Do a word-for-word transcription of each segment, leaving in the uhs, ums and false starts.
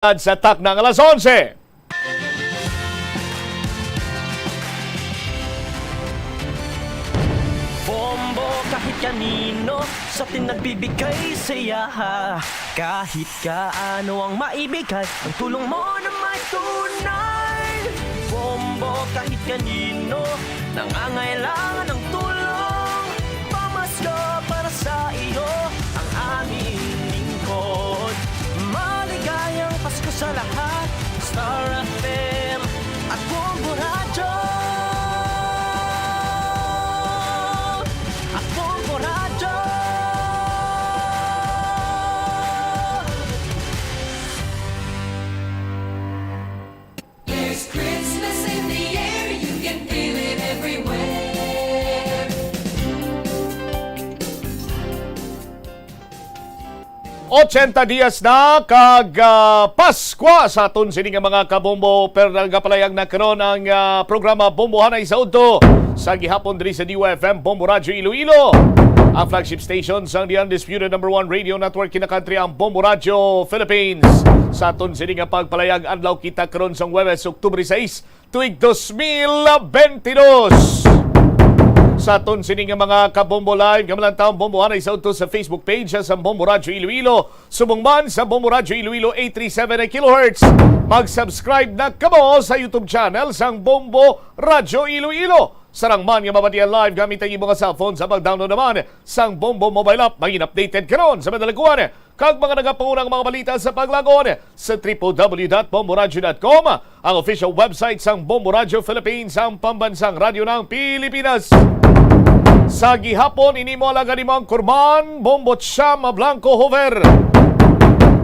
sa takna nga alas onse. Bombo kahit kanino sa atin nagbibigay saya. Kahit kaano ang maibigay, ang tulong mo na may tunay. Bombo kahit kanino nangangailangan ng tulong. Pamasko para sa iyo ang aming lingkod. Maligayang Pasko sa lahat. Star F M at Bombo Radyo. At Bombo Radyo. There's Christmas in the air, you can feel it everywhere. Ochenta dias na kag, ah, Paskwa sa aton sini nga mga kabombo, pero nagapalayag na karon ang, ah, programa Bombohanay sa Udto sa gihapon diri sa D Y F M Bombo Radyo Iloilo, ang flagship station sang The Undisputed Number One Radio Network in the country, ang Bombo Radyo Philippines. Sa aton sini nga pagpalayag adlaw kita karon sang Huwebes, Oktubre sais, tuig dos mil bentidós. Sa aton sini nga mga kabombo live, nga malantawon bombohanay sa udto sa Facebook page sa Bombo Radyo Iloilo, subong man sa Bombo Radyo Iloilo eight three seven kilohertz. Mag-subscribe na kamo sa YouTube channel sang Bombo Radyo Iloilo. Sarang man nga mabatian live gamit ang imo nga cellphone sa pag-download naman sang Bombo mobile app. Maging updated karon sa madalaguan kag mga nagapaunang mga balita sa paglagon sa triple W dot bomboradyo dot com, ang official website sang Bombo Radyo Philippines, ang pambansang radyo ng Pilipinas. Sa gihapon, ini mo alagad nimo ang Kurman, Bombo Chama Blanco Hover.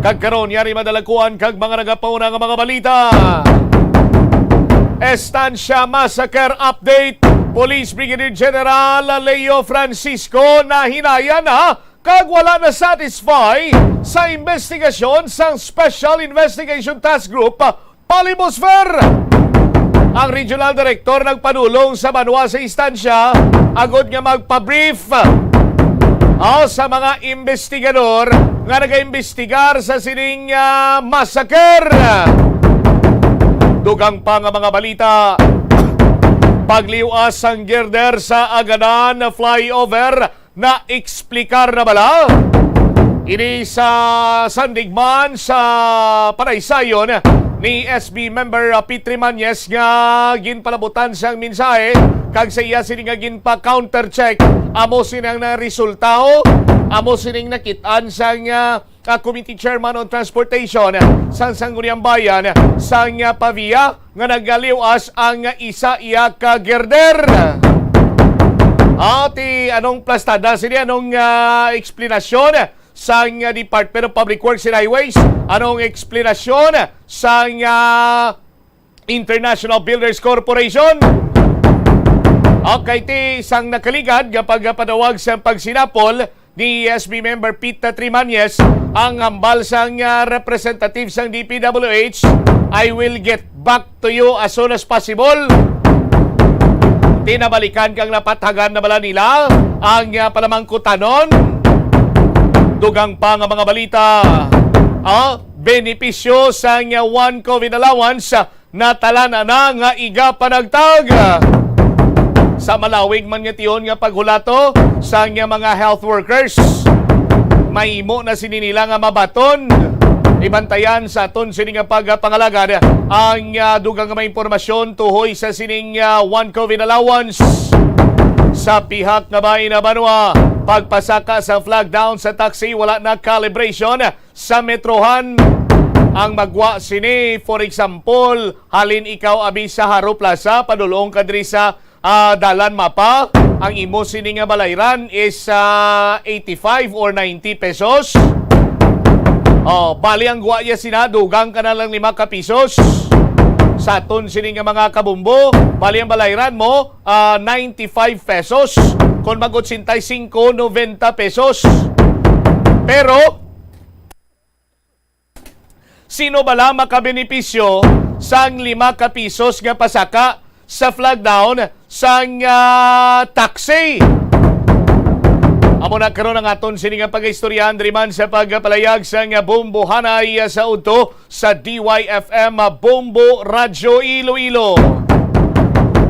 Kag karon, yari madalakuan kag mga nagapauna nga mga balita. Estancia Massacre Update. Police Brigadier General Leo Francisco nahinayan na kag wala na satisfy sa investigasyon sang Special Investigation Task Group, Palimos Fair. Ang regional director nagpadulong sa banwa sa Estancia agod nga magpa-brief, ah, sa mga investigador nga nagaimbestigar sa sining, ah, massacre. Dugang pa nga mga balita, pagliwas sang girder sa Aganan Flyover, naeksplikar na bala ini sa sandigman sa panaysayon ni S B member, uh, Petri Mañez nga ginpalabutan sang mensahe kag sa iya sini nga ginpa-counter check. Amo sini ang naresultaho, amo sining nakit-an sang, uh, uh, Committee Chairman on Transportation sang Sangguniang Bayan sang, uh, Pavia nga nagaliwas ang isa iya ka girder. Ati, anong plastada sini? Anong, ah, eksplanasyon sang, ah, Department of Public Works and Highways? Anong eksplanasyon sang, ah, International Builders Corporation? Okay, ti sang nakaligad nga pagpadawag sa pagsinapol ni S B member Pete Trimañez, ang hambal sang, ah, representative sang D P W H, "I will get back to you as soon as possible." Tinabalikan kang napathagan na bala nila ang, ah, palamangkutanon. Dugang pa nga mga balita, ah, benepisyo sang, ah, One COVID Allowance, ah, natalan-an na nga iga panagtag. Sa malawig man nga tion nga paghulato sang mga health workers, mahimo na sini nila nga mabaton. Ibantayan sa aton sini nga pagpangalagad ang, ah, dugang nga mga impormasyon tuhoy sa sining, ah, One COVID Allowance. Sa pihak nga bahin na banwa, pagpasaka sa flag down sa taxi, wala na calibration sa metrohan. Ang magwa sini, for example, halin ikaw abi sa Haro Plaza, padulong ka diri sa, ah, Dalan Mapa, ang imo sini nga balayran is, ah, eighty-five or ninety pesos. Oh, bali ang gwa niya sina, dugang ka na lang lima ka pisos. Sa aton sini nga mga kabumbo, bali ang balayran mo, ah, ninety-five pesos. Kung mag-ochenta y cinco, noventa pesos. Pero, sino bala makabenepisyo sang lima ka pisos nga pasaka sa flag down sang, ah, taxi? Amo na karon ang aton sini nga pag-istoryahan diri man sa pagpalayag sang Bombo Hanay sa udto sa D Y F M Bombo Radyo Iloilo.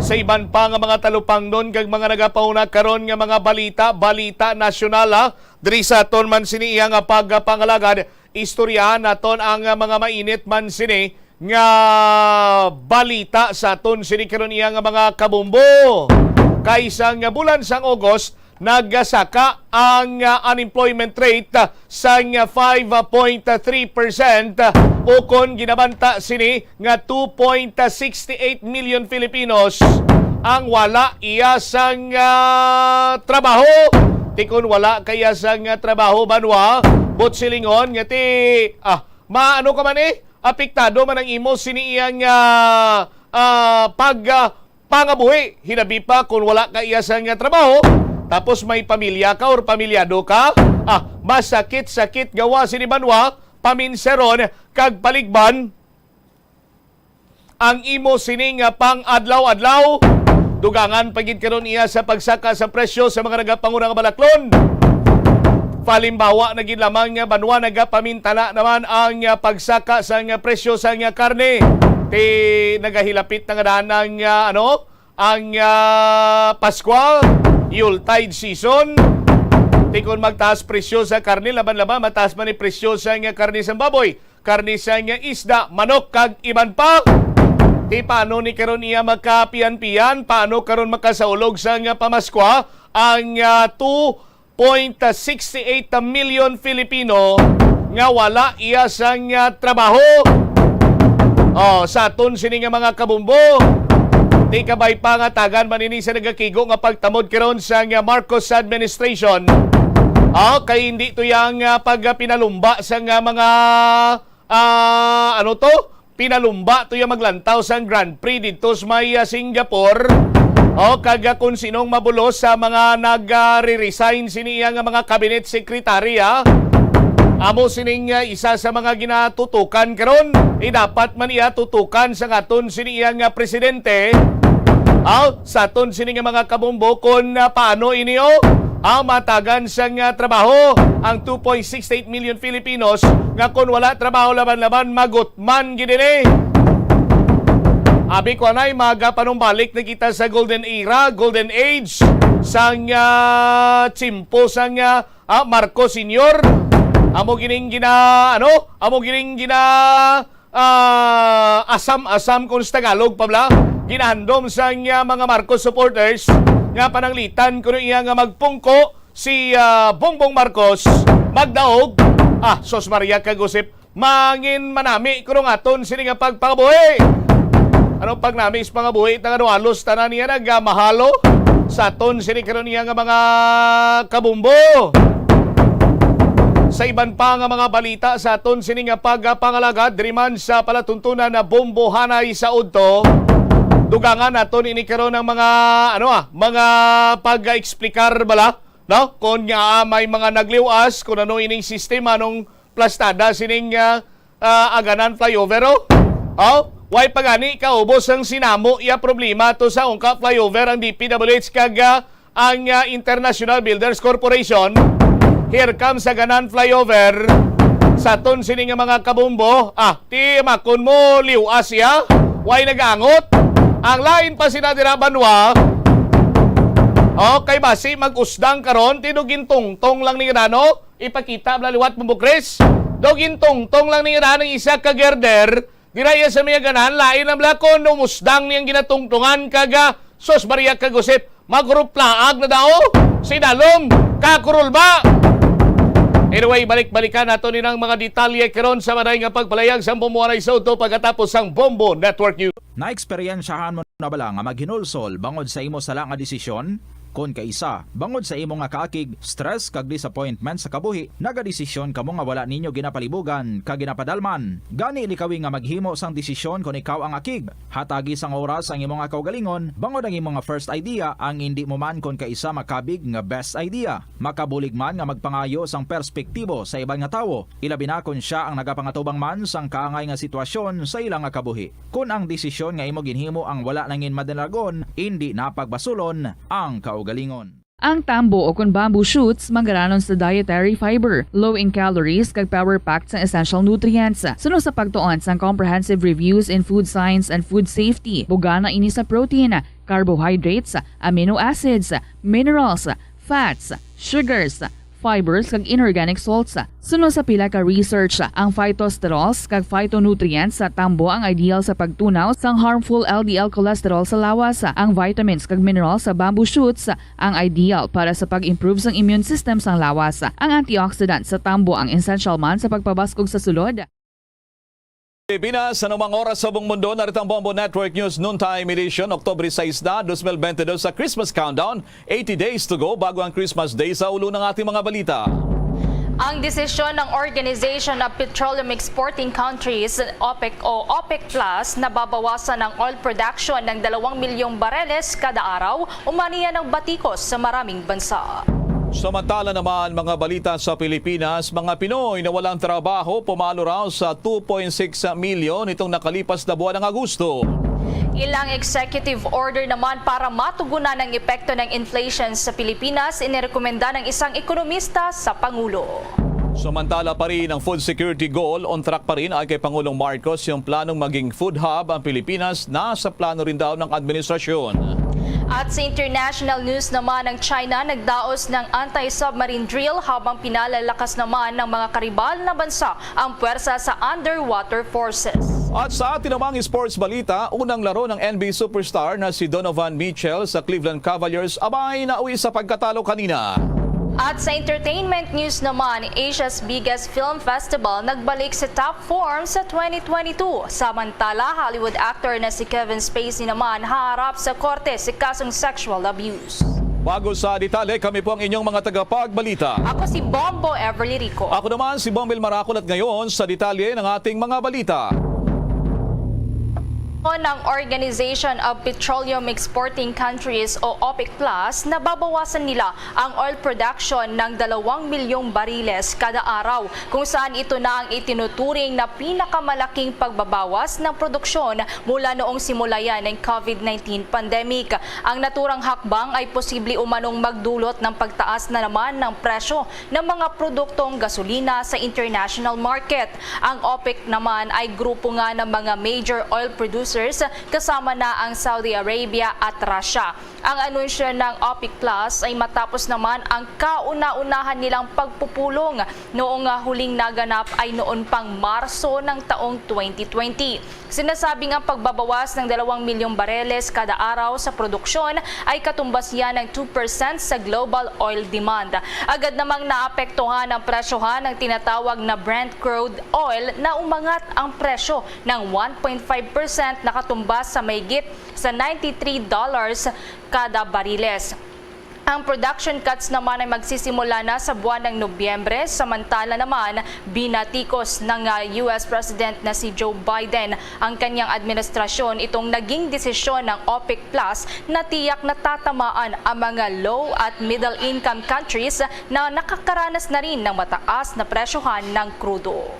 Sa iban pa nga mga talupangnon kag mga nagapauna karon nga mga balita, balita nasyonal, ha, diri sa aton man sini iya nga pagpangalagad, istoryahan naton ang mga mainit man sini nga balita sa aton sini karon iya nga mga kabombo. Kay sang bulan sang August, nagasaka ang, ah, unemployment rate, ah, sang five point three percent, ah, ukon ginabanta sini nga two point six eight million Filipinos ang wala iya sang, ah, trabaho. Ti kon wala ka iya sang, ah, trabaho, banwa, buot silingon nga ti, ah, maano ka man, eh, apektado man ang imo sini iyang, ah, ah, pag, ah, pangabuhi, hinabi pa kon wala ka iya sang, ah, trabaho, tapos may pamilya ka or pamilyado ka, ah, masakit-sakit gawa sini, banwa, paminsaron kag paligban ang imo sini nga pang-adlaw-adlaw. Dugangan pa gid karon iya sa pagsaka sa presyo sa mga nagapanguna nga balaklon. Palimbawa na gid lamang nga, banwa, nagapamintana naman ang, ah, pagsaka sa nga presyo sa nga karne. Ti nagahilapit na nga daan ang, ah, ano, ang, ah, Paskwa, Yuletide season. Ti kon magtaas presyo sa karne, laban-laban mataas man ni presyo sa nga karne sang baboy, karne sang isda, manok, kag iban pa. Ti paano ni karon iya makapian-pian? Paano karon makasaulog sang pamaskwa ang, ah, two point six eight million Filipino nga wala iya sang, ah, trabaho? Oh, sa aton sini nga mga kabumbo, ti kabay pa nga tagan man ini sa nagakigo nga pagtamod karon sang Marcos administration. Oh, kay hindi to yang, ah, pagpinalumba sang, ah, mga, ah, ano to? Pinalumba to yang maglantaw sang Grand Prix didto sa may, ah, Singapore. O, kag, ah, kung sinong mabulos sa mga nag, ah, re-resign sini iya nga mga cabinet secretary, ah. Amo sining, ah, isa sa mga ginatutukan karon. Eh, dapat man iya tutukan sa aton sini iya nga presidente. Aw, sa aton sini nga mga kabumbo, kung, ah, paano ini, oh? Ah, matagan sang, ah, trabaho ang two point six eight million Filipinos nga kon wala trabaho laban-laban, magutman gid ini. Abi ko anay, magapanumbalik na kita sa golden era, golden age sang, ah, tiyempo sang, ah, ah, Marcos Senior. Amo gining gina, ano? Amo gining gina, ah, asam-asam kung sa Tagalog pa bala, ginahandom sang, ah, mga Marcos supporters nga pananglitan kuno iya nga magpungko si, ah, Bongbong Marcos magdaog. Ah, sus Maria kag Josep, mangin manami kuno nga aton sini nga pagpangabuhi. Ano pagnami sa pangabuhi ta nga halos tanan niya nagamahalo sa aton sini karon niya nga mga kabumbo. Sa iban pa nga mga balita sa aton sini nga pagpangalagad diri man sa palatuntunan na Bombo Hanay sa udto, dugangan naton ini karon ang mga, ano, ah, mga pag-explicar bala, no? Kung nga, ah, may mga nagliwas, kung ano ining sistema nung plastada sining, ah, ah, Aganan flyover, oh. Oh, way pa gani kaubos ang sinamo iya problema to sa ungka flyover ang D P W H kag, ah, ang, ah, International Builders Corporation. Here comes Aganan flyover. Sa aton sini nga mga kabumbo, ah, ti makon mo liwas iya, way nagaangot. Ang lain pa sina dira banwa. Okay, basi mag-usdang karon, ti do gintungtong lang ni nano. Ipakita bala liwat mo, Chris. Do gintungtong lang ni nano ang isa ka girder. Dira iya sa may Aganan, lain ang bala kon umusdang niyang ginatungtungan kag, ah, sus Maria kag Josep, magruplaag na daw si Dalom kakurulba. Anyway, balik-balikan nato ni nang mga detalye karon sa maday nga pagpalayag sang Bombo Hanay sa udto pagkatapos sang Bombo Network News. Naeksperyensyahan mo na bala nga maghinulsol bangod sa imo sala nga desisyon? Kon kaisa, bangod sa imo nga kaakig, stress kag disappointment sa kabuhi, nagadesisyon kamo nga wala ninyo ginapalibugan kag ginapadalman. Gani likawi nga maghimo sang desisyon kon ikaw ang akig. Hatagi sang oras ang imo nga kaugalingon, bangod ang imo nga first idea ang indi mo man kon kaisa makabig nga best idea. Makabulig man nga magpangayo sang perspektibo sa iban nga tawo, ilabi na kon sia ang nagapangatubang man sang kaangay nga sitwasyon sa ila nga kabuhi. Kon ang desisyon nga imo ginhimo ang wala nangin madalagon, indi na pagbasulon ang kaugalingon. Ang tambo o kon bamboo shoots manggaranon sa dietary fiber, low in calories, kag power-packed sang essential nutrients. Suno sa pagtuon sang Comprehensive Reviews in Food Science and Food Safety, bugana ini sa protein, carbohydrates, amino acids, minerals, fats, sugars, fibers, kag inorganic salts. Suno sa pila ka research, ang phytosterols kag phytonutrients sa tambo ang ideal sa pagtunaw sang harmful L D L cholesterol sa lawas. Ang vitamins kag minerals sa bamboo shoots ang ideal para sa pag-improve sang immune system sang lawas. Ang antioxidant sa tambo ang essential man sa pagpabaskog sa sulod. Pilipinas, anumang oras sa buong mundo, narito ang Bombo Network News Noontime Edition, Oktubre sais na, dos mil bente dos, sa Christmas Countdown. Eighty days to go bago ang Christmas Day. Sa ulo ng ating mga balita. Ang desisyon ng Organization of Petroleum Exporting Countries, OPEC o OPEC Plus, na babawasan ang oil production ng dalawang milyong bareles kada araw, umani ang batikos sa maraming bansa. Samantala naman, mga balita sa Pilipinas, mga Pinoy na walang trabaho pumalo raw sa two point six milyon nitong nakalipas na buwan ng Agosto. Ilang executive order naman para matugunan ang epekto ng inflation sa Pilipinas, inirekomenda ng isang ekonomista sa Pangulo. Samantala pa rin ang food security goal, on track pa rin ang kay Pangulong Marcos yung planong maging food hub ang Pilipinas, nasa plano rin daw ng administrasyon. At sa international news naman, ang China nagdaos ng anti-submarine drill habang pinalalakas naman ng mga karibal na bansa ang pwersa sa underwater forces. At sa atin namang sports balita, unang laro ng N B A superstar na si Donovan Mitchell sa Cleveland Cavaliers, abay, nauwi sa pagkatalo kanina. At sa entertainment news naman, Asia's biggest film festival nagbalik sa top form sa twenty twenty-two. Samantala, Hollywood actor na si Kevin Spacey naman haharap sa korte sa kasong sexual abuse. Bago sa detalye, kami po ang inyong mga tagapagbalita. Ako si Bombo Everly Rico. Ako naman si Bombil Maracol, at ngayon sa detalye ng ating mga balita. Ng Organization of Petroleum Exporting Countries o OPEC Plus, nababawasan nila ang oil production ng dalawang milyong bariles kada araw, kung saan ito na ang itinuturing na pinakamalaking pagbabawas ng produksyon mula noong simulayan ng COVID nineteen pandemic. Ang naturang hakbang ay posible umanong magdulot ng pagtaas na naman ng presyo ng mga produktong gasolina sa international market. Ang OPEC naman ay grupo nga ng mga major oil producers, kasama na ang Saudi Arabia at Russia. Ang anunsyo ng OPEC Plus ay matapos naman ang kauna-unahan nilang pagpupulong noong, ah, huling naganap ay noon pang Marso ng taong twenty twenty. Sinasabing ang pagbabawas ng dalawang milyong bareles kada araw sa produksyon ay katumbas niya ng two percent sa global oil demand. Agad namang naapektuhan ang presyohan ng tinatawag na Brent crude oil, na umangat ang presyo ng one point five percent, nakatumbas sa mahigit sa ninety-three dollars kada bariles. Ang production cuts naman ay magsisimula na sa buwan ng Nobyembre. Samantala naman, binatikos ng, ah, U S President na si Joe Biden ang kanyang administrasyon itong naging desisyon ng OPEC Plus na tiyak na tatamaan ang mga low at middle income countries na nakakaranas na rin ng mataas na presyohan ng krudo.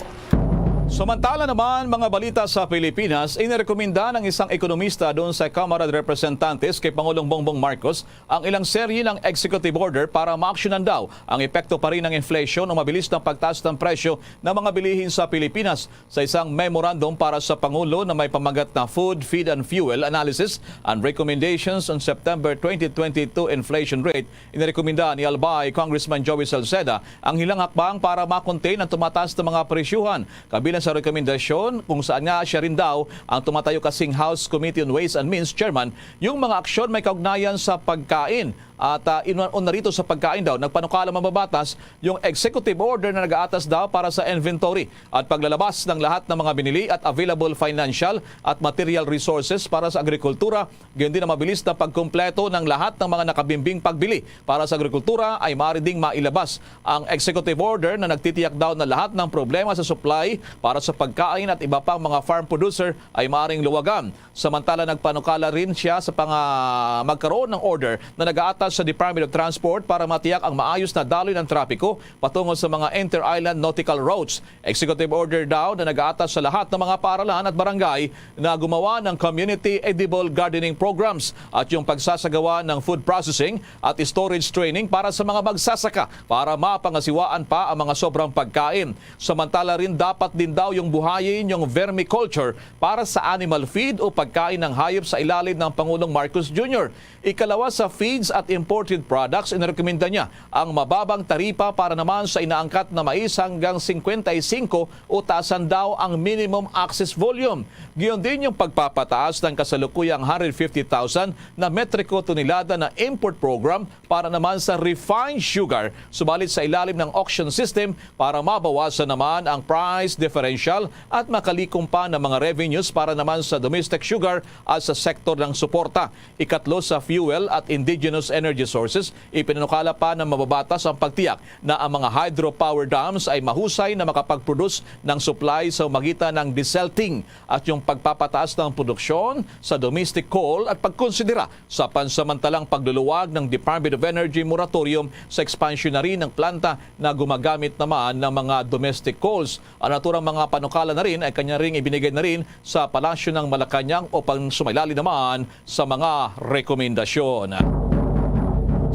Samantala naman, mga balita sa Pilipinas, inirekomenda ng isang ekonomista doon sa Kamara de Representantes kay Pangulong Bongbong Marcos ang ilang serye ng executive order para maaksyonan daw ang epekto pa rin ng inflation o mabilis na pagtaas ng presyo ng mga bilihin sa Pilipinas. Sa isang memorandum para sa Pangulo na may pamagat na Food, Feed and Fuel Analysis and Recommendations on September twenty twenty-two Inflation Rate, inirekomenda ni Albay Congressman Joey Salceda ang ilang hakbang para ma-contain ang tumataas na mga presyuhan. Kabilang sa rekomendasyon, kung saan nga siya rin daw ang tumatayo kasing House Committee on Ways and Means Chairman, yung mga aksyon may kaugnayan sa pagkain. At, ah, inwan-on na rito sa pagkain daw, nagpanukala mambabatas yung executive order na nag-aatas daw para sa inventory at paglalabas ng lahat ng mga binili at available financial at material resources para sa agrikultura, gayon din ang mabilis na pagkumpleto ng lahat ng mga nakabimbing pagbili para sa agrikultura ay maaari ding mailabas ang executive order na nagtitiyak daw na lahat ng problema sa supply para sa pagkain at iba pang mga farm producer ay maaring luwagan. Samantala, nagpanukala rin siya sa panga-, magkaroon ng order na nag-aatang sa Department of Transport para matiyak ang maayos na daloy ng trapiko patungo sa mga inter-island nautical routes. Executive order daw na nag-aatas sa lahat ng mga paaralan at barangay na gumawa ng community edible gardening programs at yung pagsasagawa ng food processing at storage training para sa mga magsasaka para mapangasiwaan pa ang mga sobrang pagkain. Samantala rin, dapat din daw yung buhayin yung vermiculture para sa animal feed o pagkain ng hayop sa ilalim ng Pangulong Marcos Junior. Ikalawa sa feeds at imported products, inirekomenda niya ang mababang taripa para naman sa inaangkat na mais hanggang singkwenta y singko o taasan daw ang minimum access volume. Giyon din yung pagpapataas ng kasalukuyang hundred fifty thousand na metriko tonelada na import program para naman sa refined sugar, subalit sa ilalim ng auction system para mabawasan naman ang price differential at makalikom pa ng mga revenues para naman sa domestic sugar at sa sektor ng suporta. Ikatlo, sa fuel at indigenous energy sources, ipinanukala pa na mababatas ang pagtiyak na ang mga hydropower dams ay mahusay na makapag-produce ng supply sa magitan ng desalting at yung pagpapataas ng produksyon sa domestic coal at pagkonsidera sa pansamantalang pagluluwag ng Department of Energy moratorium sa expansionary ng planta na gumagamit naman ng mga domestic coals. Ang naturang mga panukala na rin ay kanya ring ibinigay na rin sa Palasyo ng Malacañang upang sumailalim naman sa mga rekomendasyon.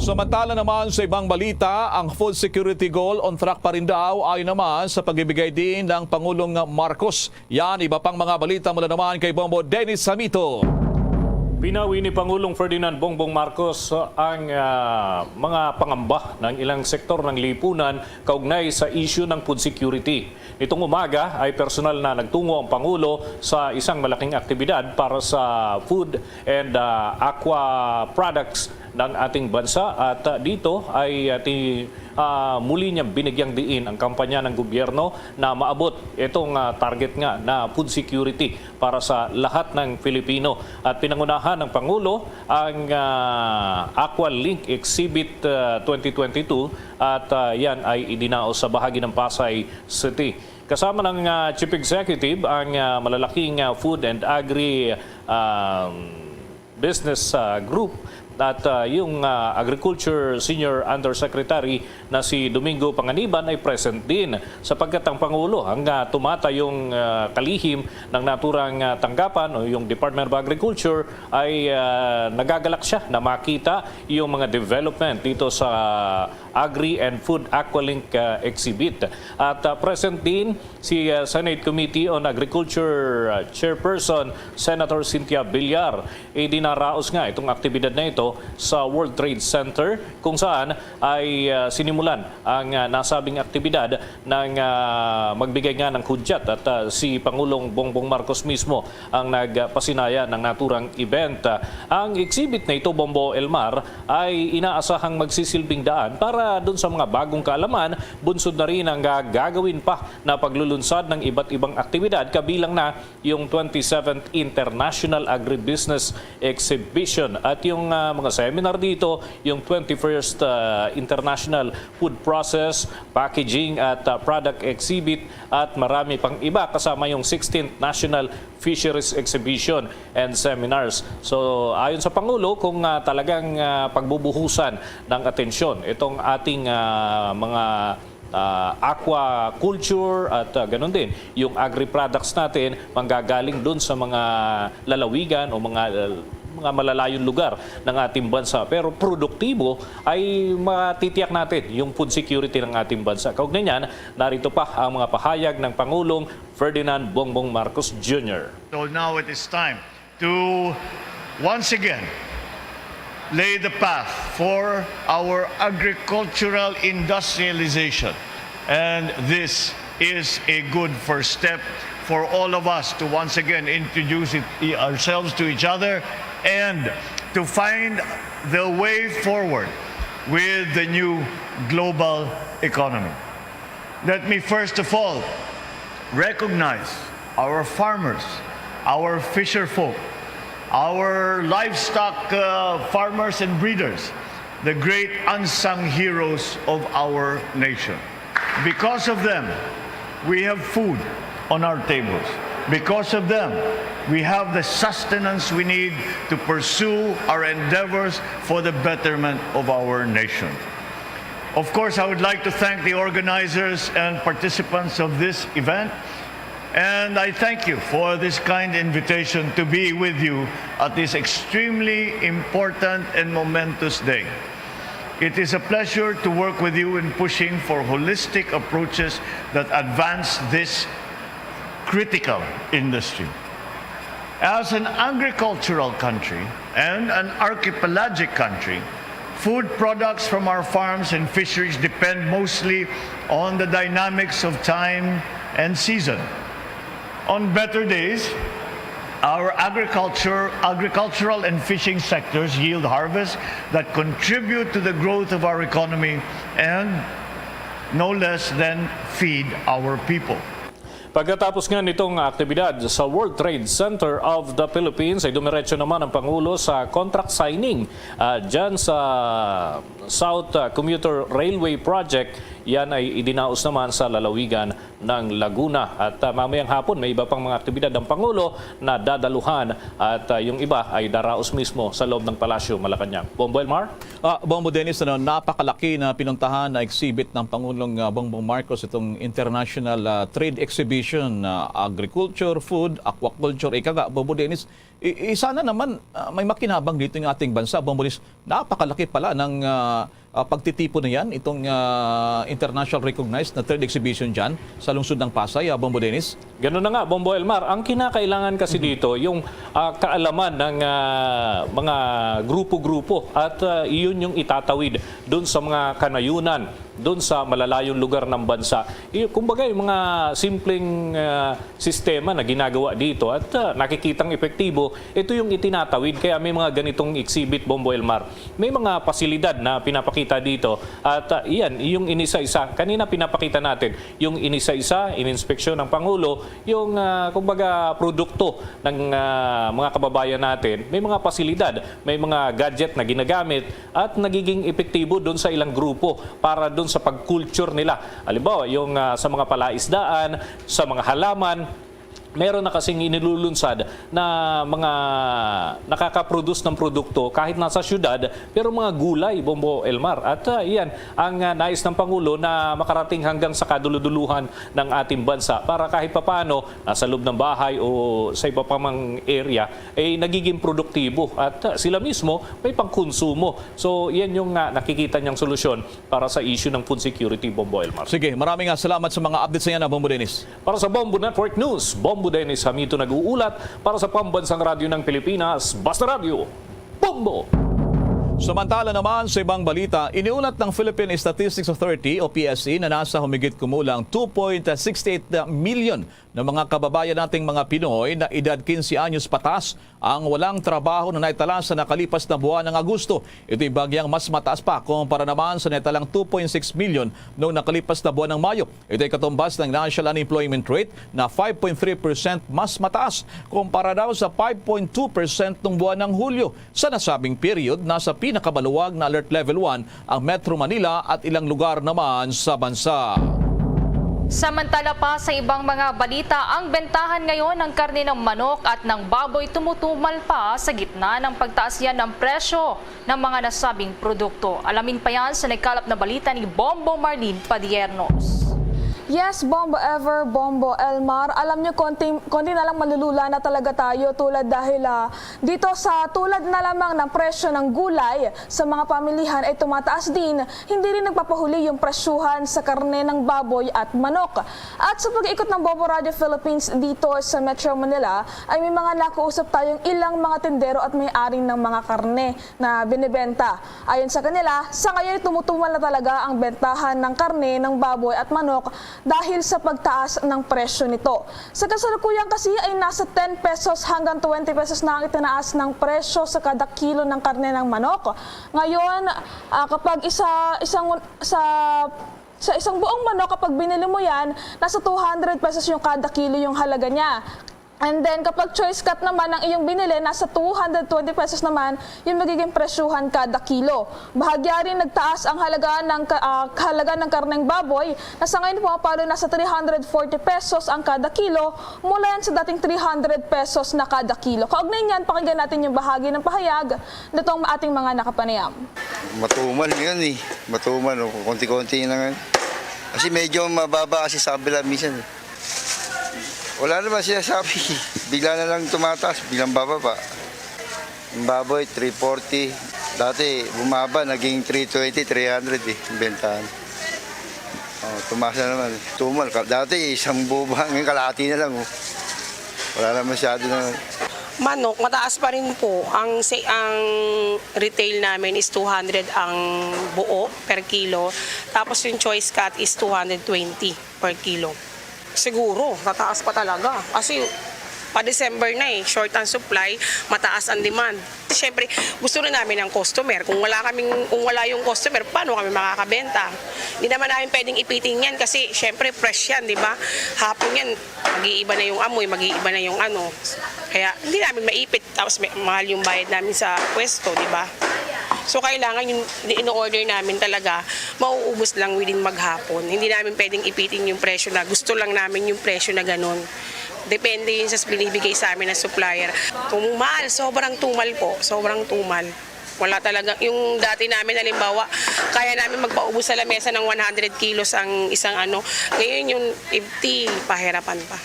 Samantala naman sa ibang balita, ang food security goal on track pa rin daw ayon naman sa pagbibigay din ng Pangulong Marcos. Yan, iba pang mga balita mula naman kay Bombo Dennis Samito. Binawi ni Pangulong Ferdinand Bongbong Marcos ang ah, mga pangamba ng ilang sektor ng lipunan kaugnay sa isyu ng food security. Nitong umaga ay personal na nagtungo ang Pangulo sa isang malaking aktibidad para sa food and ah, aqua products ng ating bansa at ah, dito ay ah, ti- ah, muli niyang binigyang diin ang kampanya ng gobyerno na maabot itong ah, target nga na food security para sa lahat ng Filipino. At pinangunahan ng Pangulo ang ah, Aqua Link Exhibit ah, twenty twenty-two at ah, yan ay idinaos sa bahagi ng Pasay City. Kasama ng ah, Chief Executive ang ah, malalaking ah, food and agri um, business ah, group at ah, yung ah, Agriculture Senior Undersecretary na si Domingo Panganiban ay present din, sapagkat ang Pangulo ang ah, tumatayong ah, kalihim ng naturang ah, tanggapan o yung Department of Agriculture ay ah, nagagalak siya na makita yung mga development dito sa Agri and Food Aqualink ah, Exhibit. At ah, present din si ah, Senate Committee on Agriculture ah, Chairperson Senator Cynthia Villar. Idinaraos nga itong aktibidad na ito sa World Trade Center, kung saan ay ah, sinimulan ang ah, nasabing aktibidad nang ah, magbigay nga ng hudyat at ah, si Pangulong Bongbong Marcos mismo ang nagpasinaya ng naturang event. Ang exhibit na ito, Bombo Elmar, ay inaasahang magsisilbing daan para dun sa mga bagong kaalaman. Bunsod na rin ang ah, gagawin pa na paglulunsad ng iba't ibang aktibidad, kabilang na yung twenty-seventh International Agribusiness Exhibition at yung ah, mga seminar dito, yung twenty-first ah, International Food Process, Packaging at ah, Product Exhibit at marami pang iba, kasama yung sixteenth National Fisheries Exhibition and Seminars. So ayon sa Pangulo, kung ah, talagang ah, pagbubuhusan ng atensyon itong ating ah, mga ah, aquaculture at ah, ganun din yung agri-products natin, manggagaling dun sa mga lalawigan o mga ah, mga malalayong lugar ng ating bansa, pero produktibo, ay matitiyak natin yung food security ng ating bansa. Kaugnay niyan, narito pa ang mga pahayag ng Pangulong Ferdinand Bongbong Marcos Junior. So now it is time to once again lay the path for our agricultural industrialization. And this is a good first step for all of us to once again introduce it, ourselves to each other and to find the way forward with the new global economy. Let me first of all recognize our farmers, our fisher folk, our livestock uh, farmers and breeders, the great unsung heroes of our nation. Because of them, we have food on our tables. Because of them, we have the sustenance we need to pursue our endeavors for the betterment of our nation. Of course, I would like to thank the organizers and participants of this event, and I thank you for this kind invitation to be with you at this extremely important and momentous day. It is a pleasure to work with you in pushing for holistic approaches that advance this critical industry. As an agricultural country and an archipelagic country, food products from our farms and fisheries depend mostly on the dynamics of time and season. On better days, our agriculture, agricultural and fishing sectors yield harvests that contribute to the growth of our economy and, no less than, feed our people. Pagkatapos nga nitong aktibidad sa World Trade Center of the Philippines, ay dumiretso naman ang Pangulo sa contract signing ah, dyan sa South ah, Commuter Railway Project. Yan ay idinaos naman sa lalawigan ng Laguna. At ah, mamayang hapon, may iba pang mga aktibidad ang Pangulo na dadaluhan at ah, yung iba ay daraos mismo sa loob ng Palasyo, Malacañang. Bombo Elmar? Ah, Bombo Dennis, ano, napakalaki na pinuntahan na exhibit ng Pangulong ah, Bongbong Marcos itong International ah, Trade Exhibition, ah, Agriculture, Food, Aquaculture, ika nga, Bombo Dennis, i- i- sana naman ah, may makinabang dito yung ating bansa, Bombo Dennis. Napakalaki pala ng ah, ah, pagtitipon na yan, itong ah, international recognized na trade exhibition dyan sa lungsod ng Pasay, ah, Bombo Dennis. Ganun na nga, Bombo Elmar. Ang kinakailangan kasi dito, yung ah, kaalaman ng ah, mga grupo-grupo at ah, iyon yung itatawid doon sa mga kanayunan, doon sa malalayong lugar ng bansa. Y- kumbaga, yung mga simpleng ah, sistema na ginagawa dito at ah, nakikitang epektibo, ito yung itinatawid. Kaya may mga ganitong exhibit, Bombo Elmar. May mga pasilidad na pinapakita dito at ah, iyan, yung inisa-isa. Kanina pinapakita natin, yung inisa-isa, ininspeksyon ng Pangulo, yung, ah, kumbaga, produkto ng ah, mga kababayan natin. May mga pasilidad, may mga gadget na ginagamit at nagiging epektibo doon sa ilang grupo para doon sa pag-culture nila. Halimbawa, yung ah, sa mga palaisdaan, sa mga halaman, meron na kasing inilulunsad na mga nakakaproduce ng produkto kahit nasa syudad, pero mga gulay, Bombo Elmar. At ah, iyan ang ah, nais ng Pangulo na makarating hanggang sa kaduluduluhan ng ating bansa para kahit papaano nasa loob ng bahay o sa iba pa mang area, ay nagiging produktibo at ah, sila mismo may pangkonsumo. So, yan yung ah, nakikita niyang solusyon para sa issue ng food security, Bombo Elmar. Sige, maraming ah, salamat sa mga updates na yan, ah, Bombo Dennis. Para sa Bombo Network News, Bombo Dennis Hamito nag-uulat. Para sa Pambansang Radyo ng Pilipinas, Basta Radyo, Bombo! Samantala naman sa ibang balita, iniulat ng Philippine Statistics Authority o P S A na nasa humigit kumulang two point six eight million na mga kababayan nating mga Pinoy na edad quince anyos pataas ang walang trabaho na naitala sa nakalipas na buwan ng Agosto. Ito'y bagyang mas mataas pa kumpara naman sa naitalang two point six million noong nakalipas na buwan ng Mayo. Ito'y katumbas ng national unemployment rate na five point three percent mas mataas kumpara daw sa five point two percent noong buwan ng Hulyo. Sa nasabing period, nasa pinakamaluwag na Alert Level one ang Metro Manila at ilang lugar naman sa bansa. Samantala pa sa ibang mga balita, ang bentahan ngayon ng karne ng manok at ng baboy tumutumal pa sa gitna ng pagtaas yan ng presyo ng mga nasabing produkto. Alamin pa yan sa nagkalap na balita ni Bombo Marlene Padiernos. Yes, Bombo Ever, Bombo Elmar. Alam nyo, konti, konti na lang malulula na talaga tayo tulad dahil ah, dito sa tulad na lamang ng presyo ng gulay sa mga pamilihan ay tumataas din, hindi rin nagpapahuli yung presyuhan sa karne ng baboy at manok. At sa pag-ikot ng Bombo Radio Philippines dito sa Metro Manila ay may mga nakuusap tayong ilang mga tindero at may-ari ng mga karne na binibenta. Ayon sa kanila, sa ngayon tumutumal na talaga ang bentahan ng karne ng baboy at manok dahil sa pagtaas ng presyo nito. Sa kasalukuyan kasi ay nasa ten pesos hanggang twenty pesos na ang itinaas ng presyo sa kada kilo ng karne ng manok. Ngayon, ah, kapag isa, isang, sa, sa isang buong manok, kapag binili mo yan, nasa two hundred pesos yung kada kilo yung halaga niya. And then, kapag choice cut naman ang iyong binili, nasa two hundred twenty pesos naman yung magiging presyuhan kada kilo. Bahagyari nagtaas ang halaga ng ka-, ah, halaga ng karneng baboy, na sa ngayon pumapalo na sa three hundred forty pesos ang kada kilo, mula yan sa dating three hundred pesos na kada kilo. Kaugnay niyan, pakinggan natin yung bahagi ng pahayag nitong ating mga nakapanayam. Matumal ngayon eh. Matumal, no? Konti-konti na ngayon. Kasi medyo mababa kasi sa kabila minsan eh. Wala naman sinasabi. Bigla na lang tumataas, biglang bababa. Yung baboy, three forty. Dati, bumaba, naging three twenty, three hundred eh, ang bentahan. Oh, tumaas na naman. Tumal, ka- dati isang buba, ngayon kalahati na lang. Oh. Wala na masyado na. Manok, mataas pa rin po. Ang, sa- ang retail namin is two hundred ang buo per kilo. Tapos yung choice cut is two hundred twenty per kilo. Siguro, tataas pa talaga. Kasi pa December na eh, short ang supply, mataas ang demand. Siyempre, gusto na namin ng customer. Kung wala kaming, kung wala yung customer, paano kami makakabenta? Hindi naman namin pwedeng ipiting yan kasi siyempre fresh yan, di ba? Hapon yan, mag-iiba na yung amoy, mag-iiba na yung ano. Kaya hindi namin maipit, tapos may, mahal yung bayad namin sa pwesto, di ba? So kailangan yung in-order namin talaga, mauubos lang within maghapon. Hindi namin pwedeng ipiting yung presyo na gusto lang namin yung presyo na ganun. Depende yun sa binibigay sa amin ng supplier. Tumal, sobrang tumal po. Sobrang tumal. Wala talaga. Yung dati namin, halimbawa, kaya namin magpaubos sa lamesa ng one hundred kilos ang isang ano. Ngayon yung fifty, pahirapan pa.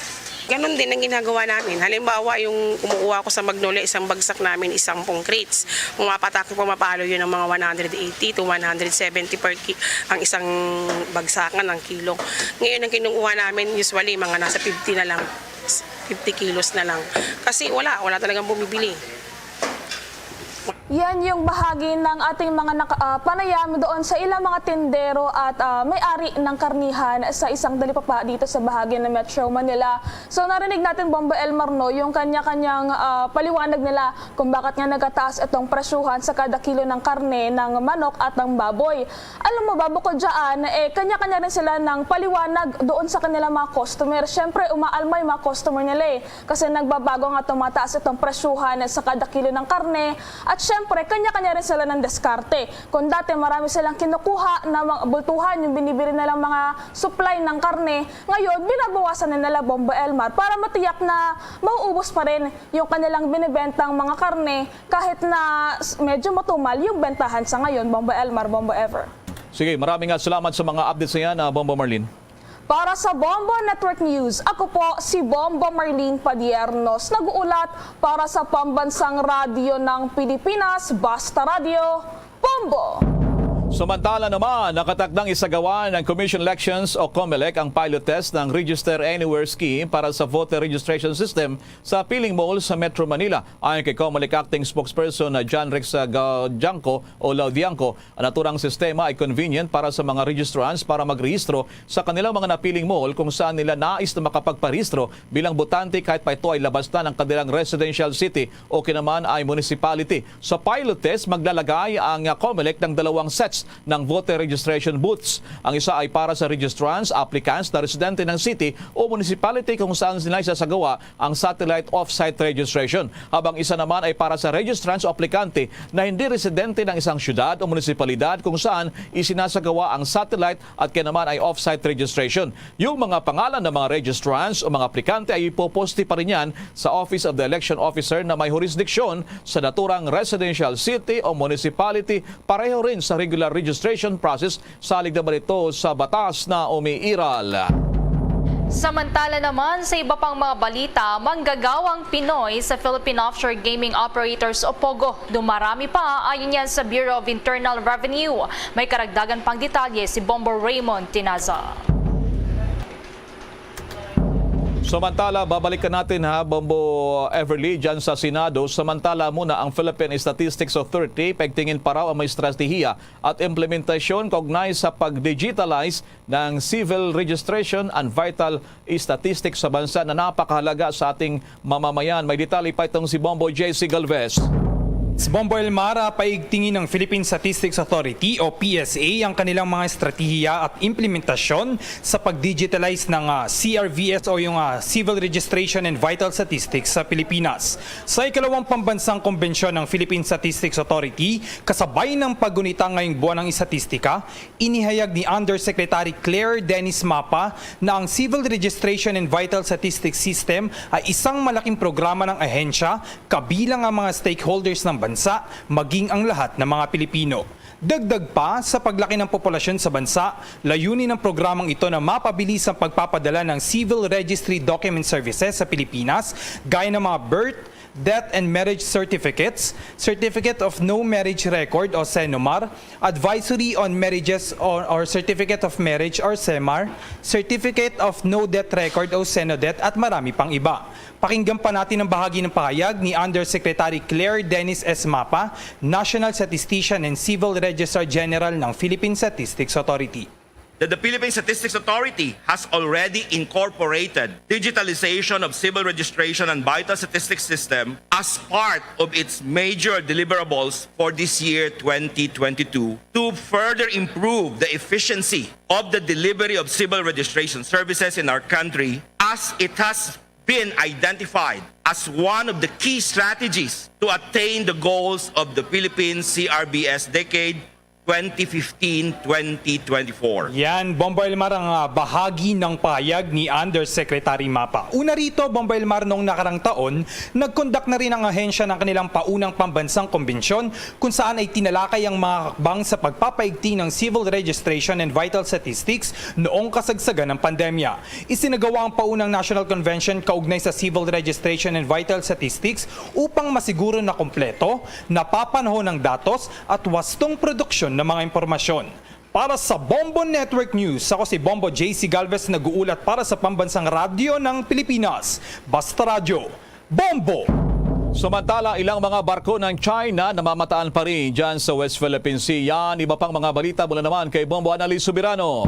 Ganun din ang ginagawa namin. Halimbawa, yung kumukuha ko sa Magnolia, isang bagsak namin, isang pong crates. Kung mapatake, pumapalo yun ng mga one hundred eighty to one hundred seventy per ki- ang isang bagsakan ng kilo. Ngayon, ang kinukuha namin, usually, mga nasa fifty na lang. Fifty kilos na lang. Kasi wala, wala talagang bumibili. Yan yung bahagi ng ating mga naka, ah, panayam doon sa ilang mga tindero at ah, may-ari ng karnihan sa isang talipapa dito sa bahagi ng Metro Manila. So narinig natin, Bombo Elmar, no, yung kanya-kanyang ah, paliwanag nila kung bakit nga nagkataas itong presyuhan sa kada kilo ng karne ng manok at ng baboy. Alam mo ba, bukod dyan, eh, kanya-kanya rin sila ng paliwanag doon sa kanilang mga customer. Siyempre, umaalma yung mga customer nila eh. Kasi nagbabago nga tumataas itong presyuhan sa kada kilo ng karne. At syempre, kanya-kanya rin sila ng diskarte. Kung dati marami silang kinukuha na mga bultuhan, yung binibili nilang mga supply ng karne, ngayon, binabawasan na nila, Bombo Elmar, para matiyak na mauubos pa rin yung kanilang binibentang mga karne kahit na s- medyo matumal yung bentahan sa ngayon, Bombo Elmar, Bombo Ever. Sige, maraming nga salamat sa mga updates na yan, ah, Bombo Marlene. Para sa Bombo Network News, ako po si Bombo Marlene Padiernos, nag-uulat para sa Pambansang Radyo ng Pilipinas, Basta Radyo, Bombo! Samantala naman, nakatakdang isagawa ng Commission Elections o COMELEC ang pilot test ng Register Anywhere Scheme para sa voter registration system sa Piling Mall sa Metro Manila. Ayon kay COMELEC Acting Spokesperson na John Rex Gaudianco o Laudianco, ang naturang sistema ay convenient para sa mga registrants para magrehistro sa kanilang mga napiling mall kung saan nila nais na makapagparehistro bilang botante kahit pa ito ay labas na ng kanilang residential city o kinaman ay municipality. Sa pilot test, maglalagay ang COMELEC ng dalawang sets ng voter registration booths. Ang isa ay para sa registrants, applicants na residente ng city o municipality kung saan nila isasagawa ang satellite off-site registration, habang isa naman ay para sa registrants o aplikante na hindi residente ng isang syudad o munisipalidad kung saan isinasagawa ang satellite at kaya naman ay off-site registration. Yung mga pangalan ng mga registrants o mga aplikante ay ipoposte pa rin yan sa Office of the Election Officer na may jurisdiction sa naturang residential city o municipality, pareho rin sa regular registration process. Salig naman ito sa batas na umiiral. Samantala naman, sa iba pang mga balita, manggagawang Pinoy sa Philippine Offshore Gaming Operators o POGO. Dumarami pa, ayon yan sa Bureau of Internal Revenue. May karagdagan pang detalye si Bombo Raymond Tinaza. Samantala, babalikan natin ha, Bombo Everly, dyan sa Senado. Samantala muna ang Philippine Statistics Authority, pagtingin pa raw ang may estratehiya at implementasyon kaugnay sa pag-digitalize ng civil registration and vital statistics sa bansa na napakahalaga sa ating mamamayan. May detalye pa itong si Bombo J C Galvez. Sa Bombo Elmar, ah, paigtingin ng Philippine Statistics Authority o P S A ang kanilang mga estratehiya at implementasyon sa pag-digitalize ng, ah, C R V S o yung, ah, Civil Registration and Vital Statistics sa Pilipinas. Sa ikalawang pambansang kumbensyon ng Philippine Statistics Authority, kasabay ng paggunita ngayong buwan ng estatistika, inihayag ni Undersecretary Claire Dennis Mapa na ang Civil Registration and Vital Statistics System ay isang malaking programa ng ahensya kabilang ang mga stakeholders ng bansa, maging ang lahat ng mga Pilipino. Dagdag pa, sa paglaki ng populasyon sa bansa, layunin ng programang ito na mapabilis ang pagpapadala ng Civil Registry Document Services sa Pilipinas, gaya ng mga birth, death and marriage certificates, Certificate of No Marriage Record o CENOMAR, Advisory on Marriages or, or Certificate of Marriage or CEMAR, Certificate of No Death Record o CENODET at marami pang iba. Pakinggan pa natin ang bahagi ng pahayag ni Undersecretary Claire Dennis S. Mapa, National Statistician and Civil Registrar General ng Philippine Statistics Authority. That the Philippine Statistics Authority has already incorporated digitalization of civil registration and vital statistics system as part of its major deliverables for this year twenty twenty-two to further improve the efficiency of the delivery of civil registration services in our country, as it has been identified as one of the key strategies to attain the goals of the Philippine C R V S Decade twenty fifteen, twenty twenty-four. Yan, Bombo Elmar, ang, ah, bahagi ng pahayag ni Undersecretary Mapa. Una rito, Bombo Elmar, noong nakarang taon, nagkondak na rin ang ahensya ng kanilang paunang pambansang kumbensyon kung saan ay tinalakay ang mga hakbang sa pagpapaigting ng civil registration and vital statistics noong kasagsagan ng pandemya. Isinagawa ang paunang National Convention kaugnay sa civil registration and vital statistics upang masiguro na kompleto, napapanahon ang datos at wastong produksyon ng mga impormasyon. Para sa Bombo Network News, ako si Bombo J C Galvez, nag-uulat para sa Pambansang Radyo ng Pilipinas, Basta Radyo, Bombo! Samantala, ilang mga barko ng China namamataan pa rin dyan sa West Philippine Sea. Yan, iba pang mga balita mula naman kay Bombo Annalise Soberano.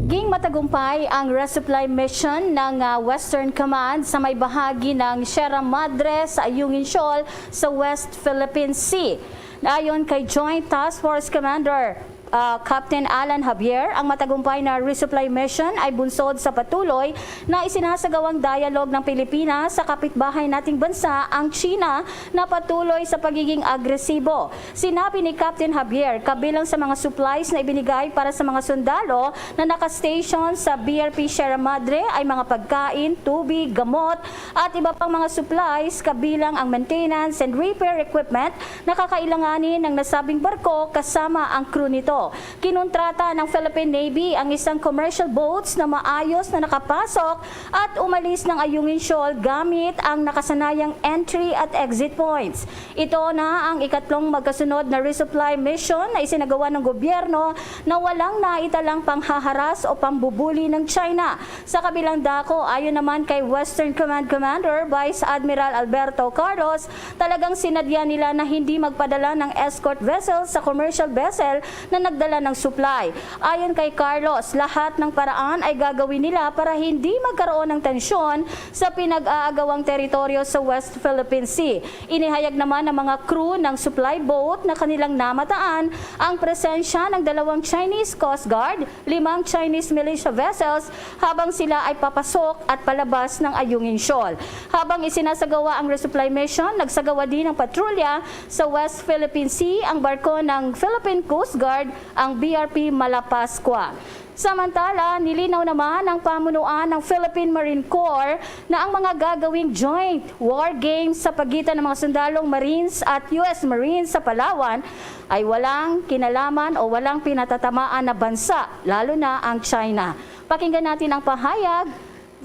Ging matagumpay ang resupply mission ng, ah, Western Command sa may bahagi ng Sierra Madre sa Ayungin Shoal sa West Philippine Sea. Ayon kay Joint Task Force Commander, ah, Captain Alan Javier, ang matagumpay na resupply mission ay bunsod sa patuloy na isinasagawang dialogue ng Pilipinas sa kapitbahay nating bansa, ang China, na patuloy sa pagiging agresibo. Sinabi ni Captain Javier, kabilang sa mga supplies na ibinigay para sa mga sundalo na naka-station sa B R P Sierra Madre ay mga pagkain, tubig, gamot, at iba pang mga supplies, kabilang ang maintenance and repair equipment na kakailanganin ng nasabing barko kasama ang crew nito. Kinontrata ng Philippine Navy ang isang commercial boats na maayos na nakapasok at umalis ng Ayungin Shoal gamit ang nakasanayang entry at exit points. Ito na ang ikatlong magkasunod na resupply mission na isinagawa ng gobyerno na walang naitalang panghaharas o pambubuli ng China. Sa kabilang dako, ayon naman kay Western Command Commander Vice Admiral Alberto Carlos, talagang sinadya nila na hindi magpadala ng escort vessel sa commercial vessel na nagdala ng supply. Ayon kay Carlos, lahat ng paraan ay gagawin nila para hindi magkaroon ng tensyon sa pinag-aagawang teritoryo sa West Philippine Sea. Inihayag naman ng mga crew ng supply boat na kanilang namataan ang presensya ng dalawang Chinese Coast Guard, limang Chinese militia vessels, habang sila ay papasok at palabas ng Ayungin Shoal. Habang isinasagawa ang resupply mission, nagsagawa din ng patrolya sa West Philippine Sea ang barko ng Philippine Coast Guard, ang B R P Malapascua. Samantala, nilinaw naman ng pamunuan ng Philippine Marine Corps na ang mga gagawing joint war games sa pagitan ng mga sundalong Marines at U S Marines sa Palawan ay walang kinalaman o walang pinatatamaan na bansa, lalo na ang China. Pakinggan natin ang pahayag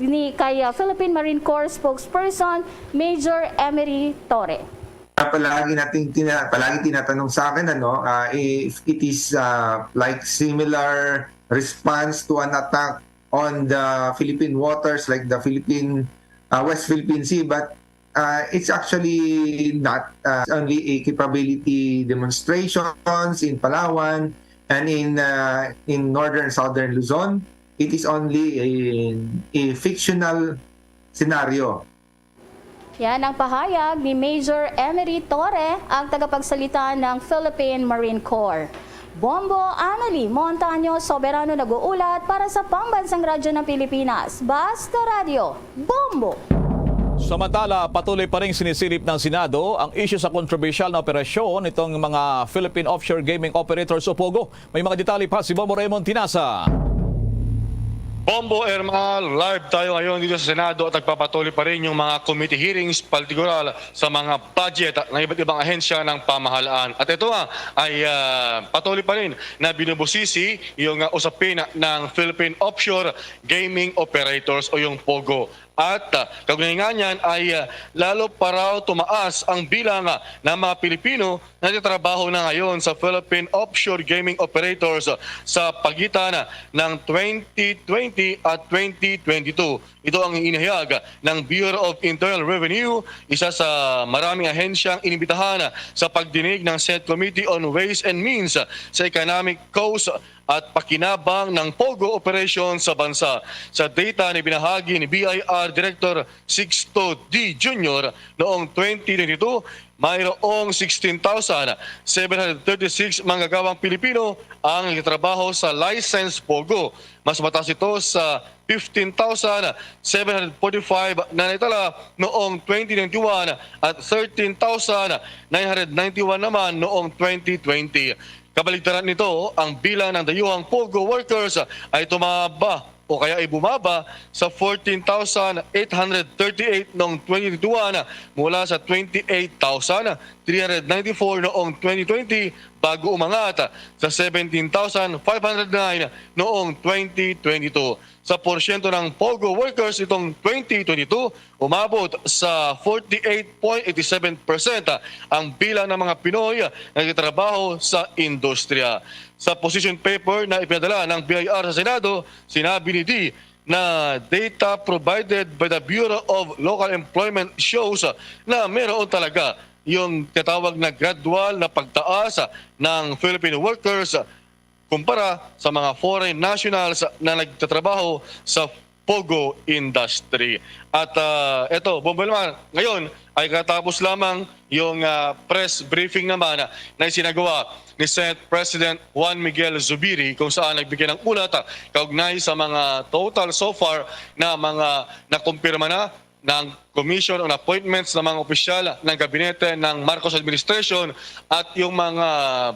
ni kay, uh, Philippine Marine Corps spokesperson Major Emery Torre. Palagi nating tina, palagi tinatanong sa akin, ano, uh, if it is, uh, like, similar response to an attack on the Philippine waters, like the Philippine, uh, West Philippine Sea, but, uh, it's actually not, uh, only a capability demonstrations in Palawan and in, uh, in northern, southern Luzon. It is only a, a fictional scenario. Yan ang pahayag ni Major Emery Torre, ang tagapagsalita ng Philippine Marine Corps. Bombo Annalie Montaño Soberano nag-uulat para sa Pambansang Radyo ng Pilipinas, Basta Radyo, Bombo! Samantala, patuloy pa rin sinisilip ng Senado ang isyu sa kontrobersyal na operasyon nitong mga Philippine Offshore Gaming Operators o POGO. May mga detalye pa si Bombo Raymond Tinasa. Bombo Hermal, live tayo ngayon dito sa Senado at nagpapatuloy pa rin yung mga committee hearings, partikular sa mga budget ng iba't ibang ahensya ng pamahalaan. At ito nga ay ah, patuloy pa rin na binubusisi yung ah, usapin ng Philippine Offshore Gaming Operators o yung POGO. At ah, kaugnay nga niyan ay ah, lalo pa raw tumaas ang bilang ah, ng mga Pilipino na nagtatrabaho na ngayon sa Philippine Offshore Gaming Operators sa pagitan ng twenty twenty at twenty twenty-two. Ito ang inihayag ng Bureau of Internal Revenue, isa sa maraming ahensyang inimbitahan sa pagdinig ng Senate Committee on Ways and Means sa Economic Cause at Pakinabang ng POGO Operation sa bansa. Sa data na ibinahagi ni B I R Director Sixto D. Junior, noong twenty twenty-two, mayroong sixteen thousand seven hundred thirty-six manggagawang Pilipino ang nagtatrabaho sa licensed POGO. Mas mataas ito sa fifteen thousand seven hundred forty-five na naitala noong twenty twenty-one at thirteen thousand nine hundred ninety-one naman noong twenty twenty. Kabaligtaran nito, ang bilang ng dayuhang POGO workers ay tumaba o kaya ay bumaba sa fourteen thousand eight hundred thirty-eight noong twenty twenty-one mula sa twenty-eight thousand three hundred ninety-four noong twenty twenty, bago umangat sa seventeen thousand five hundred nine noong twenty twenty-two. Sa porsyento ng POGO workers itong twenty twenty-two, umabot sa forty-eight point eight seven percent ang bilang ng mga Pinoy na nagtatrabaho sa industriya. Sa position paper na ipinadala ng B I R sa Senado, sinabi ni D na data provided by the Bureau of Local Employment shows na meron talaga yung tinatawag na gradual na pagtaas ng Filipino workers kumpara sa mga foreign nationals na nagtatrabaho sa POGO industry. At ah, eto, Bombo Elmar, ngayon ay katapos lamang yung ah, press briefing naman na isinagawa ni Senate President Juan Miguel Zubiri, kung saan nagbigay ng ulat ah, kaugnay sa mga total so far na mga nakumpirma na ng commission on appointments ng mga opisyal ng gabinete ng Marcos administration at yung mga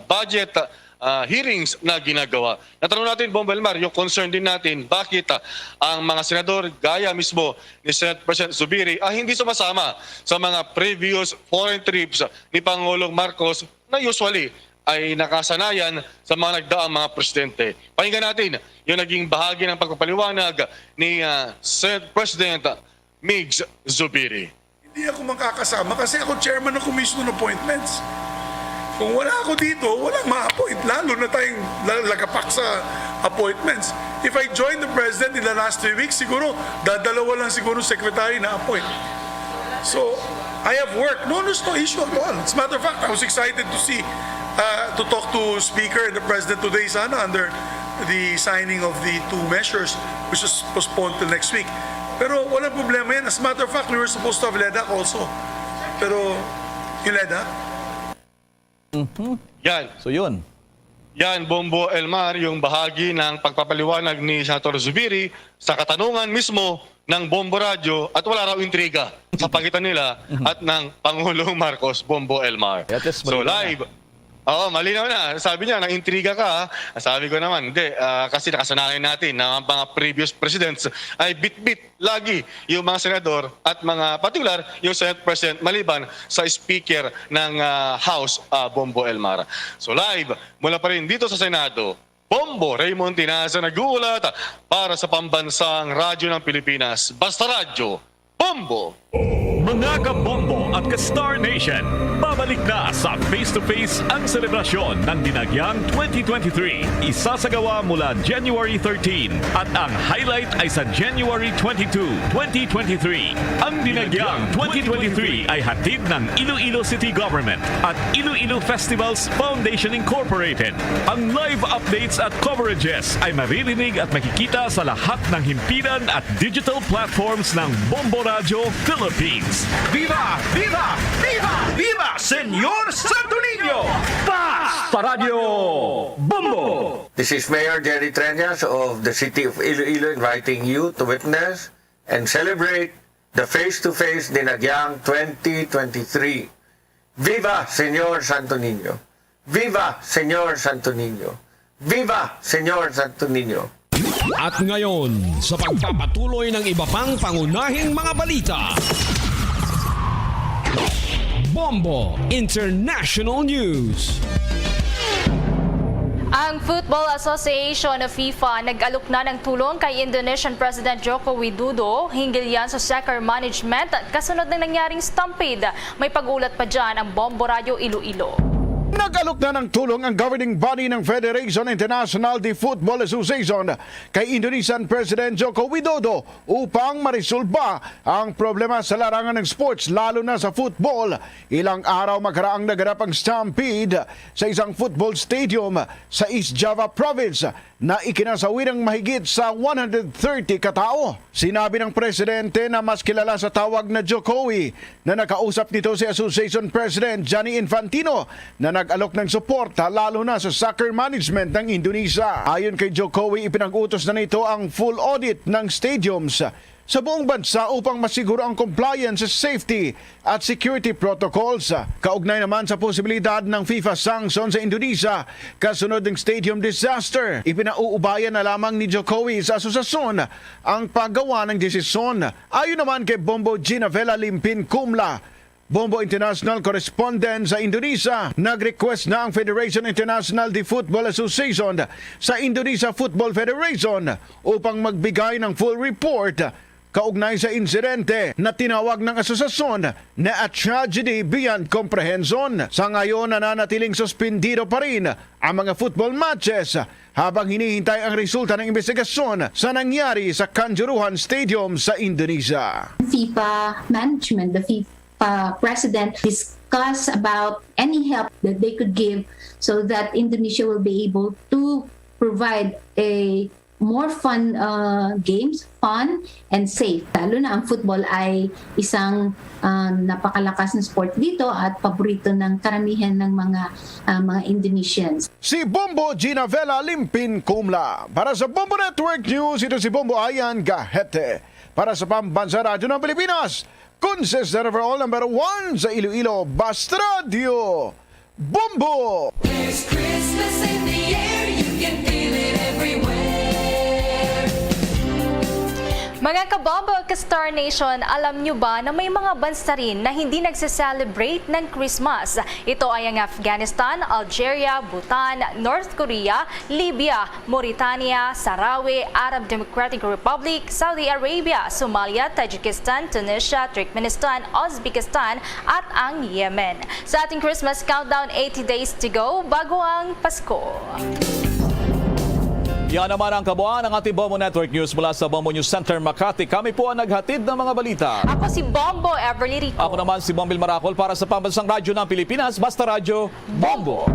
budget ah, hearings na ginagawa. Natanong natin, Bombo Elmar, yung concern din natin, bakit ah, ang mga senador, gaya mismo ni Senate President Zubiri, ay hindi sumasama sa mga previous foreign trips ni Pangulong Marcos na usually ay nakasanayan sa mga nagdaang mga presidente. Pakinggan natin yung naging bahagi ng pagpapaliwanag ni ah, Senate President Migs Zubiri. Hindi ako makakasama kasi ako chairman ng Commission on Appointments. Kung wala ako dito, walang ma-appoint. Lalo na tayong la- lagapak sa appointments. If I join the president in the last three weeks, siguro dadalawa lang siguro secretary na appoint. So, I have work. No, there's no issue at all. As a matter of fact, I was excited to see, uh, to talk to Speaker and the President today sana under the signing of the two measures which was postponed till next week. Pero walang problema yan. As a matter of fact, we were supposed to have LEDAC also. Pero yung LEDAC, Yan. So yun. Yan, Bombo Elmar, yung bahagi ng pagpapaliwanag ni Senator Zubiri sa katanungan mismo ng Bombo Radyo at wala raw intriga sa pagitan nila at ng Pangulong Marcos, Bombo Elmar. At least So malinaw na. Live, oo, malinaw na. Sabi niya, nang intriga ka. Ha? Sabi ko naman, hindi. Ah, kasi nakasanayan natin na ang mga previous presidents ay bitbit lagi yung mga senador at mga partikular yung Senate President maliban sa Speaker ng ah, House, ah, Bombo Elmar. So live mula pa rin dito sa Senado, Bombo Raymond Tinaza nag-uulat para sa Pambansang Radyo ng Pilipinas, Basta Radyo, Bombo! Mga kabombo at ka-Star Nation, babalik na sa Face to Face ang selebrasyon ng Dinagyang twenty twenty-three. Isasagawa mula January thirteen at ang highlight ay sa January twenty-two, twenty twenty-three. Ang Dinagyang twenty twenty-three ay hatid ng Iloilo City Government at Iloilo Festivals Foundation Incorporated. Ang live updates at coverages ay maririnig at makikita sa lahat ng himpilan at digital platforms ng Bombo Radyo Philippines. Philippines. Viva! Viva! Viva! Viva Señor Santo Niño! Basta Radyo Bombo! This is Mayor Jerry Treñas of the City of Iloilo inviting you to witness and celebrate the face-to-face Dinagyang twenty twenty-three. Viva Señor Santo Niño! Viva Señor Santo Niño! Viva Señor Santo Niño! At ngayon, sa pagpapatuloy ng iba pang pangunahing mga balita, Bombo International News. Ang Football Association o FIFA nag-alok na ng tulong kay Indonesian President Joko Widodo hinggil yan sa soccer management kasunod ng nangyaring stampede. May pag-ulat pa dyan ang Bombo Radyo Iloilo. Nag-alok na ng tulong ang governing body ng Federation International de Football Association kay Indonesian President Joko Widodo upang maresolba ang problema sa larangan ng sports, lalo na sa football. Ilang araw makaraang naganap ang stampede sa isang football stadium sa East Java Province na ikinasawi ng mahigit sa one hundred thirty ka tawo. Sinabi ng presidente na mas kilala sa tawag na Jokowi na nakausap nito si Association President Gianni Infantino na nag-alok ng suporta lalo na sa soccer management ng Indonesia. Ayon kay Jokowi, ipinag-utos na nito ang full audit ng stadiums sa buong bansa upang masiguro ang compliance sa safety at security protocols. Kaugnay naman sa posibilidad ng FIFA sanction sa Indonesia kasunod ng stadium disaster, ipinauubayan na lamang ni Jokowi sa asosasyon ang paggawa ng desisyon. Ayon naman kay Bombo Ginavela Limpin Kumla, Bombo International Correspondent sa Indonesia, nag-request na ang Federation International de Football Association sa Indonesia Football Federation upang magbigay ng full report kaugnay sa insidente na tinawag ng asosasyon na a tragedy beyond comprehension. Sa ngayon, nananatiling suspendido pa rin ang mga football matches habang hinihintay ang resulta ng investigasyon sa nangyari sa Kanjuruhan Stadium sa Indonesia. FIFA management, the FIFA president discuss about any help that they could give so that Indonesia will be able to provide a more fun uh, games, fun and safe. Lalo na ang football ay isang uh, napakalakas na sport dito at paborito ng karamihan ng mga uh, mga Indonesians. Si Bombo Ginavela Limpin Kumla para sa Bombo Network News. Ito si Bombo Ayan Gahete para sa Pambansa Radyo ng Pilipinas. Consistent overall number one sa Iloilo, Basta Radyo Bombo! There's Christmas in the air, you can feel it everywhere. Mga kabombo ka Star Nation, alam nyo ba na may mga bansa rin na hindi nagse-celebrate ng Christmas? Ito ay ang Afghanistan, Algeria, Bhutan, North Korea, Libya, Mauritania, Sahrawi, Arab Democratic Republic, Saudi Arabia, Somalia, Tajikistan, Tunisia, Turkmenistan, Uzbekistan, at ang Yemen. Sa ating Christmas countdown, eighty days to go bago ang Pasko. Yan naman ang kabuuan ng ating Bombo Network News mula sa Bombo News Center Makati. Kami po ang naghatid ng mga balita. Ako si Bombo Everly Rico. Ako naman si Bombil Maracol para sa Pambansang Radyo ng Pilipinas, Basta Radyo Bombo.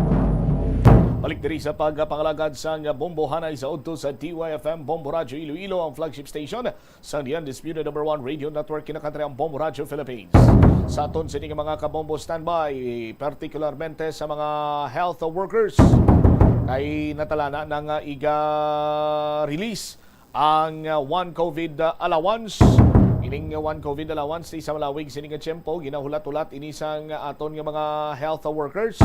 Balik diri sa pagpangalagad sang Bombo hanay sa udto sa D Y F M Bombo Radyo Iloilo, ang flagship station sa The Undisputed Number One Radio Network, kinakantri ang Bombo Radyo Philippines. Sa aton sini nga mga kabombo standby, partikularmente sa mga health workers, kay natalana na nga iga-release ang uh, one COVID uh, allowance. Ining uh, one COVID allowance ni sa malawig sini nga tiyempo, ginahulat-hulat ini sang aton nga mga health workers.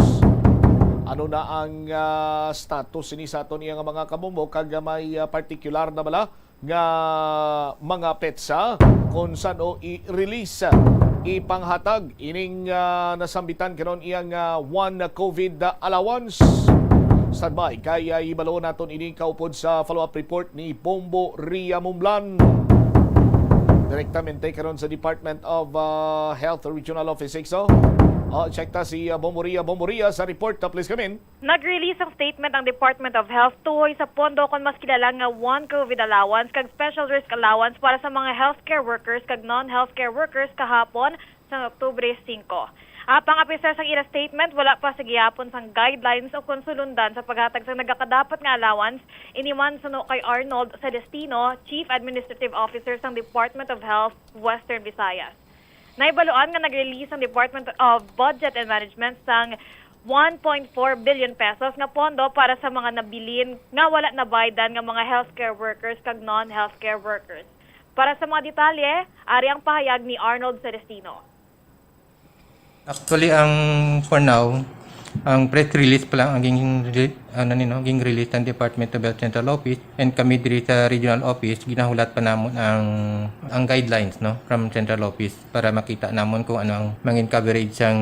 Ano na ang uh, status ini sa aton iya nga mga kabombo, kag may uh, partikular na bala nga mga petsa kung san-o i-release, ipanghatag ining uh, nasambitan karon iyang uh, one COVID allowance? Standby kay uh, ibalo naton ini kaupod sa follow-up report ni Bombo Ria Mumlan direktamente karon sa Department of uh, Health Regional Office six. Oh, check ta si uh, Bombo Ria. Bombo Ria sa report. Uh, please come in. Nag-release sang statement ang Department of Health tuhoy sa pondo kon mas kilala nga one COVID allowance kag special risk allowance para sa mga healthcare workers kag non-healthcare workers kahapon sang Oktubre singko. Apang apisar sang ila statement, wala pa sa gihapon sang guidelines o kon sulundan sa paghatag sang nagakadapat nga allowance, ini man suno kay Arnold Celestino, Chief Administrative Officer sang Department of Health Western Visayas. Nahibaluan nga nag-release ang Department of Budget and Management sang one point four billion pesos nga pondo para sa mga nabilin nga wala nabaydan nga mga healthcare workers kag non-healthcare workers. Para sa mga detalye, ari ang pahayag ni Arnold Celestino. Actually, ang for now, ang press release pa lang ang ging, ano ni, no, ging release ng Department of Health Central Office, and kami diri sa regional office, ginahulat pa namon ang ang guidelines, no, from central office para makita namon kung ano ang mangin coverage sang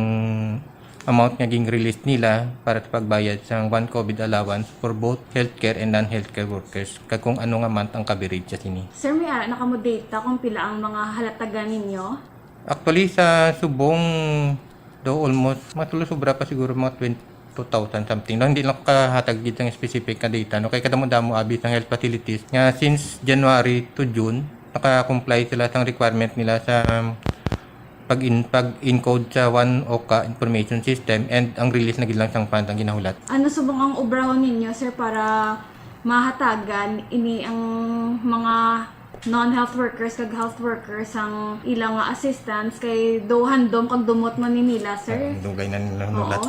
amount nga ging release nila para sa pagbayad sang one COVID allowance for both healthcare and non-healthcare workers, kag kung ano nga month ang coverage sa sini. Sir, may ara na kamo data kung pila ang mga halatagan ninyo? Actually, sa subong, do almost, mga tulo sobra pa siguro mga twenty two thousand something. No, hindi lang kahatag gid ang specific nga data, no, kay kadamo-damo abi sang health facilities nga since January to June naka-comply sila sang requirement nila sa pag-in pag-encode sa one OCA information system, and ang release na gid lang sang fund ang ginahulat. Ano subong ang obrahon ninyo, sir, para mahatagan ini ang mga non-health workers kag health workers ang ilang nga assistance kay do handom kag dumot man ni nila, sir? Ang dugay na nila Oo. nulat.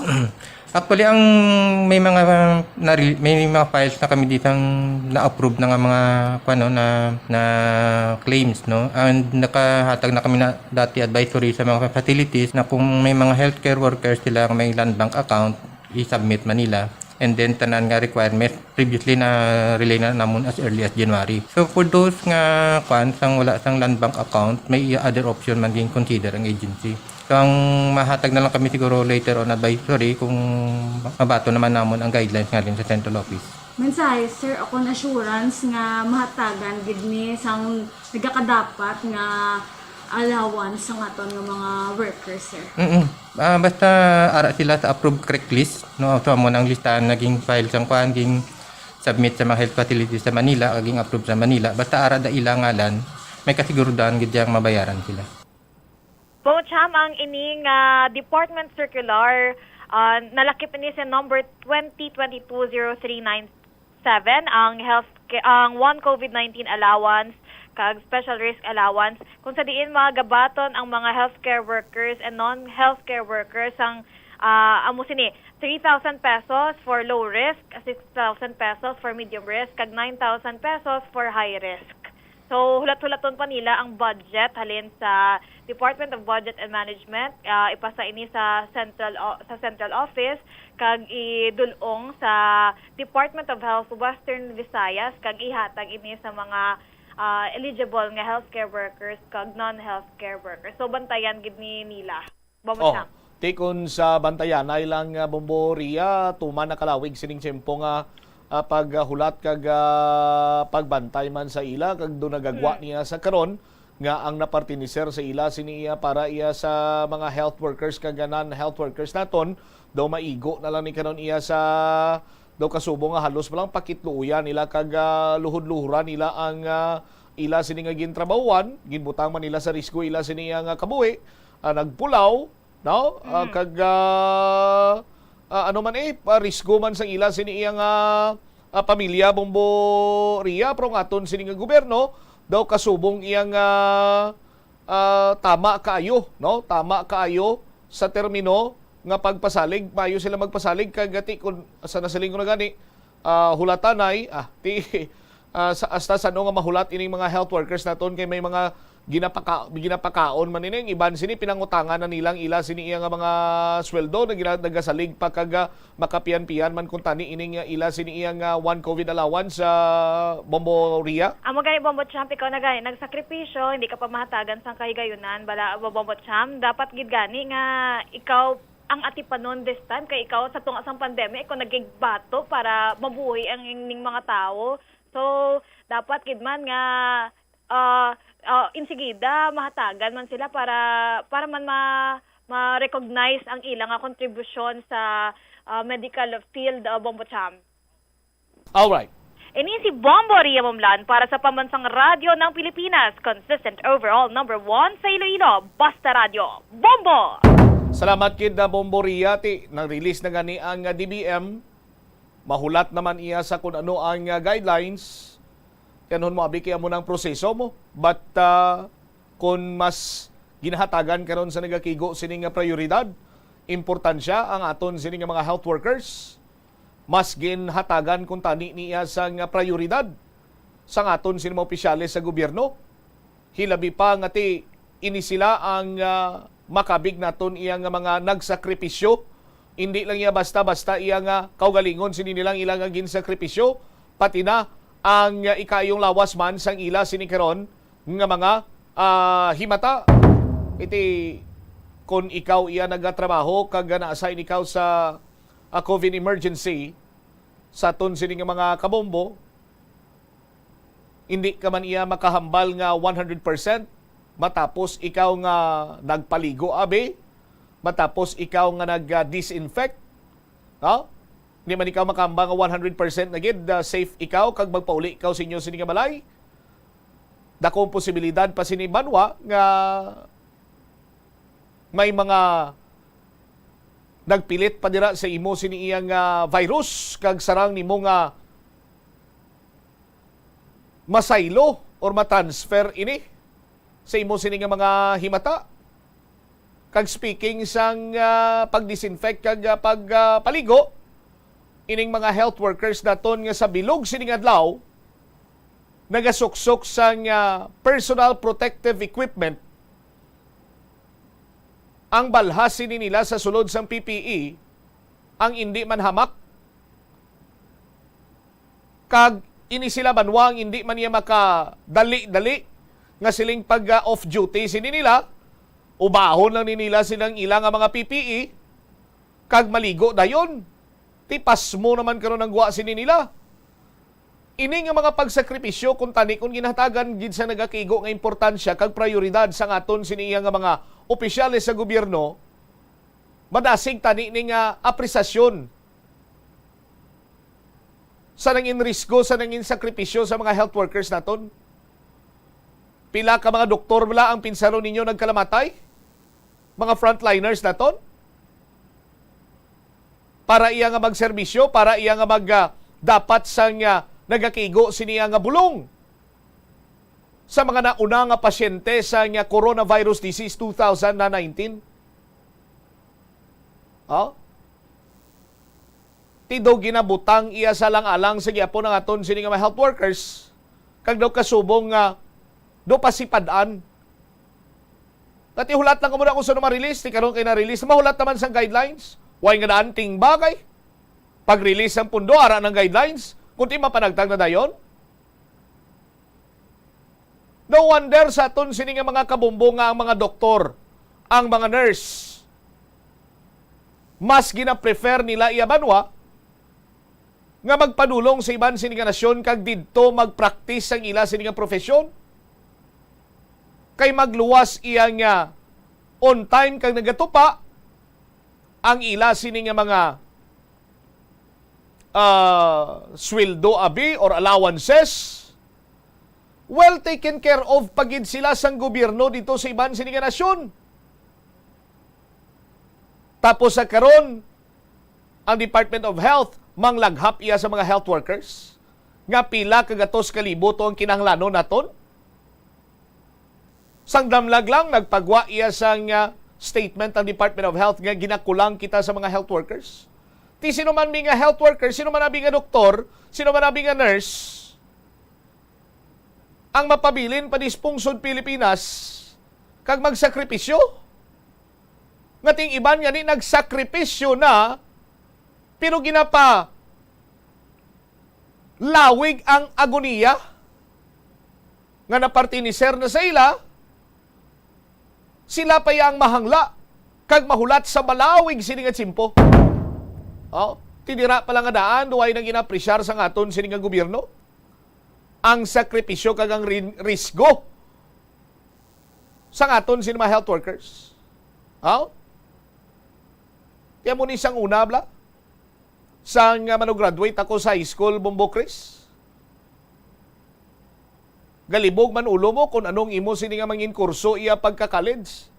Actually, ang may mga nari- may mga files na kami ditang na-approve na nga mga kuno na na claims, no. And nakahatag na kami na dati advisory sa mga facilities na kung may mga healthcare workers sila nga may land bank account, i-submit man nila. And then tanan nga requirements previously na relay na namon as early as January. So for those nga kwan sang wala sang land bank account, may other option man gin consider ang agency. So ang mahatag na lang kami siguro later on advisory kung mabato naman namon ang guidelines nga din sa central office. Mensahe, sir, o kon assurance nga mahatagan gid ni sang nagakadapat nga allowance sang aton nga mga workers, sir? Mm. Ah, basta ara sila sa approved CREC list, no? So amo nang listahan naging file sang kwan, ging submit sa mga health facilities sa Manila, kag ging approve sa Manila. Basta ara da ila ngalan, may kasigurudahan gid yang mabayaran sila. Bongo Cham, ang ining ah, department circular, ah, nalakip ini sa number twenty twenty-two zero three nine seven, ang health ang one COVID nineteen allowance kag special risk allowance, kung sa diin magabaton ang mga healthcare workers and non-healthcare workers ang ah, amo sini, three thousand pesos for low risk, six thousand pesos for medium risk, kag nine thousand pesos for high risk. So hulat-hulaton pa nila ang budget halin sa Department of Budget and Management. Ah, ipasa ini sa central o- sa central office kag idul-ong sa Department of Health Western Visayas kag ihatag ini sa mga ah, eligible nga healthcare workers kag non-healthcare workers. So bantayan gid ni nila. Bongo Oh, Cham. Tikon sa bantayanay lang, ah, Bombo Ria, tuman na kalawig sining tiyempo nga ah, paghulat kag ah, pagbantay man sa ila kag do nagagwa niya sa karon nga ang napartiniser sa ila sini iya para iya sa mga health workers kag non-health workers naton, daw maigo na lang ni karon iya sa daw kasubong nga halos pa lang pakitluoyan nila kag ah, luhod-luhuran nila ang ah, ila sini nga gintrabahuan, ginbutang man nila sa risgo ila sini iya nga kabuhi, ah, nagpulaw, no? Ah, kag ah, ah, ano man eh, ah, risgo man sa ila sini iya nga ah, pamilya, Bombo Ria, pero ang aton sini nga gobyerno daw kasubong iya nga ah, tama kaayo, no? Tama kaayo sa termino nga pagpasalig, maayo sila magpasalig kag ti kun sa nasiling ko na gani, ah, hulatanay, ah, ti ah, sa, hasta sa ano nga mahulat ining mga health workers naton kay may mga ginapaka, ginapakaon man ini, ang iban sini pinangutangan na nilang ila sini iya nga mga sweldo na gina, nagasalig pa kag ah, makapian-pian man kuntani ining ah, ila sini iya nga one COVID allowance sa Bombo Ria. Amo gani, Bombo Champ, ikaw na gani nagsakripisyo, hindi ka pa mahatagan sang kahigayunan, bala, Bombo Champ, dapat gid gani nga ikaw ang atipanon this time kay ikaw sa tunga sang pandemic ikaw nagigbato para mabuhi ang ning mga tawo. So dapat gid man nga ah, ah, insigida mahatagan man sila para para man ma ma-recognize ang ila nga kontribusyon sa ah, medical field, ah, Bombo Cham. Alright. Ini si Bombo Ria Mumlan para sa Pambansang Radyo ng Pilipinas, consistent overall number one sa Iloilo, Basta Radyo, Bombo! Salamat kid na Bombo Ria, ti nang release na gani ang ah, D B M. Mahulat naman iya sa kung ano ang ah, guidelines. Tiyanhon mo abi kay amo nang proseso mo. But ah, kung mas Ginhatagan karon sa nagakigo sini nga prioridad, importansya ang aton sini nga mga health workers. Mas ginhatagan kuntani niya sang prioridad sang aton sini mga opisyales sa gobyerno. Hilabi pa nga ti ini sila ang, ah, makabig naton iya nga mga nagsakripisyo. Hindi lang iya basta-basta iya nga kaugalingon sini nilang ila nga ginsakripisyo, pati na ang, ah, ikayong lawas man sang ila sini karon nga mga, ah, himata. Iti, kung ikaw iya nagatrabaho kag na-assign ikaw sa, ah, COVID emergency, sa aton sini nga mga kabombo, hindi ka man iya makahambal nga one hundred percent matapos ikaw nga nagpaligo, abi, matapos ikaw nga nag-disinfect, no? Hindi man ikaw makahambal nga one hundred percent na gid, ah, safe ikaw kag magpauli ikaw sa inyo sini nga balay. Dakong posibilidad pa sini banwa nga may mga nagpilit pa dira sa imo sini iya nga virus kag sarang nimo nga masaylo or matransfer ini sa imo sini nga mga himata. Kag speaking sang, ah, pag-disinfect kag, ah, pag, ah, paligo, ining mga health workers naton nga sa bilog sini nga adlaw nagasuksok sang, ah, personal protective equipment, ang balhas sini nila sa sulod sang P P E ang indi man hamak. Kag ini sila banwa ang indi man niya makadali-dali nga siling pag, ah, off duty sini nila, ubahon lang ni nila silang ila nga mga P P E kag maligo dayon. Ti pasmo naman karon ang gwa sini nila. Ini nga mga pagsakripisyo, kuntani, kung ginhatagan gid sa nagakigo nga importansya kag prioridad sa aton sini iya nga mga opisyales sa gobyerno, madasig tani ni nga apresasyon sa nangin risgo, sa nangin sakripisyo sa mga health workers naton. Pila ka mga doktor bala ang pinsaron ninyo nagkalamatay? Mga frontliners naton? Para iya nga magserbisyo, para iya nga mag, ah, dapat sang, ah, nagakigo sini nga bulong sa mga nauna nga pasyente sa nga coronavirus disease two thousand nineteen. Oh? Ti daw ginabutang iya sa alang-alang sa gihapon ang aton sini nga mga health workers, kag daw kasubong nga daw pasipad-an. Kati hulat lang ko muna kung sino ma-release, ti karon kay na-release, mahulat naman sang guidelines. Way nga daan, ting bagay. Pag-release ang pundo, ara ng guidelines, kung ti mapanagtag na dayon. No wonder sa aton sini nga mga kabombo nga ang mga doktor, ang mga nurse, mas gina-prefer nila iya banwa nga magpadulong sa iban sini nga nasyon kag didto mag-practice ang ila sini nga profesyon. Kay magluwas iya nga on time kag nagatupa ang ila sini nga mga, ah, sweldo abi or allowances. Well taken care of pa gid sila sang gobyerno dito sa iban sini nga nasyon. Tapos sa karon, ang Department of Health manglaghap iya sa mga health workers nga pila ka gatos ka libo to ang kinahanglanon naton. Sang damlag lang, nagpagwa iya sang, ah, statement ang Department of Health nga ginakulang kita sa mga health workers. Ti sino man mi nga health worker, sino man abi nga doktor, sino man abi nga nurse, ang mapabilin pa ni sa pungsod Pilipinas kag magsakripisyo? Nga ting iban nga ni nagsakripisyo na, pero ginapa lawig ang agoniya nga napartiniser na sa ila, sila pa iya ang mahangla kag mahulat sa malawig sini nga tiyempo. Oh, ti dira pa lang nga daan, duway nang ginapresyar sa aton sini nga gobyerno ang sakripisyo kag ang rin-, risgo sa aton sini mga health workers. Oh? Kaya mo ni sang una, bla? Sang, ah, mano-graduate ako sa high school, Bombo Chris. Galibog man ulo mo kung anong imo sini nga mangin kurso iya pagka-college.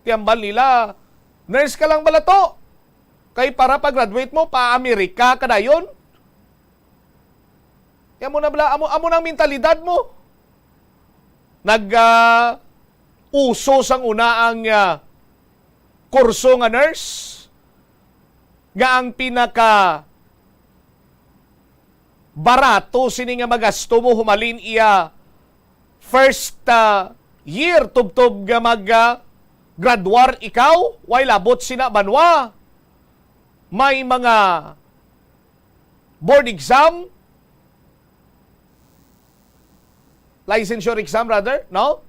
Ti hambal nila, "Nurse ka lang bala to. Kay para pag-graduate mo, pa-Amerika ka dayon." Ti amo na bala, amo, amo nang mentalidad mo. Nag, ah, uso sang una ang, ah, kurso nga nurse, nga ang pinaka barato sini nga magasto mo humalin iya first, ah, year tubtob nga mag, ah, graduar ikaw, way labot sina banwa. May mga board exam, licensure exam rather, no?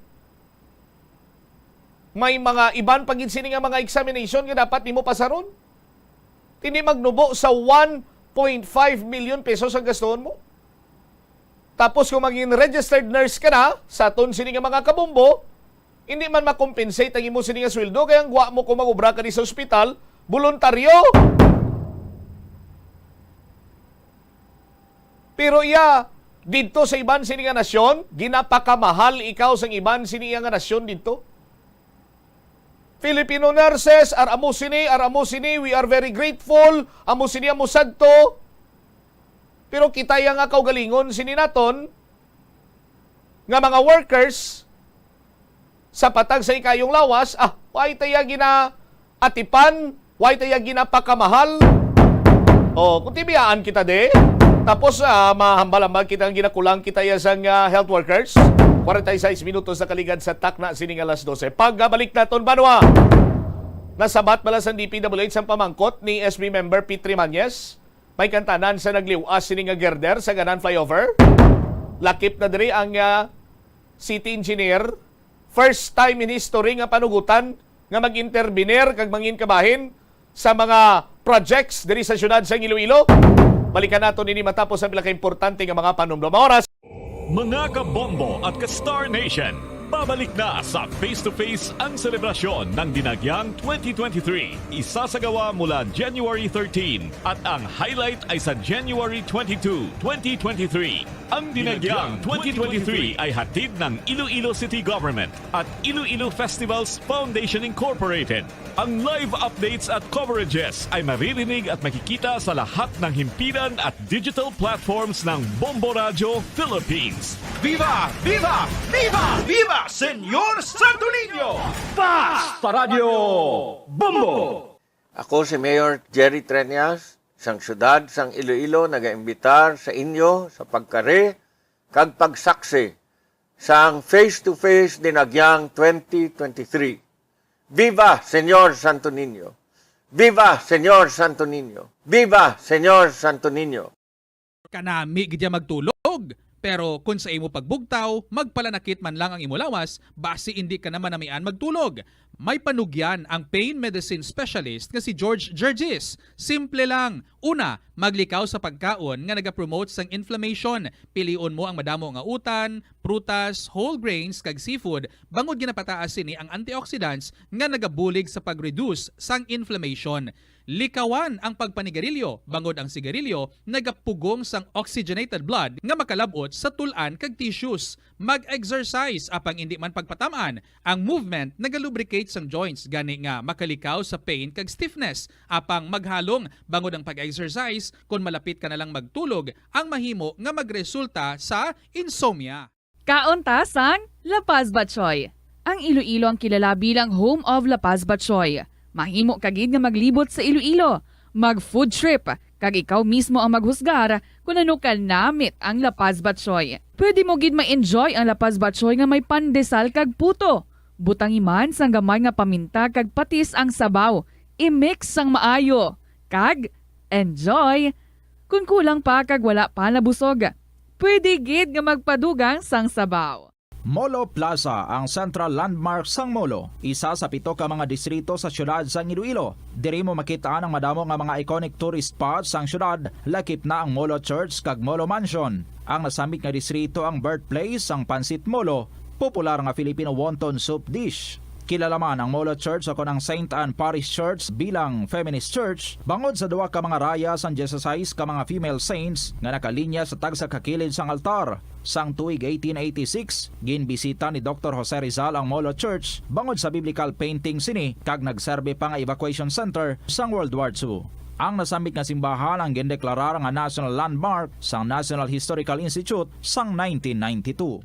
May mga iban pa gid sini nga mga examination nga dapat nimo pasaron. Hindi magnubo sa one point five million pesos ang gastuhon mo. Tapos kung maging registered nurse ka na, sa aton sini nga mga kabombo, hindi man makompensate ang imo sini nga sweldo, kaya ang gwa mo kung mag-obra ka di sa ospital, voluntaryo. Pero iya, didto sa iban sini nga nasyon, ginapakamahal ikaw sang iban sini nga nasyon didto. Filipino nurses, ar amo sini, ar amo sini, we are very grateful, amo sini, amo sadto. Pero kita iya nga kaugalingon sini naton, nga mga workers, sa patag sa ikayong lawas, ah, way ta iya ginaatipan, way ta iya ginapakamahal. Oh, kung tibiyaan kita di, tapos, ah, mahambal-hambal kita nga ginakulang kita iya sang, ah, health workers. Forty-six minutos na kaligad sa takna sini nga alas dose. Pagbalik naton, banwa, nasabat bala sang D P W H ang pamangkot ni S B member Petrie Mañez? May kantanan sa nagliw-as sini nga girder sa Ganan Flyover. Lakip na diri ang, ah, city engineer. First time in history nga panugutan nga mag-intervenir kag mangin kabahin sa mga projects diri sa siyudad sa Iloilo. Balikan nato nini matapos ang pila ka importante nga mga panumdom. Ang oras. Mga kabombo at ka-Star Nation, pabalik na sa Face to Face ang selebrasyon ng Dinagyang twenty twenty-three. Isasagawa mula January thirteen at ang highlight ay sa January twenty-two, twenty twenty-three. Ang Dinagyang twenty twenty-three ay hatid ng Iloilo City Government at Iloilo Festivals Foundation Incorporated. Ang live updates at coverages ay maririnig at makikita sa lahat ng himpilan at digital platforms ng Bombo Radyo Philippines. Viva! Viva! Viva! Viva Senyor Santo Niño! Paz! Paradyo Bombo! Ako si Mayor Jerry Treñas, sang siyudad sang Iloilo, nagaimbitar sa inyo sa pagkari kag pagsaksi sang Face to Face Dinagyang twenty twenty-three. Viva Senyor Santo Niño! Viva Senyor Santo Niño! Viva Senyor Santo Niño! Kanami gid ya magtulog. Pero kon sa imo pagbugtaw, magpalanakit man lang ang imo lawas, basi indi ka na manamian magtulog. May panugyan ang pain medicine specialist nga si George Gergis. Simple lang. Una, maglikaw sa pagkaon nga nagapromote sang inflammation. Pilion mo ang madamo nga utan, prutas, whole grains, kag seafood, bangod ginapataas sini ang antioxidants nga nagabulig sa pag-reduce sang inflammation. Likawan ang pagpanigarilyo, bangod ang sigarilyo nagapugong sang oxygenated blood nga makalab-ot sa tul-an kag tissues. Mag-exercise, apang indi man pagpatam-an. Ang movement nagalubricate sang joints, gani nga makalikaw sa pain kag stiffness. Apang maghalong, bangod ang pag-exercise, kon malapit ka na lang magtulog, ang mahimo nga magresulta sa insomnia. Kaon ta sang La Paz Batchoy. Ang Iloilo ang kilala bilang home of La Paz Batchoy. Mahimo ka gid nga maglibot sa Iloilo, mag-food trip, kag ikaw mismo ang maghusgar kon ano ka namit ang La Paz Batchoy. Pwede mo gid ma-enjoy ang La Paz Batchoy nga may pandesal kag puto. Butangi man sang gamay nga paminta kag patis ang sabaw. I-mix sang maayo. Kag enjoy! Kon kulang pa kag wala pa nabusog, pwede gid nga magpadugang sang sabaw. Molo Plaza, ang central landmark sang Molo, isa sa pito ka mga distrito sa siyudad sang Iloilo. Diri mo makit-an ang madamo nga mga iconic tourist spots sang siyudad, lakip na ang Molo Church kag Molo Mansion. Ang nasambit nga distrito ang birthplace sang Pancit Molo, popular nga Filipino wonton soup dish. Kilala man ang Molo Church ukon ang Saint Anne Parish Church bilang feminist church, bangod sa duha ka mga raya sang dieciséis ka mga female saints nga nakalinya sa tagsa ka kilid sang altar. Sang tuig eighteen eighty-six, ginbisita ni Doktor Jose Rizal ang Molo Church bangod sa biblical painting sini, kag nagserbi pa nga evacuation center sang World War Two. Ang nasambit nga simbahan ang gindeklarar nga national landmark sang National Historical Institute sang nineteen ninety-two.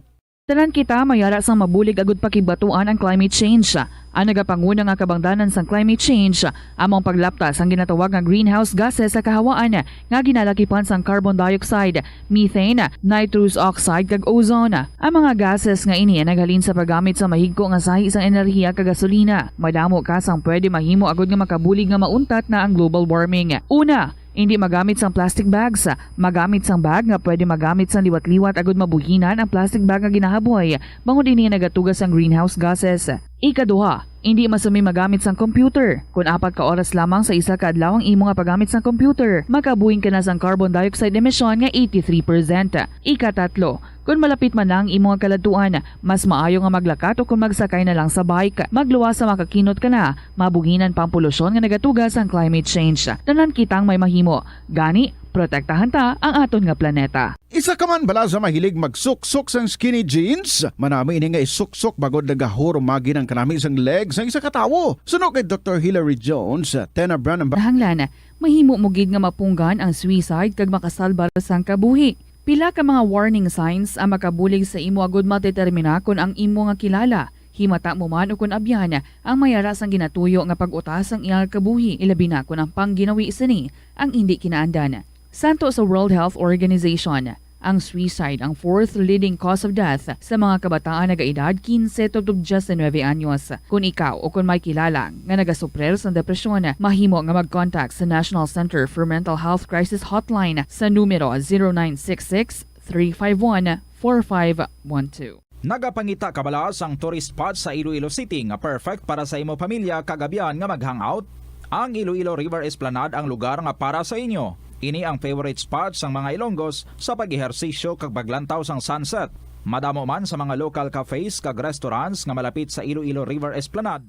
Tanan kita may ara sang mabulig agud pakibatuan ang climate change. Ang nagapanguna nga kabangdanan sang climate change amo ang paglapta sang ginatawag nga greenhouse gases sa kahawaan nga ginalakipan sang carbon dioxide, methane, nitrous oxide, kag ozone. Ang mga gases nga ini naghalin sa paggamit sa mahigko nga sahi sang enerhiya kag gasolina. Madamo ka sang pwede mahimo agud nga makabulig nga mauntat na ang global warming. Una, hindi magamit sang plastic bags. Magamit sang bag nga pwede magamit sang liwat-liwat agud mabuhinan ang plastic bag nga ginahaboy, bangod ini nagatuga sang greenhouse gases. Ikaduha, hindi masumi magamit sang computer. Kon apat ka oras lamang sa isa ka adlaw ang imo nga paggamit sang computer, makabuhing ka na sang carbon dioxide emission nga eighty-three percent. Ikatatlo, kon malapit man na ang imo nga kaladtuan, mas maayo nga maglakat o kon magsakay na lang sa bike. Magluwas sa makakinot ka na, mabuhinan pa ang polusyon nga nagatuga sang climate change. Tanan kitang may mahimo. Gani, protektahan ta ang aton nga planeta. Isa ka man bala sa mahilig magsuksok sang skinny jeans? Manami ini nga isuksok bangod nagahurumagi ang kanami sang leg sang isa ka tawo. Suno kay Doktor Hilary Jones, Tena Branham. Nahanglan, mahimo mo gid nga mapunggan ang suicide kag makasalbar sang kabuhi. Pila ka mga warning signs ang makabulig sa imo agud madetermina kon ang imo nga kilala, himata mo man o kon abyan, ang may ara sang ginatuyo nga pag-utas sang iyang kabuhi, ilabi na kon ang pangginawi sini ang indi kinaandan. Santo sa World Health Organization, ang suicide ang fourth leading cause of death sa mga kabataan nagaedad quince to diecinuebe anyos. Kon ikaw o kon may kilala nga nagasuprir sa depresyon, mahimo nga mag-contact sa National Center for Mental Health Crisis Hotline sa numero zero nine six six, three five one, four five one two. Nagapangita ka bala sang tourist spot sa Iloilo City nga perfect para sa imo pamilya kag abyan nga mag-hangout? Ang Iloilo River Esplanade ang lugar nga para sa inyo. Ini ang favorite spot sang mga Ilonggos sa pag-ehersisyo kag paglantaw sang sunset. Madamo man sa mga local cafes kag restaurants nga malapit sa Iloilo River Esplanade.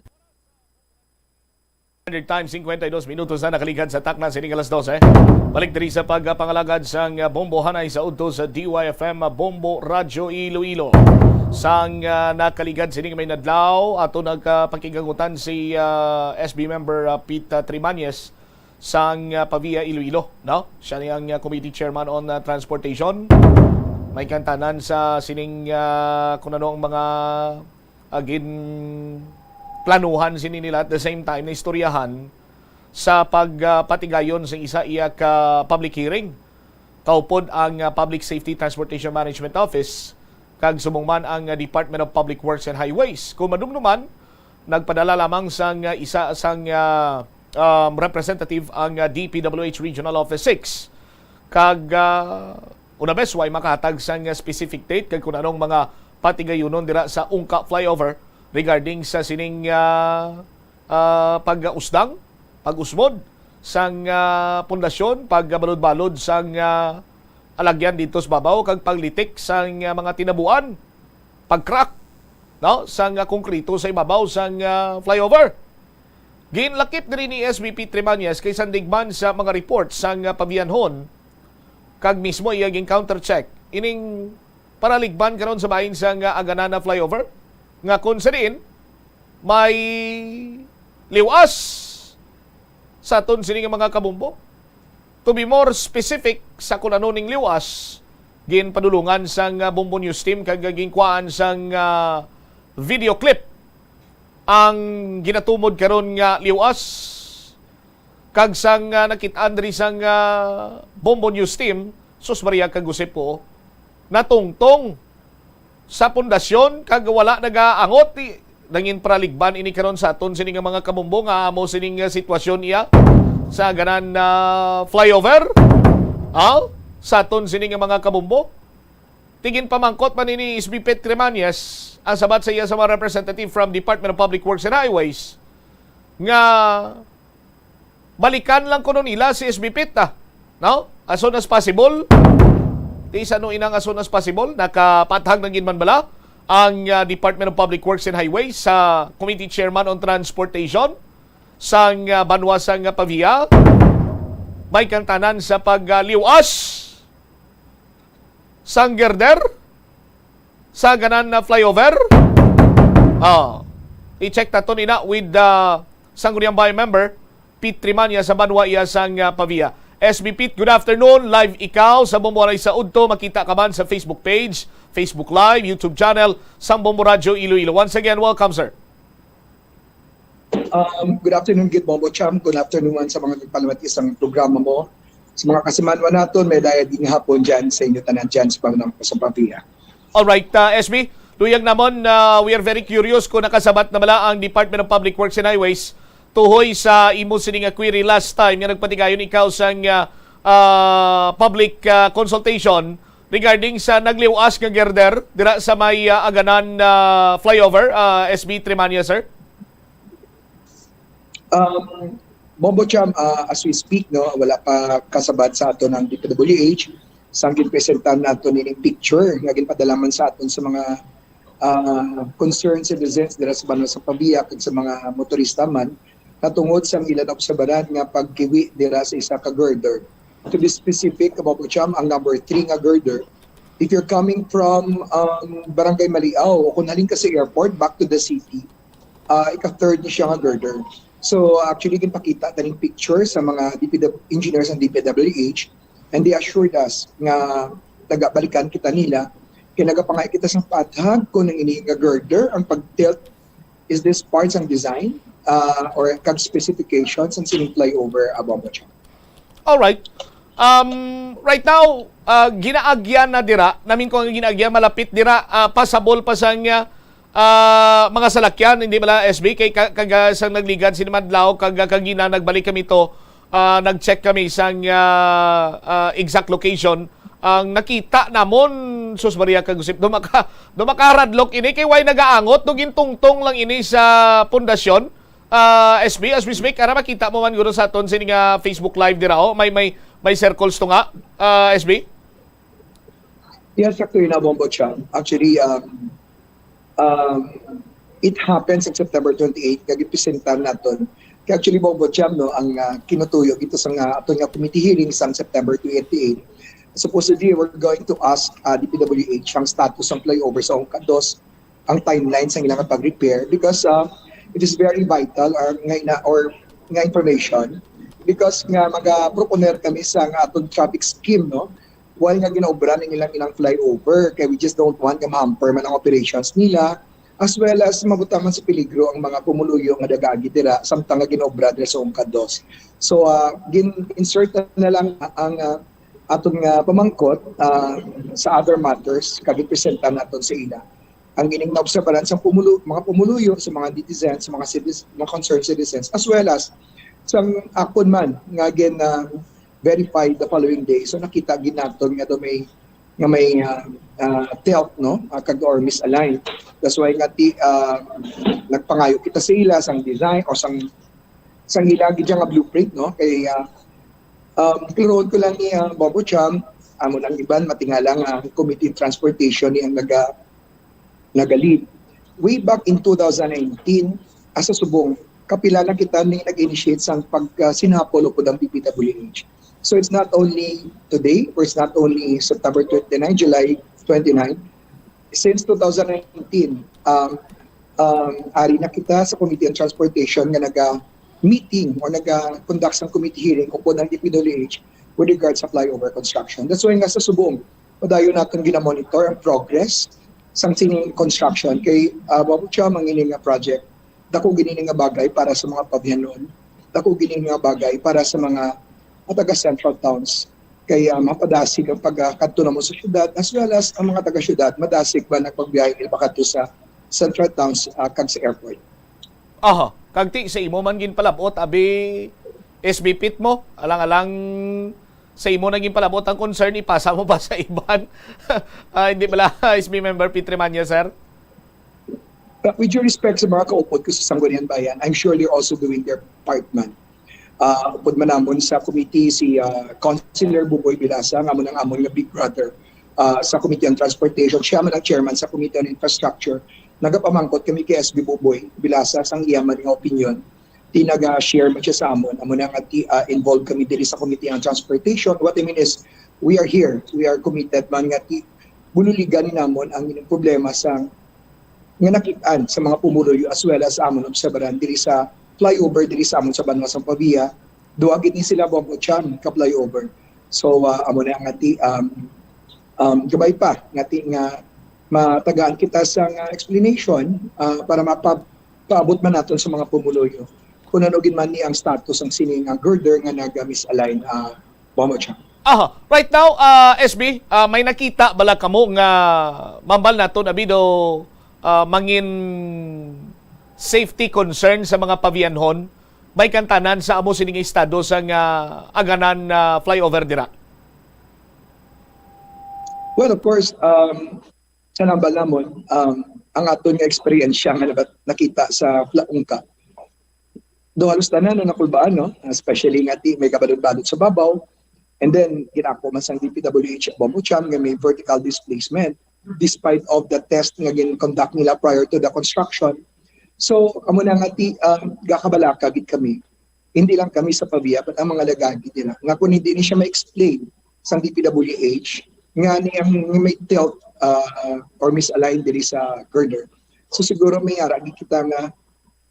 Standard Time, cincuenta y dos minutos na nakaligad sa takna sining alas dose. Balik diri sa pagpangalagad sang, ah, Bombo Hanay sa udto sa D Y F M, ah, Bombo Radyo Iloilo. Sang, ah, nakaligad sining may nadlaw, ato nagpakigangutan si, ah, S B member, ah, Pete, ah, Trimañez sang, ah, Pavia Iloilo, no? Siya ni ang, ah, committee chairman on, ah, transportation. May kantanan sa sining, ah, kung ano ang mga, ah, ginplanuhan sini nila at the same time na istoryahan sa pag, ah, patigayon sa isa iya ka public hearing. Kaupod ang, ah, Public Safety Transportation Management Office kag subong man ang, ah, Department of Public Works and Highways. Kung madumduman, nagpadala lamang sang, ah, isa sang, ah, um, representative ang, ah, D P W H Regional Office six. Kag, ah, una bes, way makahatag sang, ah, specific date kag kung anong mga patigayunon dira sa Ungka Flyover regarding sa sining, ah, ah, pag-usdang, pag-usmod sang, ah, pundasyon, pagbalod-balod sang, ah, alagyan dito sa babaw kag paglitik sang, ah, mga tinabuan, pag-crack, no, sang, ah, konkreto sa ibabaw sang, ah, flyover. Ginlakip diri ni S B P Trimañez kay sandig man sa mga report sang, ah, pabiyanhon kag mismo iya gin-counter check ining paraligban karon sa bahin sang, ah, Aganana flyover nga kung sa diin may liwas sa aton sini nga mga kabombo. To be more specific, sa kung ano ning liwas, ginpadulungan sang, ah, Bombo News Team kag ginkuhaan sang, ah, video clip ang ginatumod karon nga liwas. Kag sang, ah, nakit-an diri sang, ah, Bombo News Team, sus Maria kag Josep ko, natungtong sa pundasyon kag wala nagaangot. Di, nangin paraligban ini karon sa aton sini nga mga kabombo nga amo sining, ah, sitwasyon iya sa ganan na flyover. Aw, sa aton sini nga mga kabombo. Tigin pamangkot man ini S B Pete Trimañez, ang sabat sa iya sa mga representative from Department of Public Works and Highways nga balikan lang kuno nila si S B Pete, ah, no? As soon as possible. Ti sa ano inang as soon as possible, nakapathag na gid man bala ang, ah, Department of Public Works and Highways sa Committee Chairman on Transportation sang, ah, banwa sang, ah, Pavia. May kantanan sa pagliwas sang girder sa ganan na flyover. Ah, i-check nato nina with, ah, Sangguniang Bayan member, Pete Trimañez sa banwa iya sang, ah, Pavia. S B Pete, good afternoon. Live ikaw sa Bombo Aray sa Udto. Makita ka man sa Facebook page, Facebook Live, YouTube channel sang Bombo Radyo Iloilo. Once again, welcome, sir. Um, good afternoon, good Bombo Cham. Good afternoon man sa mga nagpalamati sa programa mo. Sa mga kasimanwa naton, may daya din hapon dyan sa inyo tanan dyan sa Panginoon sa Pavia. Alright, uh, S B, luyag namon, uh, we are very curious kung nakasabat na bala ang Department of Public Works and Highways tuhoy sa imo sini nga query last time nga nagpatigayon ikaw sang uh, uh, public uh, consultation regarding sa nagliwas nga girder dira sa may uh, Aganan uh, flyover, uh, S B Trimania, sir? Um, Bombo Cham, uh, as we speak, no, wala pa kasabat sa aton ang D P W H. Sang ginpresentar nato nining picture nga ginpadala man sa aton sa mga uh, concerned citizens dira sa banwa sa Pavia kag sa mga motorista man natungod sa ila naobserbaran nga pagkiwi dira sa isa ka girder. To be specific, Bombo Cham, ang number three nga girder. If you're coming from um, Barangay Maliao o kung halin ka sa airport back to the city, uh, ika-third ni siya nga girder. So actually, ginpakita taning picture sa mga D P W, engineers ng D P W H, and they assured us nga nagabalikan kita nila kay nagapangay kita sa pathag kung ang ini nga girder ang pag-tilt is this part sang design uh, or kag specifications ang sining flyover, Bombo Cham. Alright. Um, right now, uh, ginaagyan na dira. Namin ko ang ginaagyan, malapit dira, uh, pasabol pa sang uh, uh, mga salakyan, hindi bala S B, kay ka, kaga sang nagligad sini madlaw, kag kagina nagbalik kami to, uh, nag-check kami sang uh, uh, exact location. Ang nakita namon, sus Maria kag Josep, dumaka, dumakaradlok ini kay way nagaangot, no, gintungtong lang ini sa pundasyon. Uh, S B, as we speak, ara makita mo man guro sa aton sini nga Facebook Live dira, oh. May may may circles to nga, uh, S B. Yes, sakto yun, Bombo Cham. Actually, um, um, it happens on September twenty-eight, nga gipresentar naton. Kaya actually, Bombo Cham, no, ang uh, kinutuyo dito sa nga aton nga committee hearing sa September twenty-eight. Supposedly, we're going to ask uh, D P W H ang status ng flyover sa Ungkad Dos, ang timeline sa ilang pag-repair because uh, it is very vital or nga ina, or nga information because nga magaproponer kami sa nga atong traffic scheme, no, while nga ginaobra na nilang ilang flyover, kay we just don't want nga ma-hamper man ang operations nila, as well as mabutang man sa peligro ang mga pumuluyo nga nagaagi dira samtang nga ginaobra dira sa Ungkad Dos. So uh, gin-insert na lang ang uh, atong uh, pamangkot uh, sa other matters kag gipresenta naton sa ila ang ining naobserbaran sa pumulo, mga pumuluyo, sa mga netizens, sa mga citizens, mga concerned citizens, as well as sa akon man nga gin uh, verified the following day. So nakita gid naton nga daw may nga may uh, uh, tilt, no, uh, kag or misaligned. That's why nga ti, uh, nagpangayo kita sa ila sang design o sang sang ila gid nga blueprint, no, kay uh, um, klarohon ko lang ni uh, Bobo Cham, amo lang iban matingala nga committee transportation ni ang naga naga-lead. Way back in two thousand nineteen, asa subong kapila na kita ni nag-initiate sang pagkasinapol upod ang D P W H. So it's not only today or it's not only September twenty-nine, July twenty-nine. Since two thousand nineteen, um, um, ari na kita sa Committee on Transportation nga naga-meeting or naga-conduct sang committee hearing upod ang D P W H with regards sa flyover construction. That's why nga sa subong, padayon naton ginamonitor ang progress sang sining construction kay uh, Bobo Cham, ang ini nga project dako gini nga bagay para sa mga Pavianon, dako gini nga bagay para sa mga, mga taga central towns. Kaya mapadasig ang pagkadto namo sa syudad as well as ang mga taga syudad madasig ba nagpagbiyahe nila pakadto sa central towns uh, kag sa airport. Aha, kag ti sa imo man ginpalabot abi S B Pete mo, alang-alang sa imo na ginpalabot ang concern, ipasa mo ba sa iban? uh, hindi bala S B member Pete Remanya, sir? But with due respect sa mga kaupod ko sa Sangguniang Bayan, I'm sure they're also doing their part man. Uh, upod man namon sa committee si uh, Councilor Buboy Bilasa, nga amo nang amon nga big brother uh, sa Committee on Transportation. Siya man ang chairman sa Committee on Infrastructure. Nagapamangkot kami kay S B Buboy Bilasa sang iya man nga opinion. Ti naga-share man siya sa amon. Amo na nga ti uh, involved kami diri sa Committee on Transportation. What I mean is, we are here. We are committed man nga ti bululigan ni namon ang problema sa nga nakit-an sa mga pumuluyo as well as amon obserbaran diri sa flyover diri sa amon sa banwa sa Pavia. Duha gid ni sila, Bombo Cham, ka flyover. So, ah, amo na nga ti, um, um, gamay pa nga ti nga matagaan kita sang, ah, explanation, ah, para mapaabot man naton sa mga pumuluyo kung ano gid man ni ang status ang sini nga girder nga naga-misalign, ah, Bombo Cham. Aha, right now, ah, S B, ah, may nakita bala kamo nga mambal naton abi daw, ah, mangin safety concern sa mga pabiyanhon, may kantanan sa amo sining estado sa nga Aganan, ah, flyover dira? Well, of course, um, sa nambal namon, um, ang aton nga eksperyensya nga nabat-, nakita sa Flaungka, do halos tanan na nakulbaan, no? Especially nga ti may kabalod-balod sa babaw. And then, ginako man sang D P W H Bombo Cham nga may vertical displacement despite of the test nga gin-conduct nila prior to the construction. So, amo na nga ti, um, gakabalaka gid kami. Hindi lang kami sa Pavia, but ang mga lagagi nila. Nga kung hindi ni siya ma-explain sang D P W H, nga ni ang may tilt, uh, or misalign diri sa girder. So, siguro may ara gid kita nga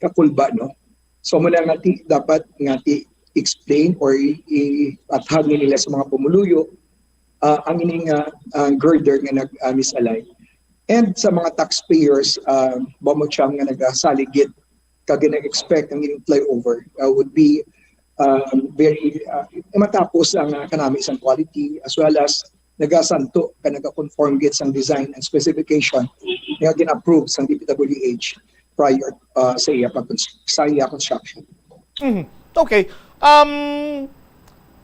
kakulba, no? So, amo na nga ti, dapat nga ti explain or i-, i-, athag ni nila sa mga pumuluyo, ah, ang ini nga, ah, girder nga nag, ah, misalign. And sa mga taxpayers, ah, Bombo Cham, nga nagasaligid kag nag-expect ang ining flyover, ah, would be, um, very, ah, matapos ang, ah, kanami sang quality as well as nagasanto ka nagakonform gid sang design and specification nga gin-approve sang D P W H prior, ah, sa iya pag-, sa iya construction. Mhm. Okay. Um,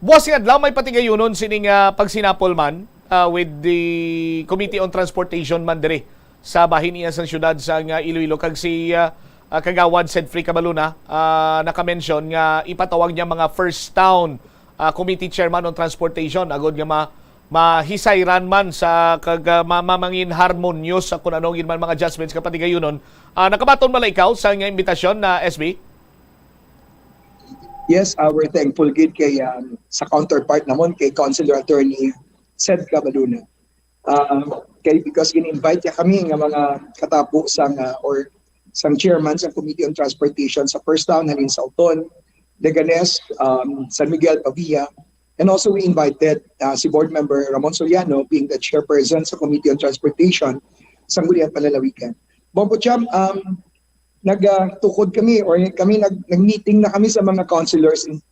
buwas nga adlaw may patigayunon sining, ah, pagsinapol man, ah, with the Committee on Transportation man diri sa bahin iya sang siyudad sa nga Iloilo, kag si, ah, ah, Kagawad Sedfrey Cabaluna, ah, naka-mention nga ipatawag niya mga first town, ah, committee chairman on transportation agod nga ma-, mahisayran man sa kag, ah, ma-, ma-, mangin harmonious sa kun ano gid man mga adjustments nga patigayunon. Ah, nakabaton bala ikaw sa nga imbitasyon na S B? Yes, ah, we're thankful gid kay, um, sa counterpart namon kay Councilor Attorney Sed Cabaluna. Ah, kay because gin-invite niya kami nga mga katapo sang, ah, or sang chairman sang Committee on Transportation sa First Town, halin sa Oton, Leganes, um, San Miguel, Pavia, and also we invited, ah, si Board Member Ramon Soriano being the chairperson sa Committee on Transportation, Sangguniang Panlalawigan. Bombo Cham, um, nagtukod kami or kami nag-, nag-meeting na kami sa mga councilors in,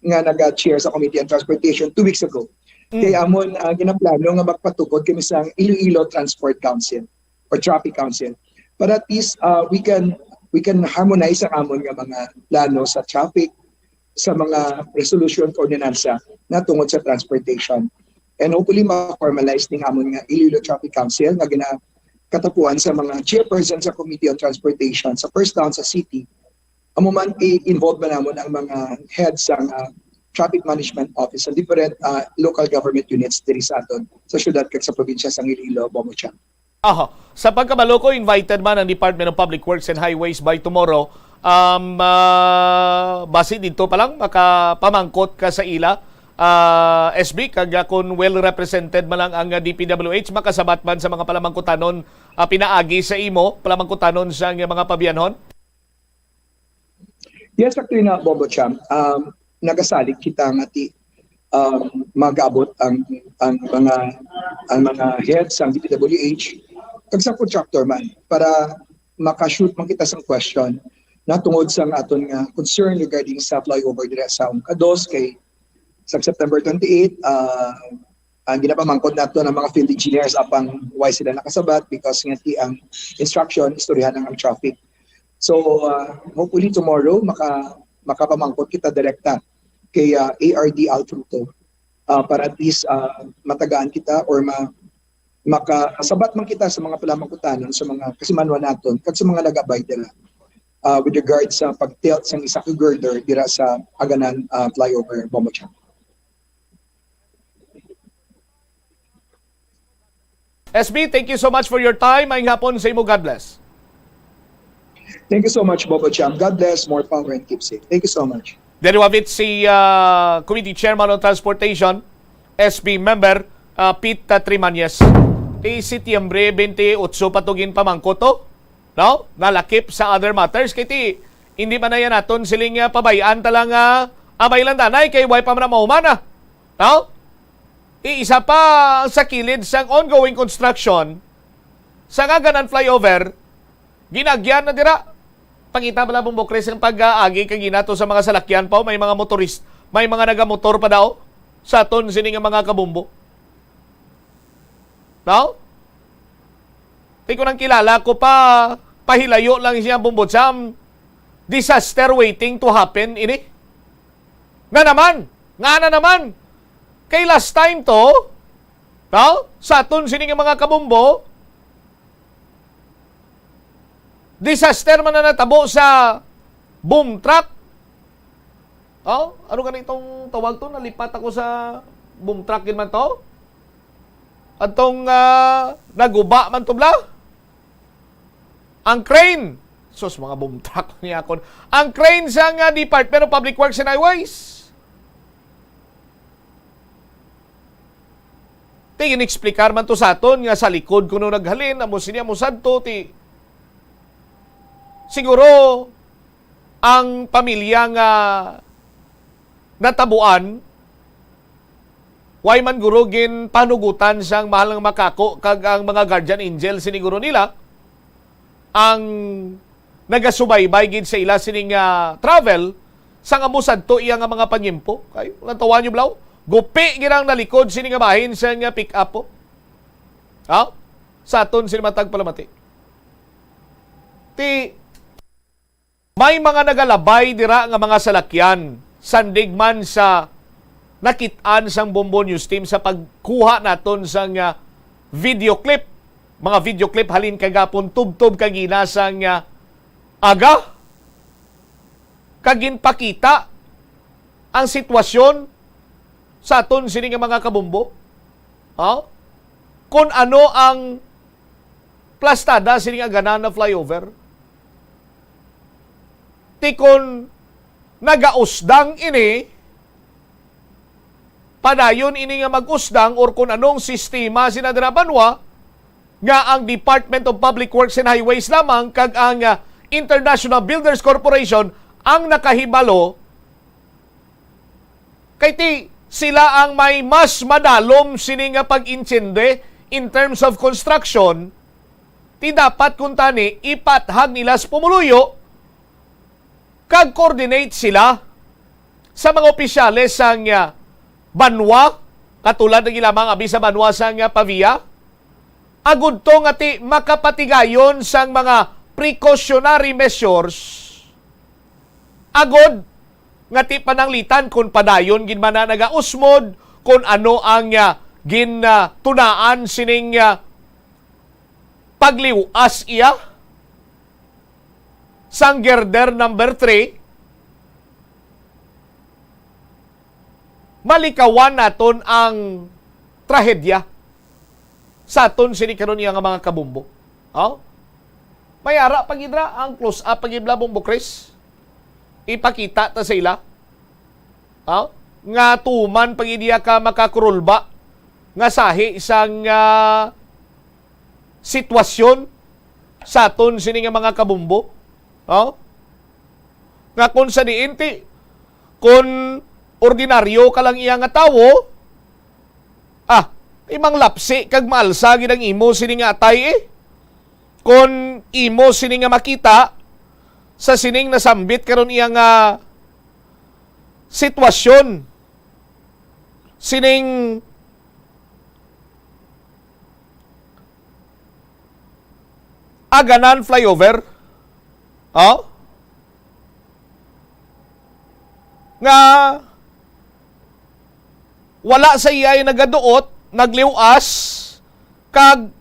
nga naga-chair sa Committee on Transportation two weeks ago. Mm. Kay amon, ah, ginaplano nga magpatukod kami sa Iloilo Transport Council or Traffic Council. Para at least, ah, we can, we can harmonize ang amon nga mga plano sa traffic, sa mga resolution o ordinansa na tungod sa transportation. And hopefully, ma-formalize ning amon nga Iloilo Traffic Council nga ginakatapuan sa mga chairperson sa Committee on Transportation sa First Town sa city. Amo man, i-involve man namon ang mga heads sang, ah, traffic management office sa different, ah, local government units diri sa aton, sa syudad kag sa probinsya sang Iloilo, Bombo Cham. Aha. Sa pagkabalo ko, invited man ang Department of Public Works and Highways by tomorrow. Um, ah, basi dito pa lang, makapamangkot ka sa ila, ah, S B, kag, ah, kung well represented man lang ang, ah, D P W H, makasabat man sa mga palamangkutanon, ah, pinaagi sa imo, palamangkutanon sa mga pabiyanhon? Yes, actually na, Bombo Cham. Um, nagasalig kita nga ti, um, mag-abot ang, ang mga, ang mga head sang D P W H kag sa contractor man para maka-shoot man kita sang question na tungod sa aton nga concern regarding sa flyover dira sa Ungkados kay sa September twenty-eight, ah, ang ginapamangkot nato ng mga field engineers apang why sila nakasabat because nga ti ang instruction istoryahan ang traffic. So, ah, hopefully tomorrow maka-, makapamangkot kita direkta kay, ah, A R D Alfruto, ah, para at least, ah, matagaan kita or ma-, makasabat man kita sa mga palamangkutanon sa mga kasimanwa naton kag sa mga nagabay dira, ah, with regard sa pag-tilt sang isa ka girder dira sa Aganan, ah, flyover, Bombo Cham. S B, thank you so much for your time. Maayong hapon sa imo. God bless. Thank you so much, Bombo Cham. God bless, more power, and keep safe. Thank you so much. Diri wavit si, ah, Committee Chairman on Transportation, S B member, ah, Pete, ah, Trimañez. Ti Setyembre twenty-eight pa to ginpamangkot to, no? Nalakip sa other matters. Kay ti, hindi man na yan naton siling, ah, pabayaan ta lang, ah, Abay lang, danay, kay way pa man na mahuman, ah. No? Iisa pa ang sa kilid sang ongoing construction sa Ngaganan Flyover, ginagyan na dira. Pakita bala, Bombo Chris, ang pag-aagi kagina to sa mga salakyan pa, oh. May mga motorist, may mga nagamotor pa daw sa aton sini nga mga kabumbo. No? Di ko nang kilala ko pa, pahilayo lang siya, Bombo Cham. Disaster waiting to happen ini. Nga naman, nga na naman. Kay last time to, no? Sa aton sini nga mga kabumbo, disaster man na natabo sa boom truck. Oh, ano gani itong tawag to? Nalipat ako sa boom truck, yun man to? Atong, ah, naguba man to, bla? Ang crane. Sus, mga boom truck niya akon. Ang crane sa nga Department of Public Works and Highways. Ti, inexplikar man to sa aton nga sa likod kuno naghalin, amo sini, amo sadto, ti. Siguro, ang pamilya nga natabuan, way man guro ginpanugutan sang mahal nga makako kag ang mga guardian angel, sini guro nila, ang nagasubaybay gid sa ila sining, ah, travel, sang amo sadto iya nga mga panyempo. Kay, natawhan niyo, Blaw? Gupi gid ang nalikod sini nga bahin sa nga pick-up, po. Ha? Sa aton sini matag palamati. Ti, may mga nagalabay dira nga mga salakyan, sandig man sa nakit-an sang Bombo News Team sa pagkuha naton sang, ah, video clip. Mga video clip halin kagapon, tubtob kagina sang, ah, aga. Kag ginpakita ang sitwasyon sa aton sini nga mga kabumbo. Ha? Kung ano ang plastada sini nga Aganan na flyover. Ti kon nagausdang ini, padayon ini nga mag-usdang or kung anong sistema sina dira banwa nga ang Department of Public Works and Highways lamang kag ang, ah, International Builders Corporation ang nakahibalo, kay ti sila ang may mas madalom sini nga pag-intindi in terms of construction, ti dapat kuntani ipathag nila sa pumuluyo kag coordinate sila sa mga opisyales sang, ah, banwa, katulad na gid lamang abi sa banwa sang, ah, Pavia, agud to nga ti makapatigayon sang mga precautionary measures, agud nga ti pananglitan kon padayon gid man na nagausmod, kon ano ang, ah, gin, ah, tunaan sining, ah, pagliw-as iya sang girder number three, malikawan naton ang trahedya sa aton sini karon iya nga mga kabumbo. Oh? May ara pa gid ra ang close up pa gid, Bombo Chris. Ipakita ta sa ila. Oh? Nga tuman pa gid iya ka makakurulba nga sahi sang, ah, sitwasyon sa aton sini nga mga kabumbo. Oh? Nga kung sa diin ti, kung ordinaryo ka lang iya nga tawo, ah, imang lapsi kag maalsa gid ang imo sini nga atay, eh. Kung imo sini nga makita sa sining nasambit karon iya nga sitwasyon, sining Aganan flyover, oh, nga wala sa iyay nagaduot, nagliw-as, kag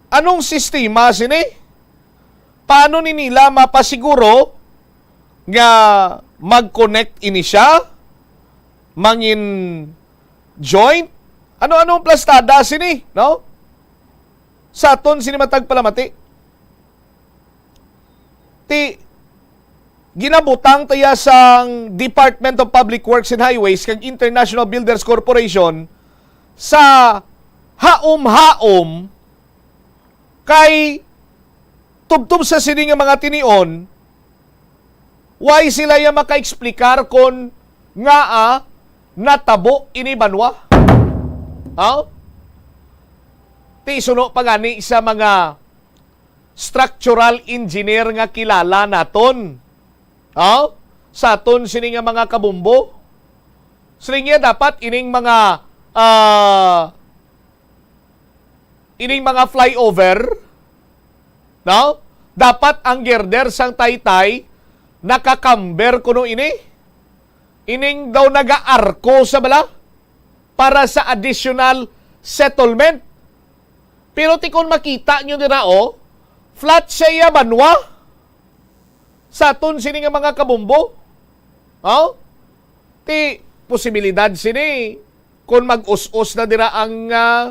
anong sistema sini? Paano ni nila mapasiguro nga mag-connect ini siya? Mangin joint? Ano-ano ang plastada sini, no? Sa aton sini matag palamati. Ti, ginabutang ta iya sang Department of Public Works and Highways kag International Builders Corporation sa haom-haom, kay tubtob sa sini nga mga tinion, Why sila ya maka-explicar kon ngaa natabo ini banwa? Ha? Ti suno pa gani sa mga structural engineer nga kilala naton. Ha? Sa aton sini nga mga kabumbo. Siling niya dapat ining mga, ah, ining mga flyover, no? Dapat ang girder sang Taytay nakakamber kuno ini. Ining daw nagaarko sa bala para sa additional settlement. Pero ti kon makita nyo dira, oh, flat siya iya banwa. Sa aton sini nga mga kabumbo, oh, ti posibilidad sini kon mag-us-os na dira ang, ah,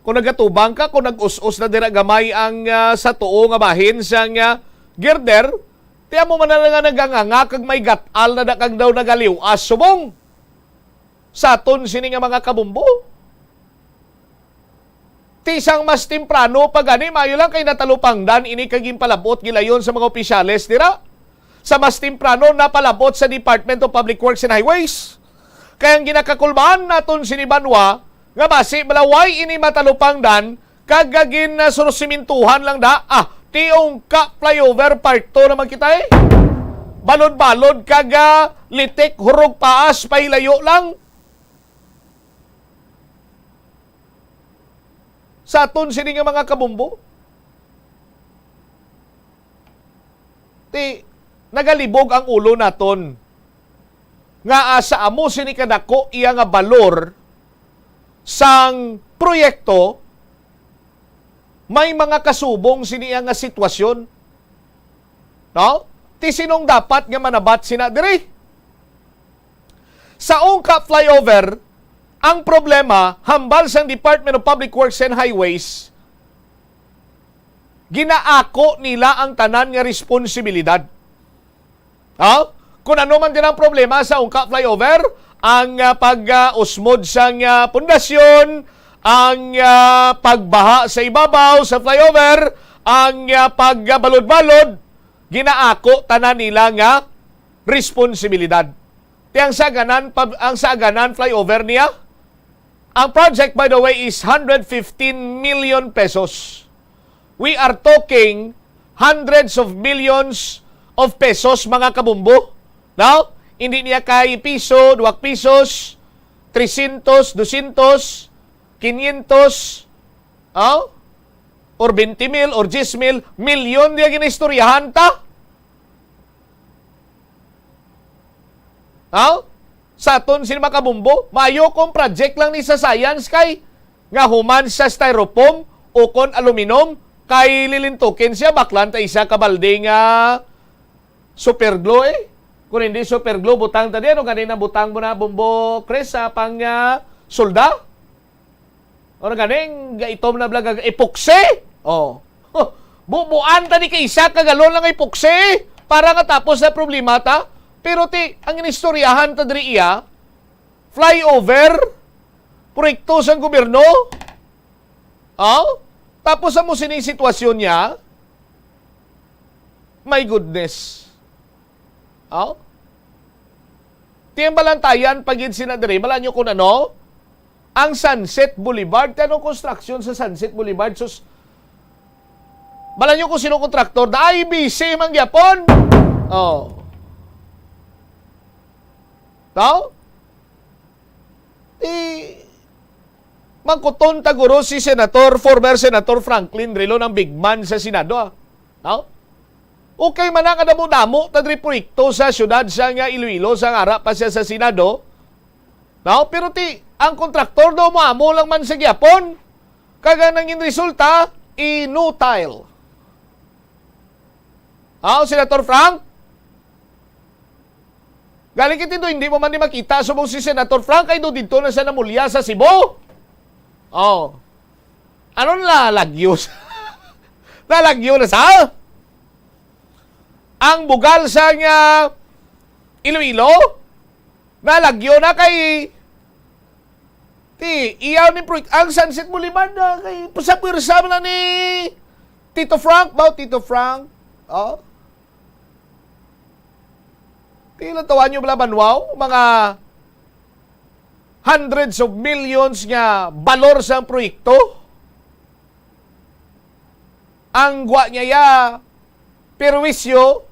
kung nagatubang ka, kung nag-us-os na dira gamay ang, ah, sa tuo nga bahin sang, ah, girder, ti amo man na nga naganganga kag may gat-al na da kag daw nagaliw-as subong sa aton sini nga mga kabumbo. Ti sang mas temprano pa gani, maayo lang kay natalupangdan ini kag ginpalabot gilayon sa mga opisyales dira. Sa mas temprano, napalabot sa Department of Public Works and Highways. Kay ang ginakakulbaan naton sini banwa nga basi balaway ini matalupangdan kag ginasurusimintuhan lang da. Ah, ti ungka flyover part two naman kita, eh. Balod-balod kag, ah, litik, hurog paas, pahilayo lang. Sa aton sini nga mga kabumbo, ti nagalibog ang ulo naton nga, ah, sa amo sini kadako iya nga balor sang proyekto, may mga kasubong sini iya nga sitwasyon. No? Ti sinong dapat nga manabat sina diri? Sa ungka flyover, ang problema, hambal sang Department of Public Works and Highways, ginaako nila ang tanan nga responsibilidad. Ha? Kung ano man din ang problema sa ungka flyover, ang, ah, pag, ah, usmod sang, ah, pundasyon, ang, ah, pagbaha sa ibabaw sa flyover, ang, ah, pag, ah, balod-balod, ginaako tanan nila nga responsibilidad. Ti ang Saganan pab-, ang Saganan flyover niya, ang project, by the way, is hundred fifteen million pesos. We are talking hundreds of millions of pesos, mga kabumbo. No? Hindi niya kay piso, duwag pisos, trescientos, doscientos, quinientos, oh? Or twenty mil, or diyes mil, milyon niya ginaistoryahan ta. Aw? Sa aton sini mga kabumbo, maayo kung project lang ni sa science kay nga human sa styrofoam o kon aluminum, kay lilintukin siya, baklan ta isa ka balde nga super glue, eh. Kung hindi super glue, butang ta di, ano gani na butang mo na, Bumbo Chris, sa pang, ah, sulda? Ano ganing gaitom na bala kag epoxy? Oh. Bubuan ta ni kay isa ka galon lang epoxy para nga tapos na problema ta. Pero ti, ang inistoryahan ta diri iya, flyover, proyekto sang gobyerno. Oh? Tapos amo sining sitwasyon niya. My goodness. Oh? Ti ang balantayan pa gid sina diri. Bala nyo kung ano? Ang Sunset Boulevard. Ti ano construction sa Sunset Boulevard? Sus, bala nyo kung sino kontraktor? Da I B C man gyapon. Oh. Tao? Ti, mangkuton ta guro si Senator, former Senator Franklin Drilon, ang big man sa Senado, ah. No? Okay man na kadamo-damo ta diri proyekto sa siyudad sa nga Iloilo, sa nga ara pa siya sa Senado. No? Pero ti, ang kontraktor daw mo amo lang man sa gyapon. Kag ang nangin resulta, inutile. Ah, Senator Frank? Galing kiti do, hindi mo man ni makita subong si Senator Frank ay do dito na siya namulya sa Cebu. Oh. Ano na lagyo sa nalagyo na sa ang bugal sa nga Iloilo? Nalagyo na kay ti iya ni Proy-, ang Sunset Boulevard na kay sa pwersa man na ni Tito Frank, ba, Tito Frank? Oh. Tila tawa nyo bala, banwaw, mga hundreds of millions nga balor sang proyekto. Ang gwa niya ya, perwisyo,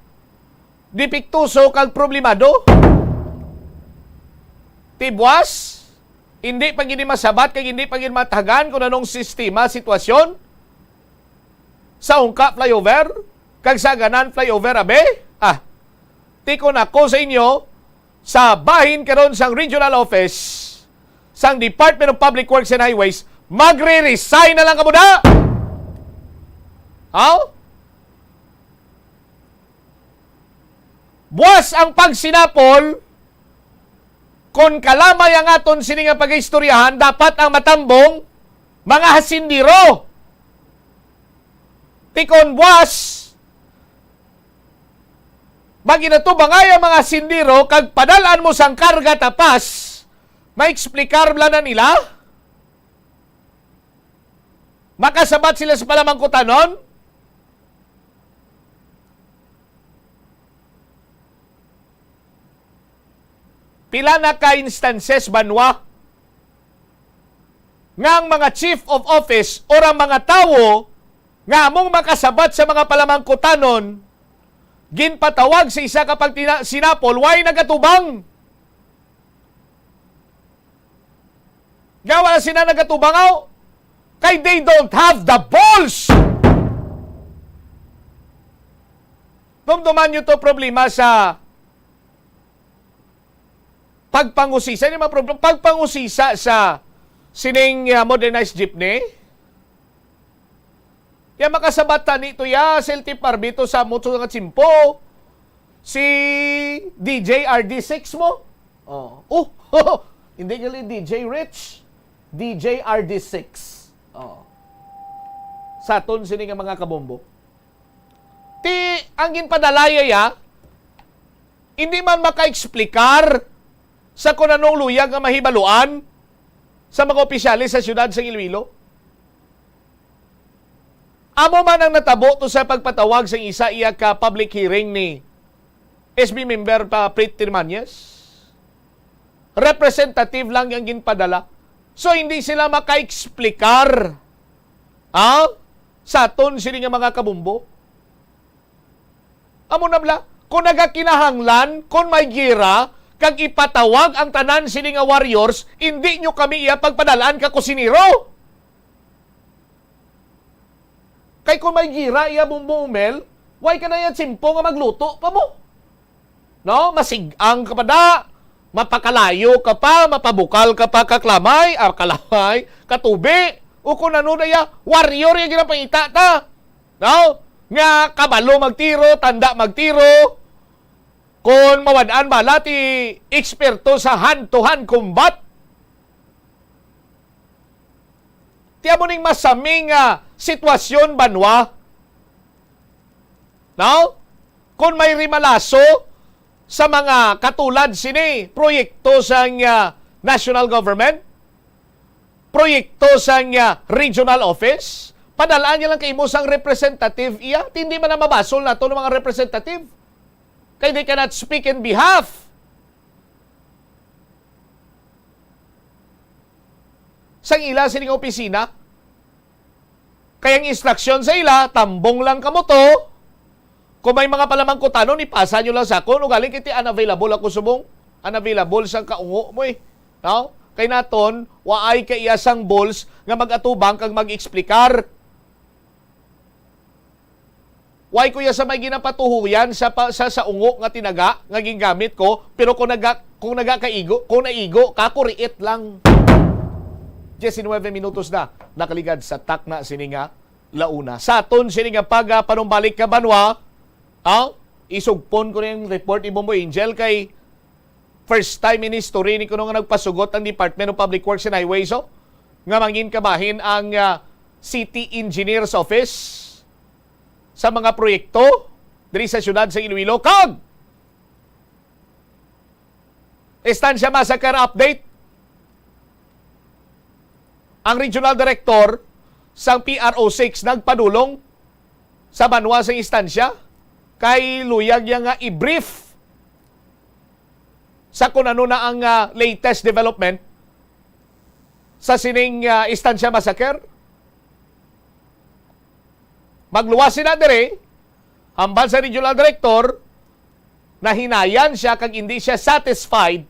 depektoso kag problemado. Tibwas, hindi pa gid masabat kag hindi pa gid matagan kung anong sistema, sitwasyon sa Ungka Flyover kag sa Aganan Flyover, abi? Ah, tikon ako sa inyo, sa bahin karon sang regional office sang Department of Public Works and Highways, magre-resign na lang kamo da! Haw? Buwas ang pagsinapol, kon kalamay ang aton sini nga pagaistoryahan, dapat ang matambong, mga hasindiro. Tikon buwas, maginatubangay ang mga hasindiro kag padal-an mo sang karga tapas, maeksplikar bala na nila? Makasabat sila sa palamangkutanon? Pila na ka instances, banwa, nga ang mga chief of office or ang mga tawo nga among makasabat sa mga palamangkutanon ginpatawag sa isa ka pagtina-, sinapol, way nagatubang? Nga wala sila nagatubangaw? Kay they don't have the balls! Dumduman nyo to problema sa pagpangusisa. Hindi man problema. Pagpangusisa sa sining, ah, modernized jeepney. Kaya makasabat tani to ya, Silti Parbito, sa mucho nga tsimpo. Si D J R D six mo? Oh. Oh, hindi gali D J Rich. D J R D six. Oh. Sa aton sini nga mga kabombo. Ti, ang ginpadalaya ya, hindi man maka-explicar sa kung anong luyag nga mahibaluan sa mga opisyales sa siyudad sa Iloilo. Amo man ang natabo to sa pagpatawag sang isa iya ka public hearing ni S B member pa Prit Tirmañez. Representative lang ang ginpadala. So, hindi sila maka-explicar, ah, sa aton sini nga mga kabumbo. Amo na bala, kung nagakinahanglan, kung may gira, kag ipatawag ang tanan sini nga warriors, hindi nyo kami iya pagpadalaan ka kusinero. Kay kung may gira iya, Bumbo Umel, way ka na iya tsimpo nga magluto pa mo. No? Masig-ang ka pa da, mapakalayo ka pa, mapabukal ka pa, kaklamay, ah, kalamay, katubi, o kung ano na iya, warrior iya ginapangita ta. No? Nga kabalo magtiro, tanda magtiro, kung mawad-an bala ti eksperto sa hand-to-hand combat. Ti amo ning masami nga sitwasyon, banwa. No? Kung may rimalaso sa mga katulad sini, proyekto sang, ah, national government, proyekto sang, ah, regional office, padal-an niya lang kay imo sang representative iya. Ti hindi man na mabasol nato ng mga representative. Kay they cannot speak in behalf sang ila sini nga opisina. Kay ang instruksyon sa ila, tambong lang kamo to. Kung may mga palamangkutanon, ipasa nyo lang sa akon. Ugaling kay ti unavailable ako subong. Unavailable sang kaungo mo eh. No? Kay naton, waay ka iya sang balls nga mag-atubang kag mag-explicar. Why ko ya sa may ginapatuhuyan sa pa, sa, sa ungo nga tinaga nga gingamit ko, pero kung naga, kung nagakaigo, kung naigo ka, kuriit lang. Diecinueve minutos na nakaligad sa takna sini nga launa. Sa aton sini nga pagapanumbalik ka, banwa, ah, isugpon ko na yung report ni Bomboy Angel kay first time in history ni kuno nga nagpasugot ang Department of Public Works and Highways, oh, nga mangin kabahin ang, ah, City Engineer's Office sa mga proyekto diri sa siyudad sa Iloilo. Kag Estancia Massacre update. Ang regional director sang P R O six nagpadulong sa banwa sa Estancia kay luyag niya nga i-brief sa kung ano na ang, ah, latest development sa sining, ah, Estancia massacre. Magluwas sila diri, hambal sa regional director, nahinayan siya kag hindi siya satisfied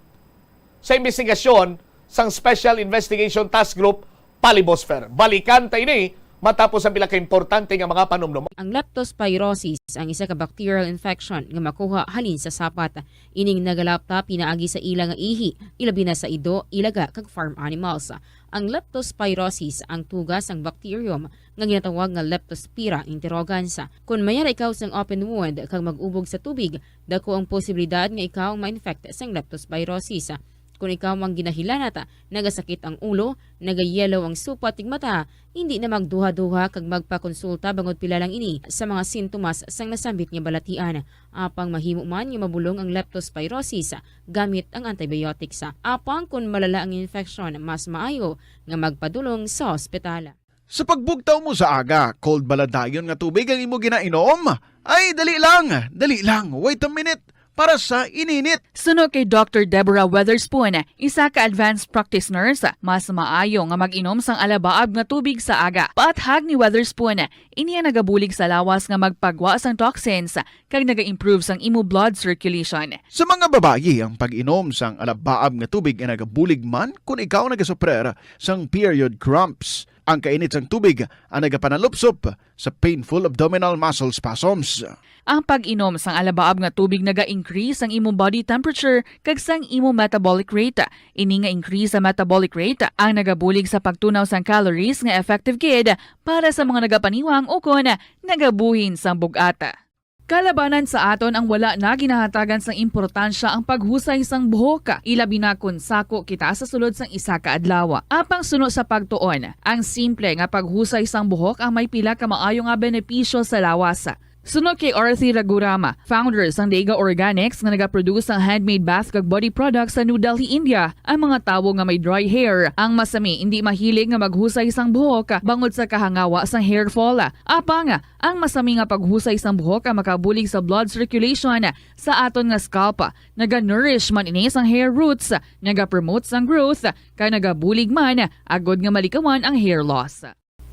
sa investigasyon sang Special Investigation Task Group Palibosfer. Balikan ta ini matapos ang pila ka importante nga mga panumdom. Ang leptospirosis ang isa ka bacterial infection nga makuha halin sa sapat. Ining nagalapta pinaagi sa ila nga ihi, ilabi na sa ido, ilaga, kag farm animals. Ang leptospirosis ang tuga sang bacterium nga ginatawag nga Leptospira interrogans. Kon mayara ikaw sang open wound kag mag-ubog sa tubig, dako ang posibilidad nga ikaw ma-infect sang leptospirosis. Kon ikaw ang ginahilanat, nagasakit ang ulo, nagayellow ang supat ning mata, hindi na magduha-duha kag magpakonsulta bangod pila lang ini sa mga sintomas sang nasambit nga balatian. Apang mahimo man nga mabulong ang leptospirosis gamit ang antibiotics. Apang kon malala ang infeksyon, mas maayo nga magpadulong sa ospital. Sa pagbugtaw mo sa aga, cold bala dayon nga tubig ang imo ginainom? Ay, dali lang, dali lang, wait a minute, para sa ininit. Suno kay Doctor Deborah Weatherspoon, isa ka advanced practice nurse, mas maayo nga mag-inom sang alabaab nga tubig sa aga. Paathag ni Weatherspoon, ini ang nagabulig sa lawas nga magpagwa sang toxins kag naga-improve sang imo blood circulation. Sa mga babayi, ang pag-inom sang alabaab nga tubig ay nagabulig man kon ikaw nagasuprer sang period cramps. Ang kainit sang tubig ang nagapanalupsop sa painful abdominal muscle spasms. Ang pag-inom sang alabaab nga tubig naga-increase sang imong body temperature kag sang imong metabolic rate. Ini nga increase sa metabolic rate ang nagabulig sa pagtunaw sang calories nga effective gid para sa mga nagapaniwang ukon nagabuhin sang bug-at. Kalabanan sa aton ang wala na ginahatagan sang importansya ang paghusay sang buhok, ilabi na kon sako kita sa sulod sang isa ka adlaw. Apang suno sa pagtuon, ang simple nga paghusay sang buhok ang may pila ka maayo nga benepisyo sa lawas. Suno kay Arthi Raghuram, founder sang Dega Organics nga nagaproduce sang handmade bath kag body products sa New Delhi, India, ang mga tawo nga may dry hair ang masami indi mahilig nga maghusay sang buhok bangod sa kahangawa sang hair fall. Apang ang masami nga paghusay sang buhok ang makabulig sa blood circulation sa aton nga scalp. Naga-nourish man ini sang hair roots, naga-promote sang growth, kag nagabulig man agod nga malikawan ang hair loss.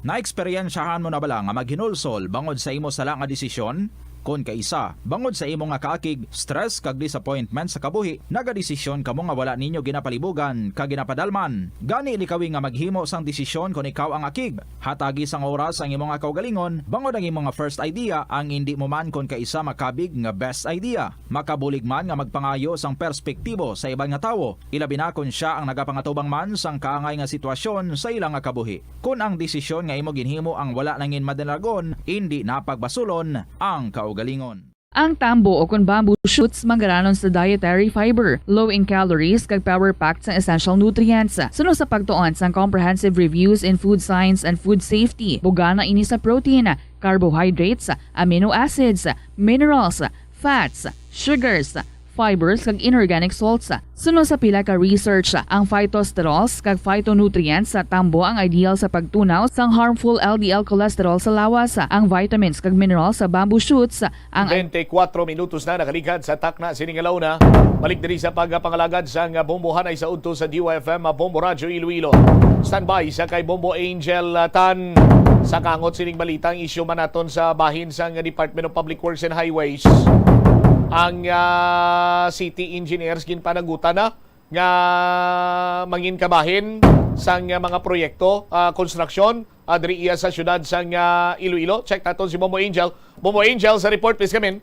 Naeksperyensyahan mo na bala nga maghinulsol bangod sa imo sala nga desisyon? Kon kaisa, bangod sa imo nga kaakig, stress, kag disappointment sa kabuhi, nagadesisyon kamo nga wala ninyo ginapalibugan kag ginapadalman. Gani, likawi nga maghimo sang desisyon kon ikaw ang akig. Hatagi sang oras ang imo nga kaugalingon, bangod ang imo nga first idea ang indi mo man kon kaisa makabig nga best idea. Makabulig man nga magpangayo sang perspektibo sa iban nga tawo, ilabi na kon sia ang nagapangatubang man sang kaangay nga sitwasyon sa ila nga kabuhi. Kon ang desisyon nga imo ginhimo ang wala nangin madalagon, indi na pagbasulon ang kaugalingon. Ang tambo o kon bamboo shoots manggaranon sa dietary fiber, low in calories, kag power-packed sang essential nutrients. Suno sa pagtuon sang Comprehensive Reviews in Food Science and Food Safety, bugana ini sa protein, carbohydrates, amino acids, minerals, fats, sugars, fibers, kag inorganic salts. Suno sa pila ka research, ang phytosterols kag phytonutrients sa tambo ang ideal sa pagtunaw sang harmful L D L cholesterol sa lawas. Ang vitamins kag minerals sa bamboo shoots ang Twenty-four minutos na nakaligad sa takna sining alauna. Balik diri sa pagpangalagad sang bombohanay sa udto sa D Y F M Bombo Radyo Iloilo. Standby sa kay Bombo Angel, uh, Tan. Sa kangot sining balita, ang isyu man naton sa bahin sang Department of Public Works and Highways. Ang, uh, city engineers ginpanagutan na nga mangin kabahin sang, uh, mga proyekto, uh, konstruksyon, uh, diri iya sa siyudad sang, uh, Iloilo. Check naton si Bombo Angel. Bombo Angel sa report, please come in.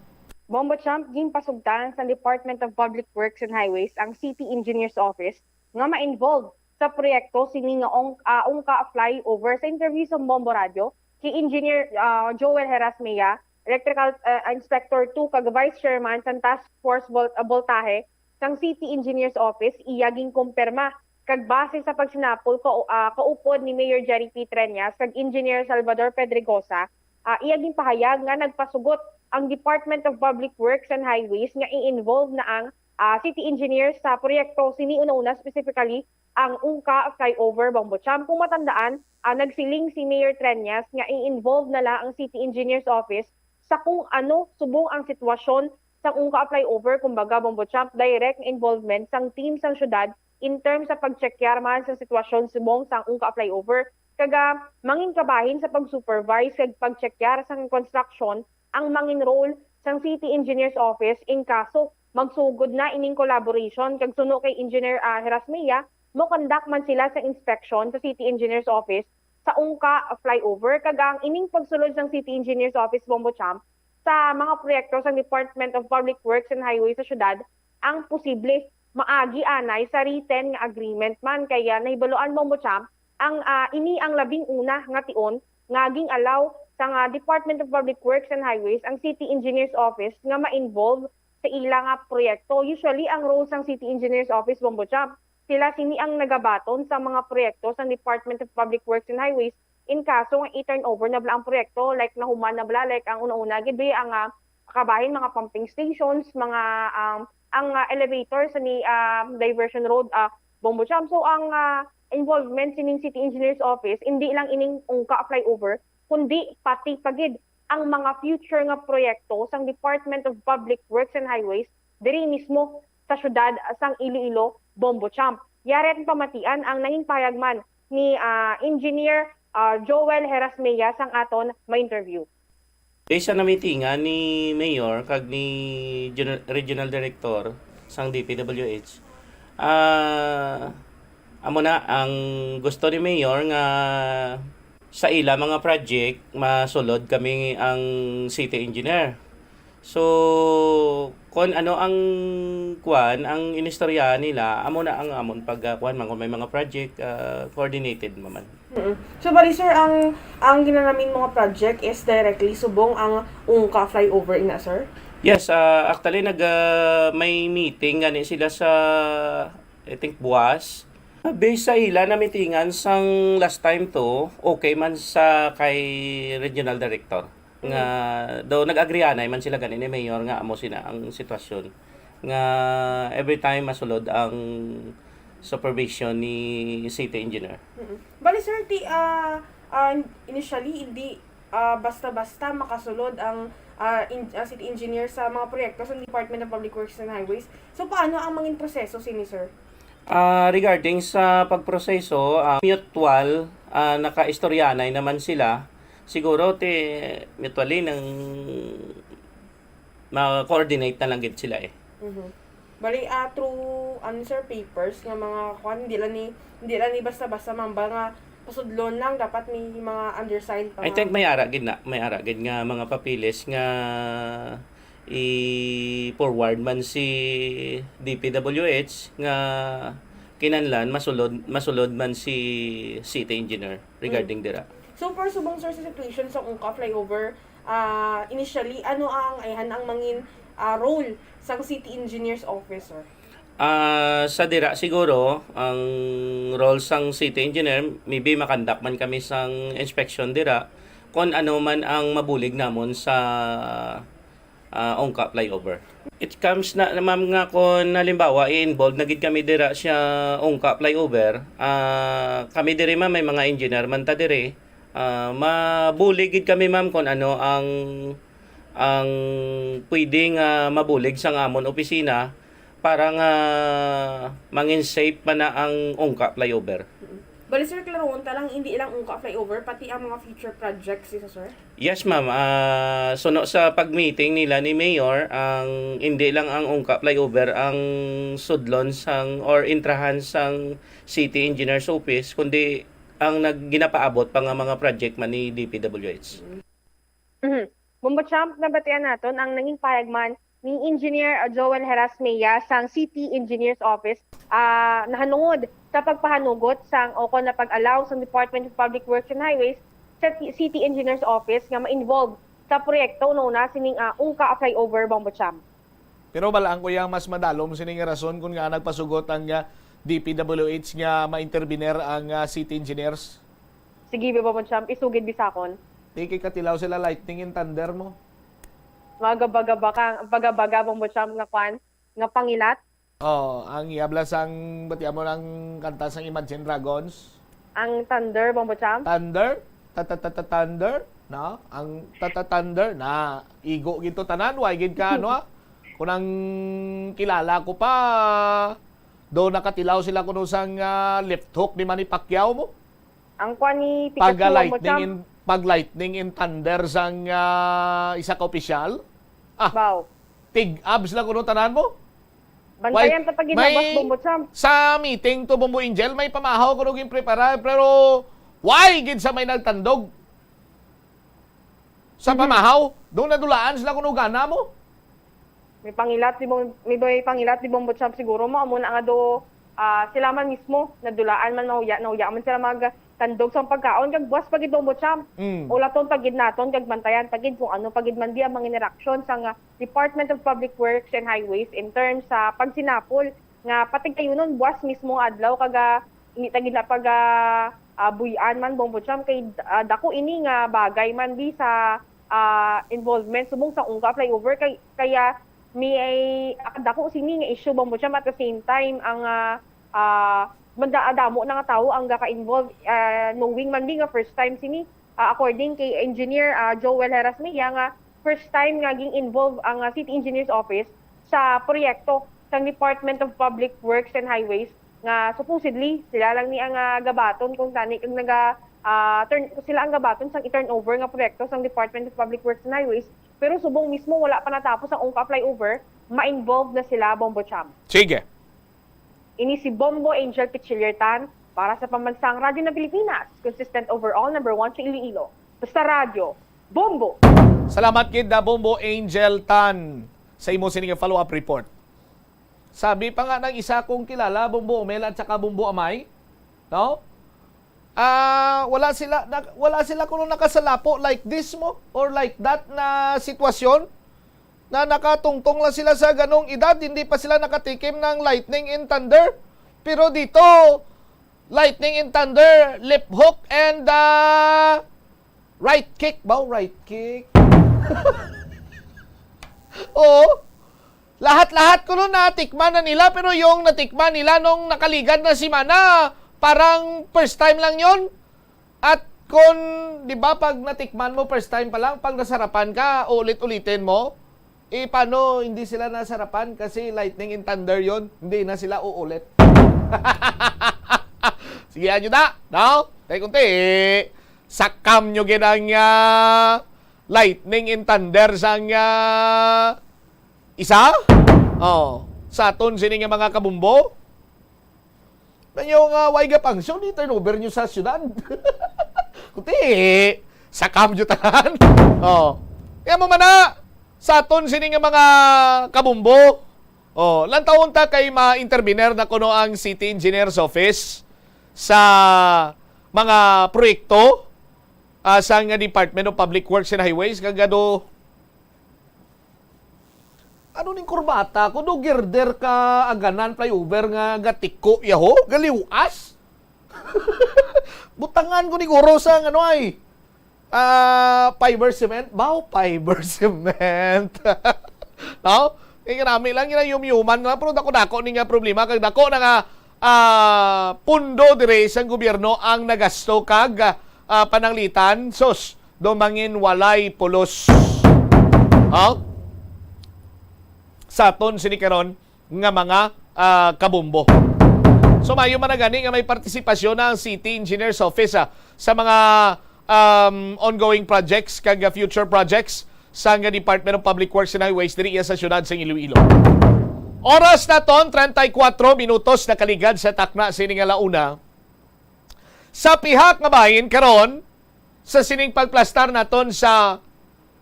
Bombo Champ, ginpasugtan sa Department of Public Works and Highways ang City Engineer's Office nga ma-involve sa proyekto sini nga ong-, ah, Ungka Flyover. Sa interview sa Bombo Radyo, si Engineer, ah, Joel Herasmea, Electrical, ah, Inspector two kag Vice Chairman sa Task Force Vol-, ah, Voltahe sang City Engineer's Office, iya ginkumpirma. Kag base sa pagsinapol ka-, ah, kaupod ni Mayor Jerry P. Treñas kag Engineer Salvador Pedregosa, ah, iya ginpahayag nga nagpasugot ang Department of Public Works and Highways nga i-involve na ang, ah, city engineers sa proyekto sini, una-una, specifically ang Ungka Flyover, Bombo Champ. Kung matandaan, ah, nagsiling si Mayor Treñas nga i-involve na lang ang City Engineer's Office sa kung ano subong ang sitwasyon sang Ungka Flyover, kumbaga, Bombo Champ, direct nga involvement sang team sang syudad in terms sa pagtsekyar man sa sitwasyon subong sang Ungka Flyover. Kag, ah, mangin kabahin sa pag-supervise kag pagtsekyar sang construction ang mangin role sang City Engineer's Office in kaso magsugod na ining collaboration. Kag suno kay Engineer, ah, Herasmia, mo-conduct man sila sa inspection sa City Engineer's Office sa Ungka Flyover. Kag ang ining pagsulod sang City Engineer's Office, Bombo Champ, sa mga proyekto sang Department of Public Works and Highways sa syudad ang posible maagi anay sa written nga agreement man. Kaya nahibaluan, Bombo Champ, ang, ah, ini ang labing una nga tion nga ging-allow sang, ah, Department of Public Works and Highways ang City Engineer's Office nga ma-involve sa ila nga proyekto. Usually, ang role sang City Engineer's Office, Bombo Champ, sila sini ang nagabaton sa mga proyekto sang Department of Public Works and Highways in kaso nga i-turnover na bala ang proyekto, like, nahuman na bala, like, ang una-una gid, be, ang, ah, kabahin, mga pumping stations, mga, um, ang, ah, elevator sa ni, ah, diversion road, ah, Bombo Champ. So, ang, ah, involvement sining City Engineer's Office, hindi lang ining Ungka Flyover, kundi pati pa gid ang mga future nga proyekto sang Department of Public Works and Highways diri mismo sa siyudad sang Iloilo, Bombo Champ. Yari aton pamatian ang nangin pahayag man ni, ah, Engineer, ah, Joel Herasmea sang aton ma-interview. Based sa namitingan ni Mayor kag ni Gen-, Regional Director sang D P W H, ah, amo na ang gusto ni Mayor nga sa ila mga project, masulod kami ang city engineer. So, kon ano ang kuan, ang inistorya nila, amo na ang amon pag, ah, kuan man, kung may mga project, ah, coordinated man. Mm-mm. So, bali, sir, ang, ang ginanamin mga project is directly subong ang Ungka Flyover, ina, sir? Yes, ah, actually, nag, ah, may meeting gani sila sa, I think, buwas. Based sa ila na meetingan sang last time to, okay man sa kay regional director. Nga, Mm. daw nag-agrianay man sila gani ni Mayor nga amo sina ang sitwasyon. Nga every time masulod ang supervision ni city engineer. Mm-mm. Bali, sir, ti, ah, ah, initially, hindi, ah, basta-basta makasulod ang, ah, in-, ah, city engineer sa mga proyekto sa Department of Public Works and Highways. So, paano ang mangin proseso sini, sir? Ah, regarding sa pagproseso, ah, mutual, ah, nakaistoryanay naman sila. Siguro, ti, mutually, nang ma-coordinate na lang gid sila, eh. Mhm. Bali, ah, through, ano, sir, papers nga mga kwan, hindi lang ni, hindi lang ni basta-basta mamba nga pasudlon lang, dapat may mga undersigned pa I nga think may ara gid na, may ara gid nga mga papeles nga i-forward man si D P W H nga kinahanglan masulod, masulod man si city engineer regarding Mm. dira. So, for subong, sir, sa situation sa Ungka Flyover, ah, initially, ano ang, ayhan ang mangin, ah, role sang city engineer's officer? Ah, sa dira siguro, ang role sang city engineer, maybe makandak man kami sang inspection dira, kung ano man ang mabulig namon sa, ah, Ungka Flyover. It comes na, ma'am, nga kung halimbawa, i-involve na gid kami dira sa Ungka Flyover, ah, kami diri, ma'am, may mga engineer man ta diri, ah, mabulig gid kami, ma'am, kung ano ang, ang pwede nga mabulig sang amon opisina para nga mangin safe man na ang Ungka Flyover. Mm. Bali, sir, klarohon ta lang, hindi lang Ungka Flyover, pati ang mga future projects, isa, sir? Yes, ma'am. Ah, suno sa pag-meeting nila ni Mayor, ang, hindi lang ang Ungka Flyover ang sudlon sang or intrahan sang City Engineer's Office, kundi ang nag-, ginapaabot pa nga mga project man ni D P W H. Mhm. Bombo Champ, nabatian naton ang nangin pahayag man ni Engineer Joel Herasmea sang City Engineer's Office, ah, nahanungod sa pagpahanugot sang o kon na pag-allow sang Department of Public Works and Highways sa Ci-, City Engineer's Office nga ma-involve sa proyekto, no, na sining, ah, Ungka Flyover, Bombo Champ. Pero balaan ko yang mas madalom sini nga rason kung nga nagpasugot ang, ah, D P W H nga ma-intervener ang, ah, city engineers. Sige, Bombo Champ, isugid bisakon. Di kay katilaw sila lightning and thunder mo. Mga gaba-gaba ka, baga-baga, Bombo Champ, nga kwan, nga pangilat. Oh, ang iya bala sang, bati mo ang kanta sang Imagine Dragons? Ang thunder, Bombo Champ? Thunder? Ta-ta-ta-ta-, thunder? No? Ang ta-ta-thunder na igo gid to tanan, way gid ka, ano, ah? Kunang kilala ko pa, do nakatilaw sila kuno sang, ah, left hook ni Manny Pacquiao mo. Ang kwan ni Pag Pikachu, ah, ang lightning champ. In, pag lightning in thunder sang ah, isa ka opisyal. Ah, Wow. Tig-abs lang kuno tanan mo. Bantayan ta pag may- ginabas, Bombo Champ. Sa meeting to, Bombo Angel, may pamahaw kuno ginprepara, pero why gid sa may nagtandog? Sa Mhm. pamahaw, doon nadulaan sila kuno gana mo. May pangilat di Bom-, may, may pangilat di Bombo Champ siguro mo, amo na nga do, ah, sila man mismo nadulaan man, nauya, nauya man sila magtandog sa pagkaon kag buwas pa gid, Bombo Champ. Mm. Ulaton pa gid naton kag bantayan pa gid kung ano pa gid man di ang mga interaksyon sa nga Department of Public Works and Highways in terms sa pagsinapol nga patigayunon buwas mismo nga adlaw kag, ah, hindi ta gid na pag, ah, ah, buy-an man, Bombo Champ, kay, ah, dako ini nga bagay man di sa, ah, involvement subong sa Ungka flyover kay, kaya may, ah, dako sini nga issue, Bombo Champ, at the same time ang, ah, ah, manda-, damo na nga tawo ang gaka-involve, ah, knowing man di nga first time sini, ah, according kay Engineer, ah, Joel Herasmilla, nga first time nga ging-involve ang, ah, City Engineer's Office sa proyekto sang Department of Public Works and Highways nga supposedly sila lang ni ang, ah, gabaton kung tani kag naga, ah, turn, sila ang gabaton sang i-turnover nga proyekto sang Department of Public Works and Highways, pero subong mismo wala pa natapos ang Ungka flyover, ma-involve na sila, Bombo Champ. Sige. Ini si Bombo Angel Pichillertan para sa Pambansang Radyo ng Pilipinas, consistent overall, number one sa Iloilo. Basta radyo, Bombo! Salamat gid na Bombo Angel Tan sa imo sini nga follow-up report. Sabi pa nga ng isa kong kilala, Bombo Omel at saka Bombo Amay, no? Ah, wala sila na, wala sila kuno nakasalapo like this mo or like that na sitwasyon na nakatungtong lang sila sa ganong edad, hindi pa sila nakatikim ng lightning and thunder. Pero dito, lightning and thunder, left hook and ah, right kick. Ba, right kick? Oo. Lahat-lahat kuno natikman na nila, pero yung natikman nila nung nakaligad na semana, parang first time lang yon. At kung, di ba, pag natikman mo, first time pa lang, pag nasarapan ka, ulit-ulitin mo, eh, paano hindi sila nasarapan? Kasi lightning and thunder yon, hindi na sila uulit. Sige, anyo na, no? Tay kunti, sakam nyo gid ang, ah, lightning and thunder sang, ah, isa? Oh, sa aton sini nga mga kabumbo? Nanyo nga way gapangsyon, i-turnover nyo sa syudad. Kuti, sakam nyo tanan. Oh. Kaya mo man na, sa aton sini nga mga kabumbo, oh, lantawon ta kay ma-intervener na kuno ang City Engineer's Office sa mga proyekto, ah, sa nga Department of Public Works and Highways, kag ado, ano ning kurbata? Kuno girder ka aganan flyover nga gatiko, yaho? Galiwas? Butangan ko ni guro sa, ano ay, ah, fiber cement? Baw, fiber cement. No? Kaya nami lang yun ang yumyuman na, pero dako-dako ni nga problema, kag dako na nga, ah, pundo dire sang gobyerno ang nagasto kag, ah, pananglitan. Sus, do mangin walay pulos. Oh? Sa aton sini karon nga mga, ah, kabumbo. So, mayo man na gani nga may partisipasyon na ang City Engineer's Office, ah, sa mga, um, ongoing projects kag, ah, future projects sa nga Department of Public Works and Highways diri sa siyudad sa Iloilo. Oras naton, treinta y cuatro minutos nakaligad sa takna sini nga launa. Sa pihak nga bahin karon, sa sining pagplastar naton sa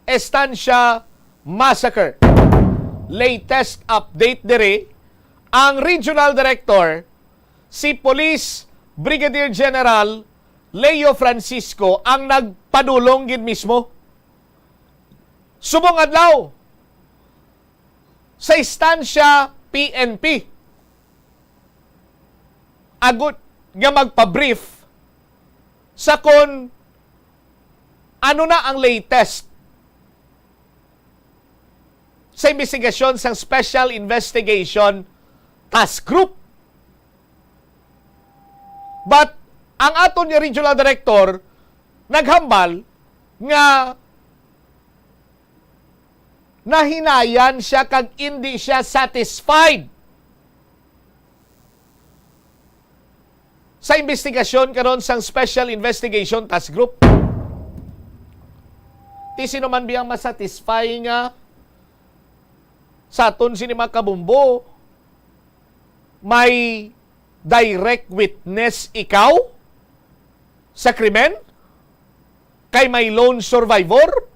Estancia Massacre. Latest update diri, ang Regional Director, si Police Brigadier General Leo Francisco, ang nagpadulong gid mismo. Subong adlaw, sa Estancia P N P, agud nga magpa-brief sa kon ano na ang latest sa imbestigasyon sang Special Investigation Task Group. But ang aton nga regional director naghambal nga nahinayan siya kag indi siya satisfied sa investigasyon karon sang Special Investigation Task Group. Ti sino man biyang masatisfy nga sa aton sini, mga kabombo, may direct witness ikaw sa krimen? Kay may lone survivor?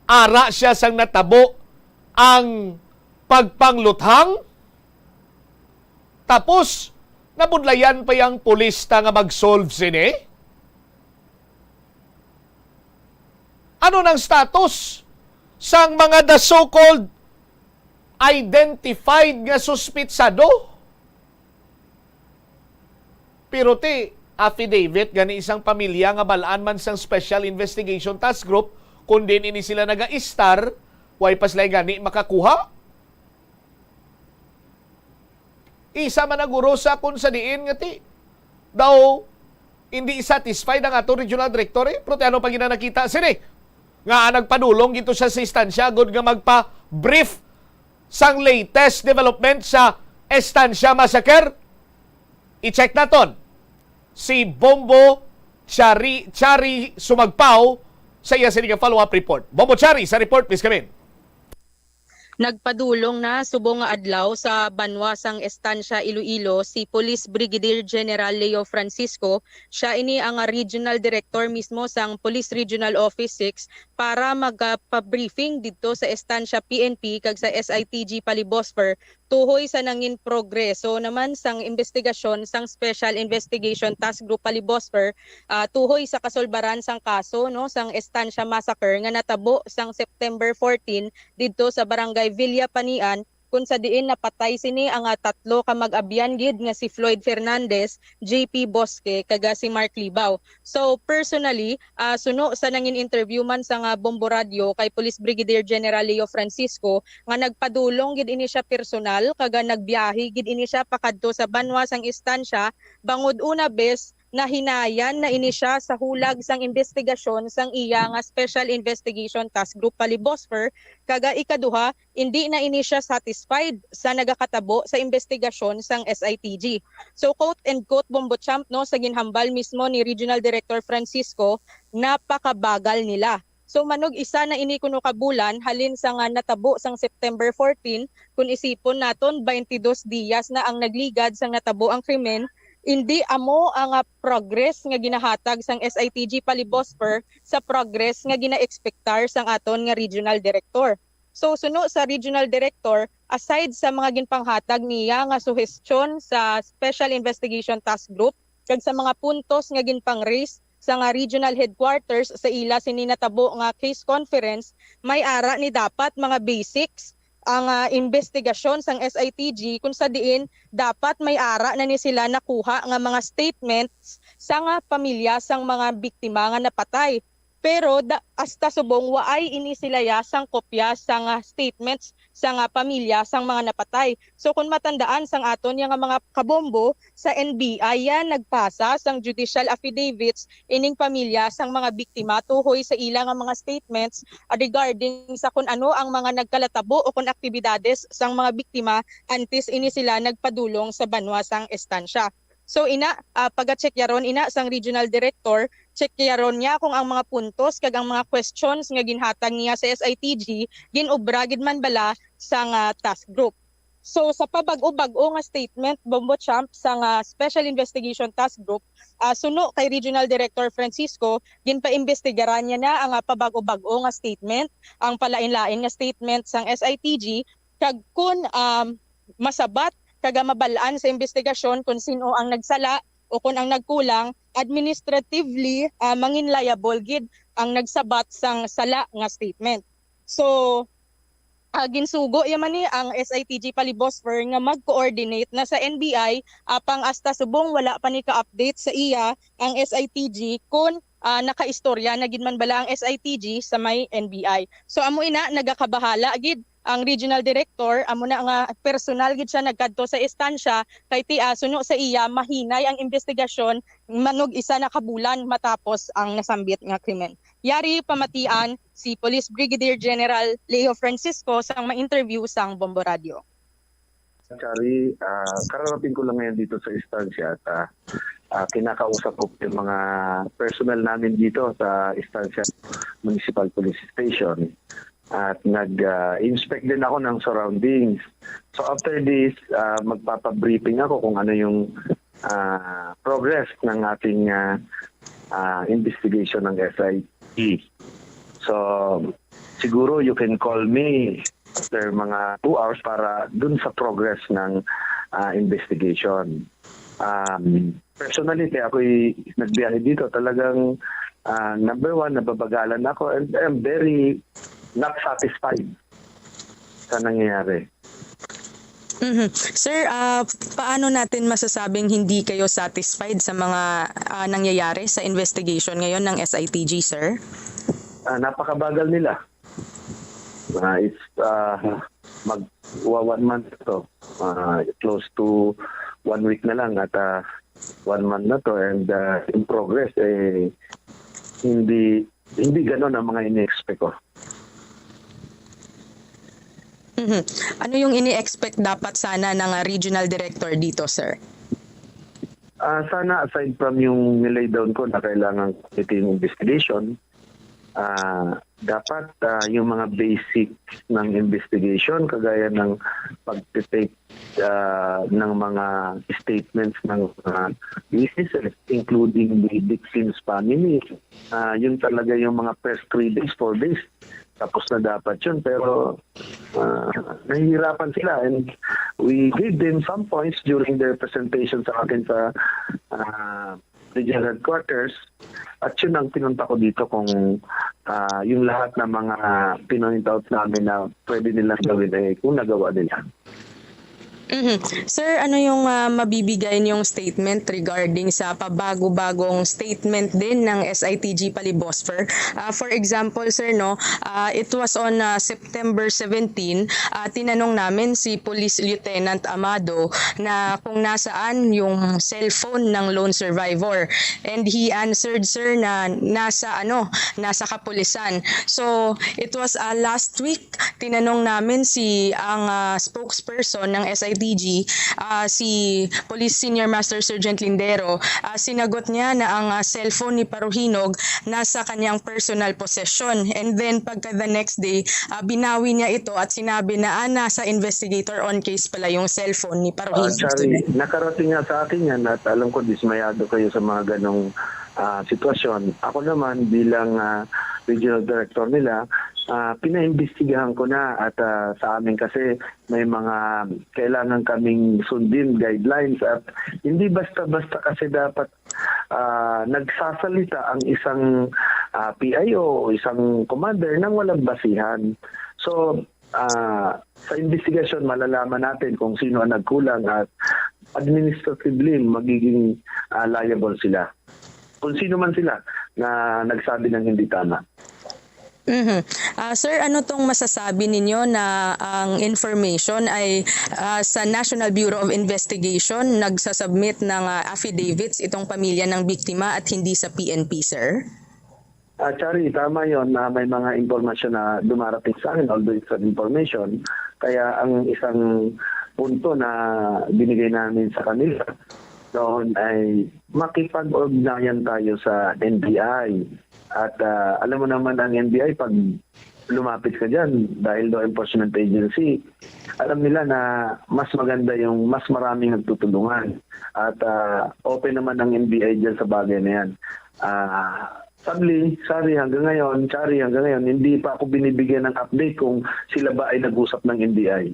Ara siya sang natabo ang pagpangluthang? Tapos, nabudlayan pa yang pulis ta nga mag-solve sini? Ano nang status sang mga the so-called identified nga suspitsado? Pero ti, affidavit gani isang pamilya nga bal-an man sang Special Investigation Task Group, kung diin ini sila nagaistar, way pa sila gani makakuha. Isa man ang guro sa kung sa diin nga ti daw hindi satisfied ang ato regional director, eh, pero ti ano pa gina nakita sini nga nagpadulong gito siya sa istansya agud nga magpa-brief sang latest development sa Estancia Massacre? I-check naton si Bombo Chari, Chari Sumagpao sa iya sini nga follow-up report. Bombo Chari, sa report, please come in. Nagpadulong na subong nga adlaw sa banwa sang Estancia, Iloilo, si Police Brigadier General Leo Francisco. Siya ini ang, ah, Regional Director mismo sang Police Regional Office six para magpa-briefing didto sa Estancia P N P kag sa S I T G Palibosfer tuhoy sa nangin progreso naman sang imbestigasyon sang Special Investigation Task Group Palibosfer, ah, tuhoy sa kasulbaran sang kaso, no, sang Estancia Massacre nga natabo sang September fourteen didto sa Barangay Villa Panian, kun sa diin napatay sini ang, ah, tatlo ka mag-abyan gid nga si Floyd Fernandez, J P Bosque, kag, ah, si Mark Libao. So, personally, ah, suno sa nangin interview man sang, ah, Bombo Radyo kay Police Brigadier General Leo Francisco, nga nagpadulong gid ini siya personal, kag, ah, nagbiyahe gid ini siya pakadto sa banwa sang Estancia, bangod una bes, nahinayan na ini siya sa hulag sang imbestigasyon sang iya nga Special Investigation Task Group Palibosfer, kag, ah, ikaduha, indi na ini siya satisfied sa nagakatabo sa imbestigasyon sang S I T G. So, quote and quote, Bombo Champ, no, sa ginhambal mismo ni Regional Director Francisco, napakabagal nila. So, manog isa na ini kuno ka bulan halin sa nga natabo sang September fourteen, kun isipon naton, twenty-dos diyas na ang nagligad sang natabo ang krimen, indi amo ang, ah, progress nga ginahatag sang S I T G Palibosfer sa progress nga gina-expectar sang aton nga regional director. So, suno sa regional director, aside sa mga ginpanghatag niya nga suhestyon sa Special Investigation Task Group kag sa mga puntos nga ginpang-raise sa nga regional headquarters sa ila sini natabo nga case conference, may ara ni dapat mga basics ang, ah, investigasyon sang S I T G, kung sa diin dapat may ara na ni sila nakuha nga mga statements sa nga pamilya sang mga biktima nga napatay. Pero da, hasta subong waay ini sila ya sang kopya sang, ah, statements sang, ah, pamilya sang mga napatay. So, kung matandaan sang aton ya nga mga kabombo, sa N B I ya nagpasa sang judicial affidavits ining pamilya sang mga biktima tuhoy sa ila nga mga statements, ah, regarding sa kun ano ang mga nagkalatabo o kun aktibidades sang mga biktima antes ini sila nagpadulong sa banwa sang Estancia. So, ina, ah, pagacheckyaron ina sang regional director, checkyaron niya kung ang mga puntos kag ang mga questions nga ginhatag niya sa S I T G gin-obra gid man bala sang, ah, task group. So, sa pabag-o-bag-o nga statement, Bombo Champ, sang, ah, Special Investigation Task Group, ah, suno kay Regional Director Francisco, ginpaimbestigaran niya na ang, ah, pabag-o-bag-o nga statement, ang palain-lain nga statement sang S I T G, kag kun, um, masabat kag mabal-an sa imbestigasyon kung sin-o ang nagsala o kung ang nagkulang, administratively, ah, mangin liable gid ang nagsabat sang sala nga statement. So, ah, ginsugo ya man ni ang S I T G Palibosfer nga mag-coordinate na sa N B I, apang hasta subong wala pa ni ka-update sa iya ang S I T G kun, ah, nakaistorya na gid man bala ang S I T G sa may N B I. So amo ina, nagakabahala gid ang regional director, amo na nga personal gid siya nagkadto sa istansya kay ti, ah, suno sa iya mahinay ang investigasyon manog isa na ka bulan matapos ang nasambit nga krimen. Yari pamatian si Police Brigadier General Leo Francisco sang ma-interview sang Bombo Radio. Sorry, ah, kararating ko lang ngayon dito sa istansya at ah, ah, kinakausap ko yung mga personnel namin dito sa istansya Municipal Police Station. At nag-inspect din ako ng surroundings. So after this, ah, magpapabriefing ako kung ano yung ah, progress ng ating ah, ah, investigation ng S I T. So siguro you can call me after mga two hours para dun sa progress ng ah, investigation. Um, personally, kaya ako'y nagbiyahe dito, talagang ah, number one, nababagalan ako and I'm very not satisfied sa nangyayari. Mhm. Sir, ah, paano natin masasabing hindi kayo satisfied sa mga ah, nangyayari sa investigation ngayon ng S I T G, sir? Ah, napakabagal nila. Ah, it's ah, mag wa- one month na to. Ah, close to one week na lang at ah, one month na to and ah, yung progress eh hindi hindi ganon ang mga ini-expect ko. Mhm. Ano yung ini-expect dapat sana ng ah, regional director dito, sir? Ah, sana aside from yung nilay down ko na kailangan committee investigation, ah, dapat ah, yung mga basic ng investigation kagaya ng pag-take ah, ng mga statements ng mga witnesses, including the victim's family. Ah, yun talaga yung mga first three days, four days. Tapos na dapat yun, pero ah, nahihirapan sila and we gave them some points during their presentation sa akin sa ah, regional headquarters. At yun ang pinunta ko dito kung ah, yung lahat ng mga pinoint out namin na pwede nilang gawin eh kung nagawa nila. Mhm. Sir, ano yung ah, mabibigay niyong statement regarding sa pabago-bagong statement din ng S I T G Palibosfer? Ah, for example, sir, no, ah, it was on ah, September seventeen, ah, tinanong namin si Police Lieutenant Amado na kung nasaan yung cellphone ng lone survivor. And he answered, sir, na nasa ano, nasa kapulisan. So, it was ah, last week, tinanong namin si ang ah, spokesperson ng S I T G, ah, si Police Senior Master Sergeant Lindero. Ah, sinagot niya na ang ah, cellphone ni Paruhinog nasa kanyang personal possession. And then pagka the next day, ah, binawi niya ito at sinabi na ah, nasa investigator on case pala yung cellphone ni Ah, Paruhinog. Sorry, nakarating nga sa akin yan at alam ko dismayado kayo sa mga ganong ah, sitwasyon. Ako naman bilang ah, regional director nila, ah, pinaimbestigahan ko na at ah, sa amin kasi may mga kailangan kaming sundin guidelines at hindi basta-basta kasi dapat ah, nagsasalita ang isang ah, P I O o isang commander nang walang basihan. So ah, sa investigasyon malalaman natin kung sino ang nagkulang at administratively magiging ah, liable sila. Kung sino man sila na nagsabi ng hindi tama. Mhm. Ah, sir, ano tong masasabi ninyo na ang information ay ah, sa National Bureau of Investigation nagsasubmit ng ah, affidavits itong pamilya ng biktima at hindi sa P N P, sir? Ah, Chari, tama yon na may mga impormasyon na dumarating sa akin, although it's an information. Kaya ang isang punto na binigay namin sa kanila noon ay makipag-ugnayan tayo sa N B I. At ah, alam mo naman ang N B I, pag lumapit ka dyan, dahil law enforcement agency, alam nila na mas maganda yung mas maraming nagtutulungan. At ah, open naman ang N B I dyan sa bagay na yan. Ah, sadly, sorry, hanggang ngayon, sorry, hanggang ngayon, hindi pa ako binibigyan ng update kung sila ba ay nag-usap ng N B I.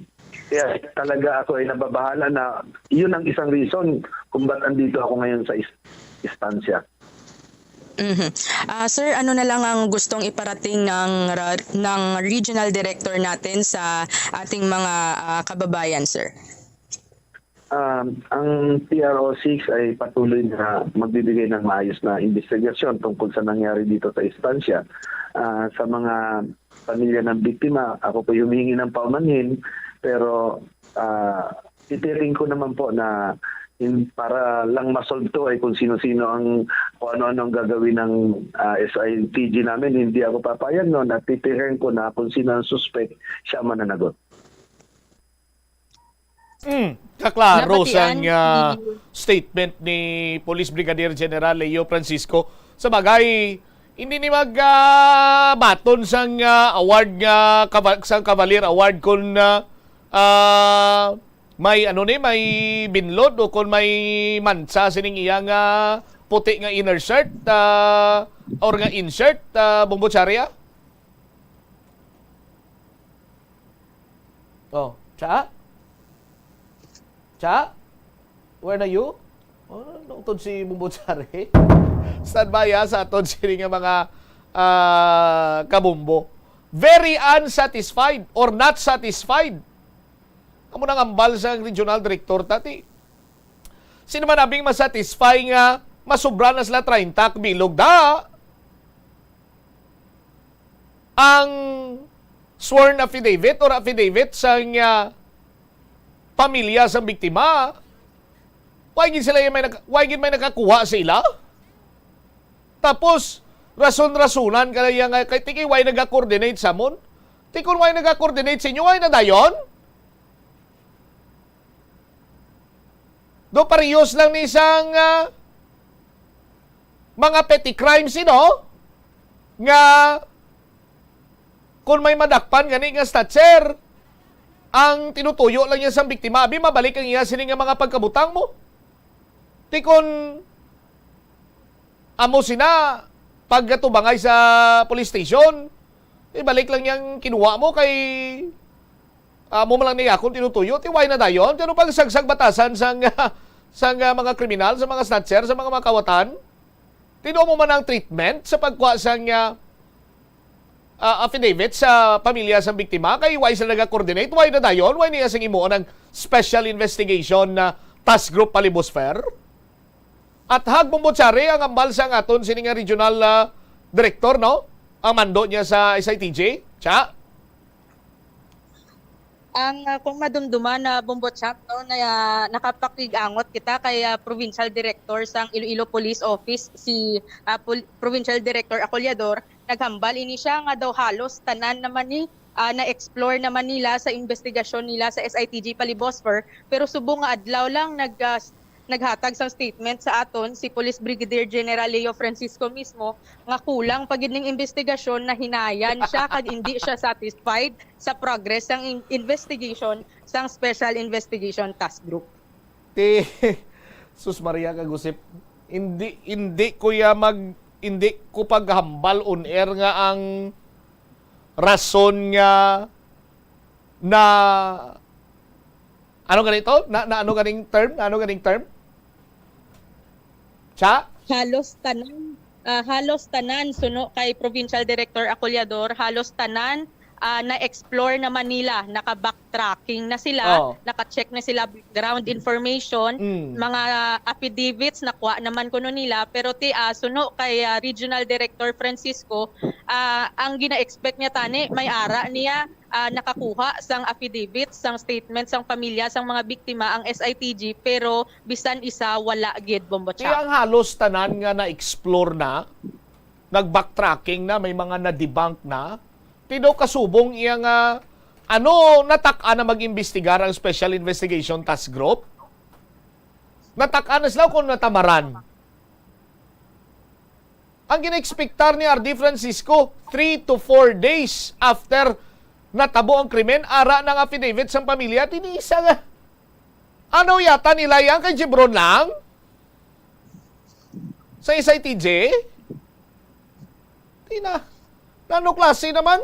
Kaya talaga ako ay nababahala na yun ang isang reason kung ba't andito ako ngayon sa is- istansya. Mhm. Ah, sir, ano na lang ang gustong iparating ng ra- ng regional director natin sa ating mga ah, kababayan, sir? Um, ang P R O six ay patuloy na magbibigay ng maayos na investigasyon tungkol sa nangyari dito sa estansya. Ah, sa mga pamilya ng biktima, ako po humihingi ng paumanhin, pero, ah, titiyakin ko naman po na in, para lang masolve to ay kung sino-sino ang, kung ano-ano ang gagawin ng, ah, S I T G namin. Hindi ako papayag, no, na titiyakin ko na kung sino ang suspect, siya ang mananagot. Mm, kaklaro Nabatian sang, ah, ni statement ni Police Brigadier General Leo Francisco. Sa bagay, hindi ni mag, ah, baton sang, ah, award nga kava-, sang Cavalier Award kung, ah, ah, may ano ni, may binlod o kung may mansa sining iya nga puti nga inner shirt, ah, or nga inshirt, ah, Bombo Charia? Oh, Cha? Cha? Where na you? Oh, nautod si Bumbo Chari. Stand by, ha, sa aton sini nga mga, ah, kabumbo. Very unsatisfied or not satisfied. Amo nang ambal sa regional director, tati. Sino man abing masatisfy nga masubra na sila treinta ka bilog da? Ang sworn affidavit or affidavit sang, ah, pamilya sang biktima, why gid sila may naka-, why gid may nakakuha sa ila? Tapos, rason-rasonan ka lang nga, kay, tiki, why naga-coordinate sa amon? Ti, kung why naga-coordinate sa inyo, why na dayon? Do, parehas lang ni sang, ah, mga petty crimes, you know, nga kung may madakpan gani nga snatcher, ang tinutuyo lang niya sang biktima, abi, mabalik ang iya sini nga mga pagkabutang mo. Ti kun amo sina, pagkatubangay sa police station, ibalik lang niyang kinuha mo kay, ah, amo man lang niya akong tinutuyo, ti why na dayon? Ti ano pang sagsag batasan sang, sang, ah, mga kriminal, sa mga snatcher, sa mga makawatan? Ti ano mo man ang treatment sa pagkuha sang, ah, ah, affidavit sa pamilya sang biktima? Kay why sila naga-coordinate? Why na dayon? Why niya sing imuon ang special investigation na task group palibos fair? At hagbong butsari ang ambal sang aton sini nga regional, ah, director, no? Ang mando niya sa S I T G, Cha? Ang, ah, kung madumduman na Bombo Champ, no, na, ah, nakapakig-angot kita kay, ah, Provincial Director sang Iloilo Police Office, si, ah, Pol-, Provincial Director Acollidor, naghambal ini siya nga daw halos tanan naman ni, ah, na-explore naman nila sa investigasyon nila sa S I T G Palibosfer, pero subong nga adlaw lang nag, ah, naghatag sang statement sa aton si Police Brigadier General Leo Francisco mismo nga kulang pa gid ning investigasyon, nahinayan siya kag indi siya satisfied sa progress sang in-, investigation sang Special Investigation Task Group. Ti, sus Maria kag Josep, hindi, hindi ko ya mag, hindi ko paghambal on air nga ang rason nga na, ano ganito? Na, na ano ganing term? Na ano ganing term? Cha? Halos tanan, ah, halos tanan suno kay Provincial Director Acollidor, halos tanan, ah, na-explore naman nila, naka-backtracking na sila, Oo. naka-check na sila background information, Mm. mga affidavits nakuha naman kuno nila, pero ti, ah, suno kay, ah, Regional Director Francisco, ah, ang gina-expect niya tani may ara niya, ah, nakakuha sang affidavit, sang statement sang pamilya sang mga biktima ang S I T G, pero bisan isa wala gid, Bombo Kaya Cha. ang halos tanan nga na-explore na, nag-backtracking na, may mga na-debunk na, ti daw kasubong iya nga, ano, natak-an na mag-imbestigar ang Special Investigation Task Group? Natak-an na sila kung natamaran? Ang gina-expectar ni R D Francisco, three to four days after natabo ang krimen, ara ng affidavit sang pamilya, ti ni isa nga, ano yata nila yan kay Gibron lang? Sa S I T G? Ti na. Nano klase naman?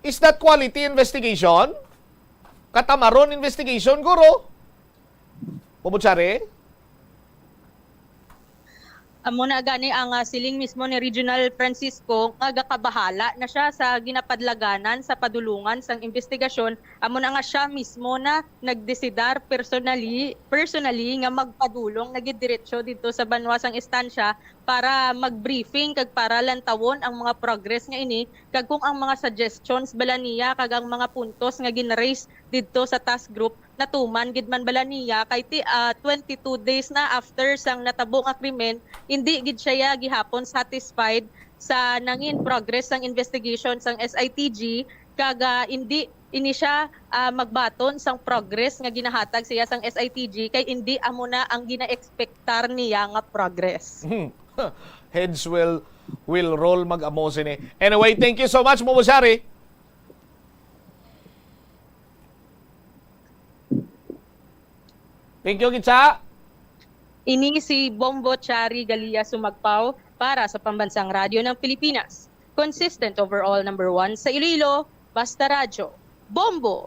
Is that quality investigation? Katamaron investigation, guro? Bombo Chari? Amo na gani ang, ah, siling mismo ni Regional Francisco nga gakabahala na siya sa ginapadlaganan sa padulungan sang imbestigasyon. Amo na nga siya mismo na nagdesidar personally, personally nga magpadulong na gid diretso didto sa banwa sang istansya para mag-briefing kag para lantawon ang mga progress nga ini kag kung ang mga suggestions bala niya kag ang mga puntos nga gin-raise didto sa task group natuman gid man bala niya kay ti, ah, twenty-two days na after sang natabo nga krimen, indi gid siya gihapon satisfied sa nangin progress sang investigation sang S I T G kag, ah, indi ini siya, ah, magbaton sang progress nga ginahatag siya sang S I T G kay indi amo na ang gina-expectar niya nga progress. Hmm. Heads will will roll mag-amo sini. Anyway, thank you so much, Momo Shari. Thank you, Gitsa. Ini si Bombo Chari Galia Sumagpaw para sa Pambansang Radyo ng Pilipinas. Consistent overall number one sa Iloilo, Basta Radyo. Bombo!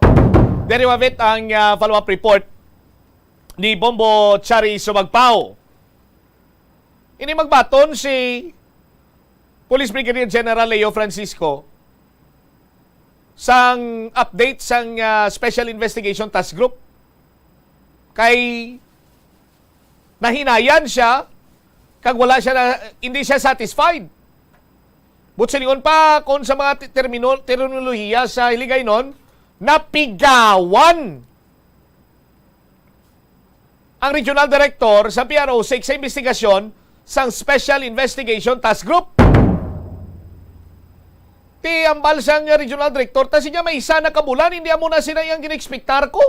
Diri mabit ang, ah, follow-up report ni Bombo Chari Sumagpaw. Ini magbaton si Police Brigadier General Leo Francisco sang update sang, ah, Special Investigation Task Group. Kay nahinayan siya kag wala siya na, hindi siya satisfied. But silingon pa kon sa mga ti-, termino-, terminolohiya sa Hiligaynon, napigawan ang regional director sa P R O six sa investigasyon sang Special Investigation Task Group. Ti ambal sang regional director, ta siya may isa na kabulan, hindi amo na sina iyang ginexpectar ko.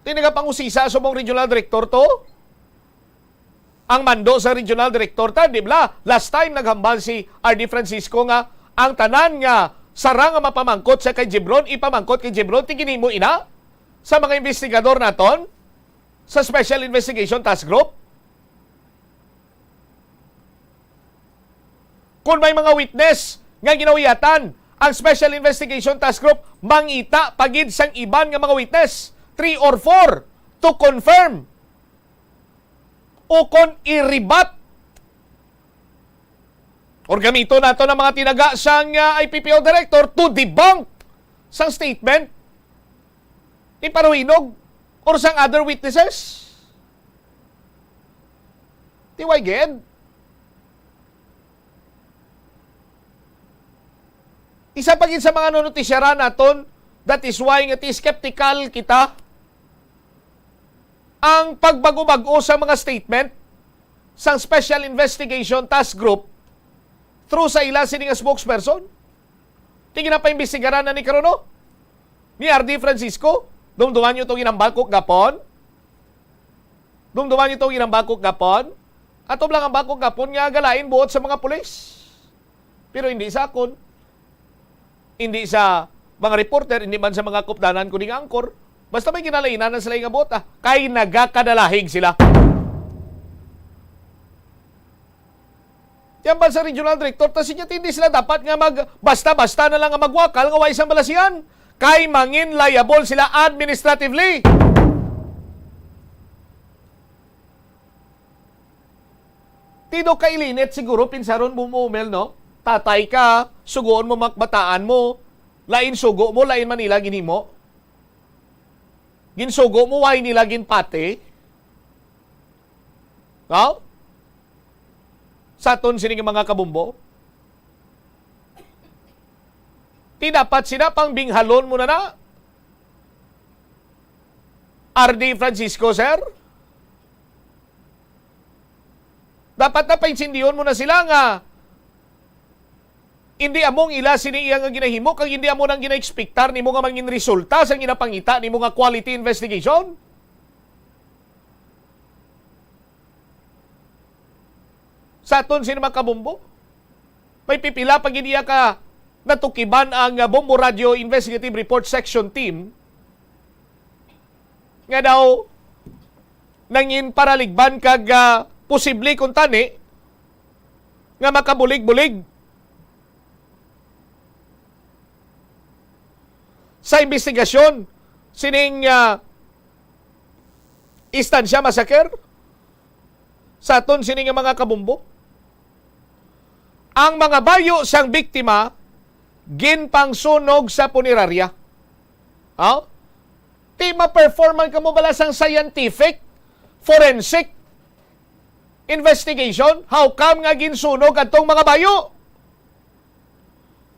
Ti nagapangusisa sa mong regional director to? Ang mando sa regional director ta, di ba? Last time naghambal si R D Francisco nga ang tanan nga sarang nga mapamangkot sa kay Jebron, ipamangkot kay Jebron, ti ginhimo ina sa mga investigador naton sa Special Investigation Task Group. Kung may mga witness nga ginawiyatan, ang Special Investigation Task Group mangita pa gid sang iban nga mga witness, three or four, to confirm o kon i-rebut or gamiton nato ang mga tinaga sang, ah, I P P O director to debunk sang statement ni Paruhinog or sang other witnesses. Ti way gid. Isa pa gid sa mga nanutisyara naton, that is why nga ti skeptical kita ang pagbag-o-bag-o sa mga statement sang Special Investigation Task Group through sa ila sini nga spokesperson. Ti ginapaimbestigaran na ni karon, no? Ni R D Francisco, dumduman niyo to ginambal ko gapon? Dumduman niyo to ginambal ko gapon? Ato lang ang bangkok gapon nga galain buot sa mga pulis. Pero hindi sa akon. Hindi sa mga reporter, hindi man sa mga kupdanan ko ning angkor. Basta may ginalainan na sila nga buot, ah. Kay nagakadalahig sila. Yan ba sa regional director? Tas hindi sila dapat nga mag basta-basta na lang nga magwakal nga way sang balasian. Kay mangin liable sila administratively. Tido ka ilinit siguro, pinsaron mo, Mumel, no? Tatay ka, sugoon mo mak-, bataan mo, lain sugo mo, lain man nila ginhimo. Ginsugo mo, way nila ginpati. No? Sa aton sini nga mga kabumbo. Ti dapat sila pang binghalon mo na na. R D Francisco, sir? Dapat na paintindiyon mo na sila nga hindi amo ang ila sini iya nga ginahimo, kag hindi amo nang gina-expectar nimo nga mangin resulta sa ginapangita nimo nga quality investigation. Sa aton sini mga kabumbo, may pipila pa gid iya ka natukiban ang, ah, Bombo Radio Investigative Report Section Team nga daw nangin paraligban kag, ah, posible kung tani nga makabulig-bulig sa imbestigasyon sining, ah, Estancia Massacre? Sa aton sini nga mga kabumbo, ang mga bayo sang biktima ginpangsunog sa punerarya. Ha? Ti ma-perform man kamo bala sang scientific, forensic investigation? How come nga ginsunog atong mga bayo?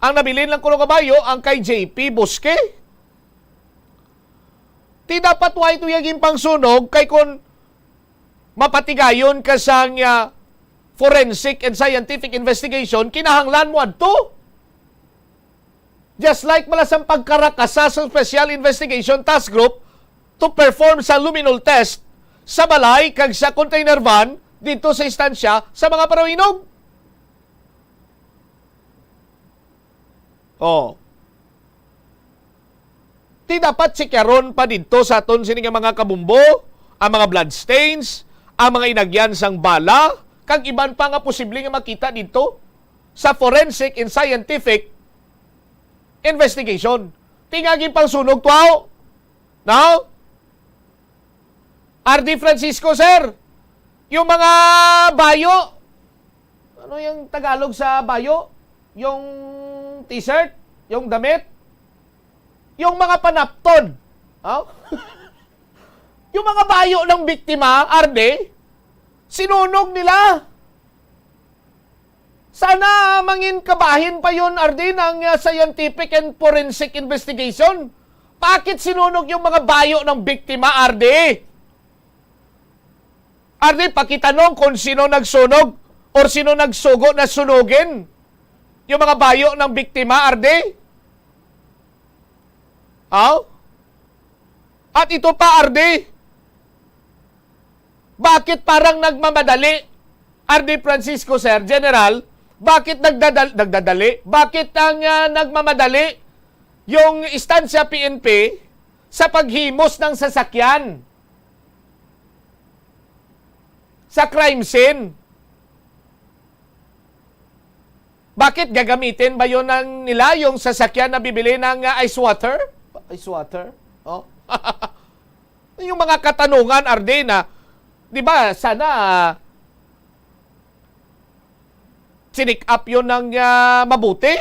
Ang nabilin lang kuno nga bayo ang kay J P Bosque. Ti dapat wa ito iya ginpangsunog, kay kun mapatigayon ka sang, ah, forensic and scientific investigation, kinahanglan mo adto. Just like bala sang pagkarakasa sa Special Investigation Task Group to perform sa luminol test sa balay kag sa container van dito sa estansya sa mga Parawinog. Oh. Ti dapat sikyaron pa didto sa aton sini nga mga kabumbo, ang mga blood stains, ang mga inagyan sang bala, kag iban pa nga posible nga makita didto sa forensic and scientific investigation. Ti nga ginpangsunog, tuaw? No? R D Francisco, sir, yung mga bayo, ano yung Tagalog sa bayo? Yung t-shirt? Yung damit? Yung mga panapton? Oh? Yung mga bayo ng biktima, R D, sinunog nila. Sana mangin kabahin pa yon, R D, ng, ah, scientific and forensic investigation. Bakit sinunog yung mga bayo ng biktima, R D? R D, pakitanong kung sino nagsunog or sino nagsugo na sunugin yung mga bayo ng biktima, R D? Aw? At ito pa, R D, bakit parang nagmamadali, R D Francisco, sir, General? Bakit nagdadal-, nagdadali? Bakit ang, ah, nagmamadali yung Estancia P N P sa paghimos ng sasakyan sa crime scene? Bakit gagamitin ba yon ng nila yung sasakyan na bibili ng, ah, ice water? Ice water? Oh. Yung mga katanungan, R D, na, di ba, sana, ah, chinik up yon ng, ah, mabuti?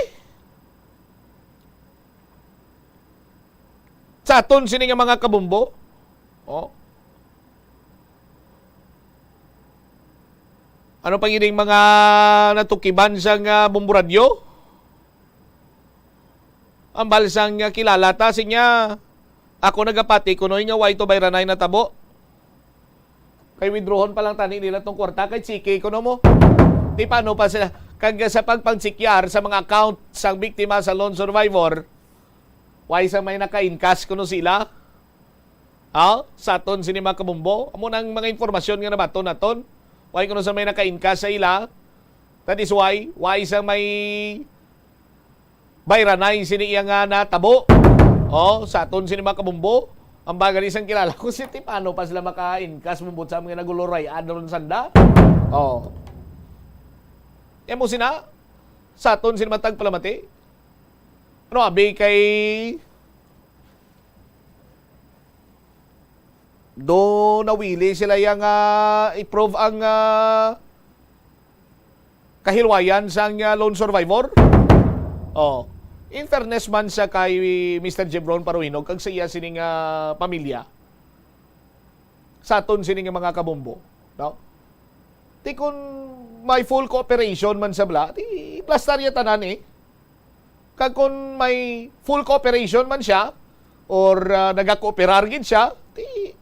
Sa aton sini nga mga kabumbo? Oh. Ano pa gid ang mga natukiban sang, ah, bombo radyo? Ang balsang nga kilala ta, sinya, ako nagapati kunoy nga way to bayranay natabo. Kay withdrawon pa lang tani nila tong kwarta, kay chiki kuno mo. Ti paano pa sila? Kag sa pagpangsikyar sa mga account sang biktima sa lone survivor, way sa may naka-encash kuno sila? Ha? Sa aton sini mga kabumbo, amo nang mga impormasyon nga nabaton naton. Way kuno sa may naka-encash sa ila. That is why, way sa may bayranay sini iya nga natabo. Oh, sa aton sini mga kabumbo, ang baga ni sang kilala ko, si ti paano pa sila maka-encash, mubot sa mga naguluray, adron sanda. Oh. Amo sina, sa aton sini matag palamati. Ano, abi kay do nawili sila yang, ah, i-prove ang, ah, kahilwayan sang, ah, lone survivor? Oh. In fairness man sa kay Mister Jebron Paruhinog kag sa iya sining, ah, pamilya, sa aton sini nga mga kabombo, no? Ti kun may full cooperation man sa bala, ti plastar ya tanan eh. Kag kun may full cooperation man siya, or, ah, nagakooperar gid siya, ti,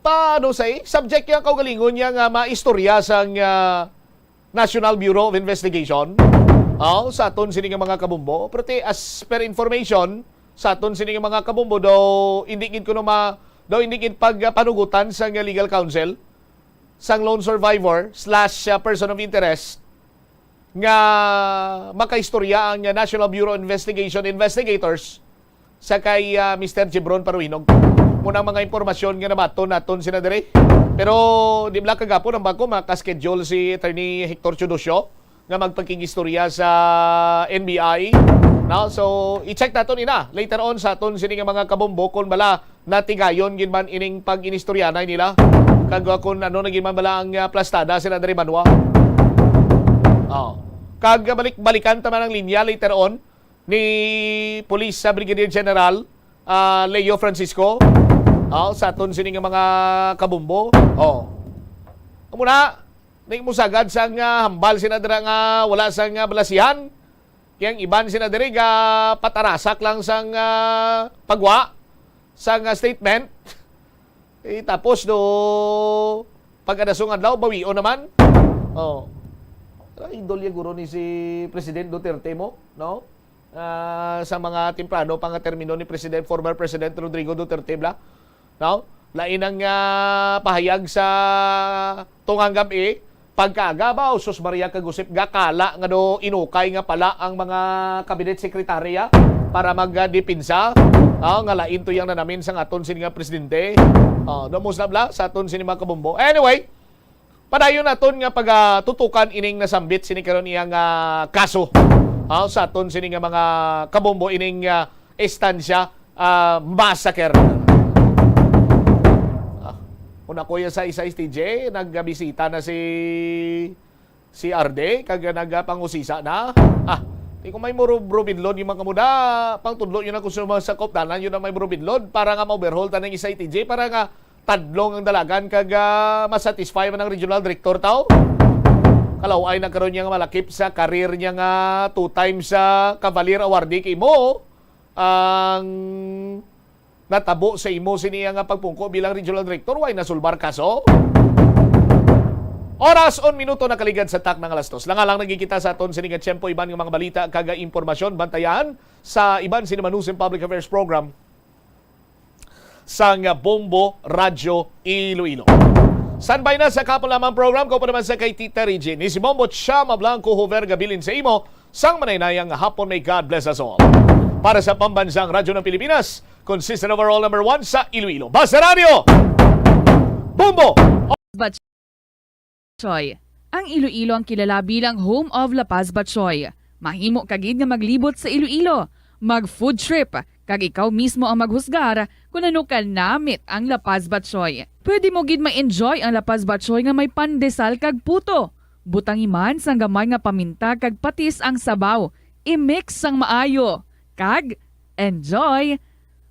paano say, subject niya kaugalingon niya nga maistorya sang, ah, National Bureau of Investigation. Oh, sa aton sini nga mga kabombo. Pero ti, as per information, sa aton sini nga mga kabombo, daw hindi gid kuno ma-, daw hindi gid pagpanugutan sang legal counsel sang lone survivor slash, uh, person of interest nga makaistorya ang, uh, National Bureau of Investigation investigators sa kay, uh, Mister Jebron Paruhinog. Muna ang mga impormasyon nga nabaton naton sina diri. Pero di bala kagapon ang bako maka-schedule si Attorney Hector Teodosio nga magpakig-istorya sa N B I. No? So, i-check naton ina later on sa aton sini nga mga kabombo kung bala natigayon gid man ining pag-inistoryanay nila. Kag, uh, kung ano na gid man bala ang, uh, plastada sila diri banwa. Oh. Kag, uh, balik-balikan ta man ang linya later on ni Police, uh, Brigadier General, uh, Leo Francisco. Oh, sa aton sini nga mga kabombo. Oh. Amo na, di mo sagad sang, uh, hambal sila dira nga wala sang, uh, balasihan. Kay ang iban sila diri ga patarasak lang sang, ah, pagwa sang, ah, statement. Eh, tapos do pagkadasong adlaw, bawion naman. Oh. Pero idol ya guro ni si President Duterte mo, no? Ah, sa mga temprano pa nga termino ni President, former President Rodrigo Duterte bla. No? Lain ang, ah, pahayag sa tungang gab-i. Pagkaaga ba, o sus Maria kag Josep, gakala nga do inukay nga pala ang mga cabinet secretary, ah, para magdepensa? Ah, nga lain to yang nanamin sang aton sini nga presidente. Ah, do mo sa bla, sa aton sini mga kabombo. Anyway, padayon naton nga pagatutukan ining nasambit sini karon iyang, ah, kaso. Ah, sa aton sini nga mga kabombo ining, ah, Estancia, ah, Massacre. Ah, una ko ya sa isa S T J, nagbisita na si, si R D, kag nagapangusisa na. Ah, di ko may muro-, bro Bidlod yung mga kamuda, pang tudlo yun ako sa mga sakop, danan yun ang may bro Bidlod, para nga ma-overhaul ta ng isa S T J, para nga tadlong ang dalagan, kag, ah, masatisfy man ang regional director tao. Kalaway na karon niya nga malakip sa career niya nga two times sa Cavalier Awardee kay mo. Ang natabo sa imo sini nga pagpungko bilang regional director, way nasulbar kaso? Oras, un minuto nakaligad sa takna nga alas dos. Lang-alang nagkikita sa aton sini nga tiyempo, iban nga mga balita kag impormasyon, bantayan sa iban sini Manusim Public Affairs Program sang Bombo Radyo Iloilo. Standby na sa kapon lamang program ko pa naman sa kay Tita Regine. Ni si Bombo Chama Blanco Hover gabilin sa imo sang manaynayang hapon. May God bless us all. Para sa Pambansang Radyo ng Pilipinas, consistent overall number one sa Iloilo. Basta Radio! Bombo! Batchoy. Ang Iloilo ang kilala bilang home of La Paz Batchoy. Mahimo ka gid nga maglibot sa Iloilo, mag food trip, kag ikaw mismo ang maghusgar kung ano ka namit ang La Paz Batchoy. Pwede mo gid ma-enjoy ang La Paz Batchoy nga may pandesal kag puto. Butangi man sang gamay nga paminta kag patis ang sabaw. I-mix sang maayo. Kag enjoy!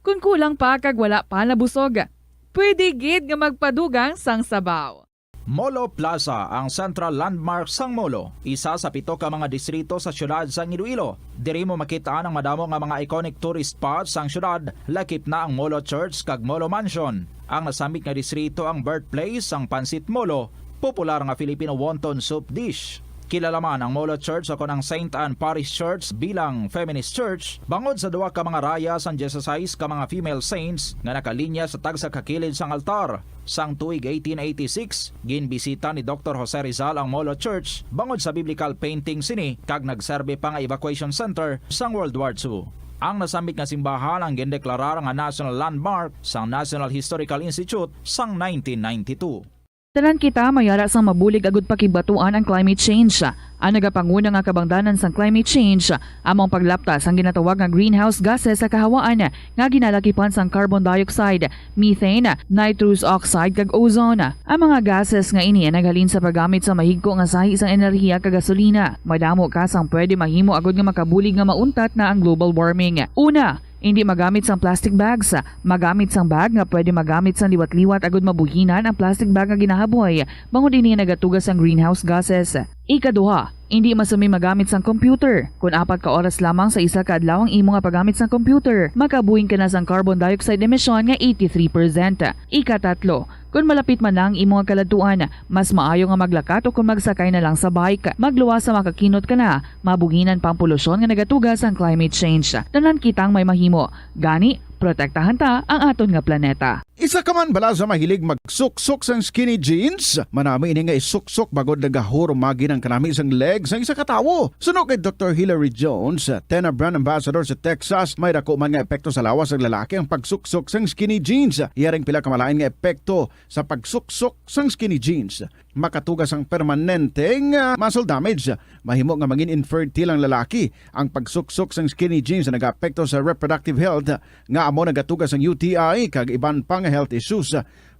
Kung kulang pa kag wala pa nabusog, pwede gid nga magpadugang sang sabaw. Molo Plaza, ang central landmark sang Molo, isa sa pito ka mga distrito sa siyudad sang Iloilo. Diri mo makit-an ang madamo nga mga iconic tourist spots sang siyudad, lakip na ang Molo Church kag Molo Mansion. Ang nasambit nga distrito ang birthplace sang Pancit Molo, popular nga Filipino wonton soup dish. Kilala man ang Molo Church o kon ang Saint Anne Parish Church bilang feminist church bangod sa duha ka mga raya sang dieciséis ka mga female saints nga nakalinya sa tagsa ka kilid sang altar. Sang tuig eighteen eighty-six, ginbisita ni Doktor Jose Rizal ang Molo Church bangod sa biblical painting sini kag nagserbi pa nga evacuation center sang World War Two. Ang nasambit nga simbahan ang gindeklarar nga National Landmark sang National Historical Institute sang nineteen ninety-two. Tanan kita may ara sang mabulig agud pakibatuan ang climate change. Ang nagapanguna nga kabangdanan sang climate change amo ang paglapta sang ginatawag nga greenhouse gases sa kahawaan nga ginalakipan sang carbon dioxide, methane, nitrous oxide, kag ozone. Ang mga gases nga ini naghalin sa paggamit sa mahigko nga sahi sang enerhiya kag gasolina. Madamo ka sang pwede mahimo agud nga makabulig nga mauntat na ang global warming. Una, indi magamit sang plastic bags. Magamit sang bag nga pwede magamit sang liwat-liwat agud mabuhinan ang plastic bag nga ginahaboy, bangod ini nagatuga sang greenhouse gases. Ikaduha, indi masumi magamit sang computer. Kon apat ka oras lamang sa isa ka adlaw ang imo nga paggamit sang computer, makabuhin ka na sang carbon dioxide emission nga eighty-three percent. Ikatatlo, kon malapit man na ang imo nga kaladtuan, mas maayo nga maglakat o kon magsakay na lang sa bike. Magluwas sa makakinot ka na, mabuhinan pa ang polusyon nga nagatuga sang climate change. Tanan kitang may mahimo. Gani, protektahan ta ang aton nga planeta. Isa ka man bala sa mahilig magsuksok sang skinny jeans? Manami ini nga isuksok bangod nagahurumagi ang kanami sang leg sang isa ka tawo. Suno kay Doktor Hilary Jones, Tena brand ambassador sa Texas, may dako man nga epekto sa lawas sang lalaki ang pagsuksok sang skinny jeans. Iya ring pila ka malain nga epekto sa pagsuksok sang skinny jeans. Makatuga sang permanente nga muscle damage. Mahimo nga mangin infertile ang lalaki. Ang pagsuksok sang skinny jeans nagaapekto sa reproductive health, nga amo nagatuga sang U T I kag iban pa nga health issues.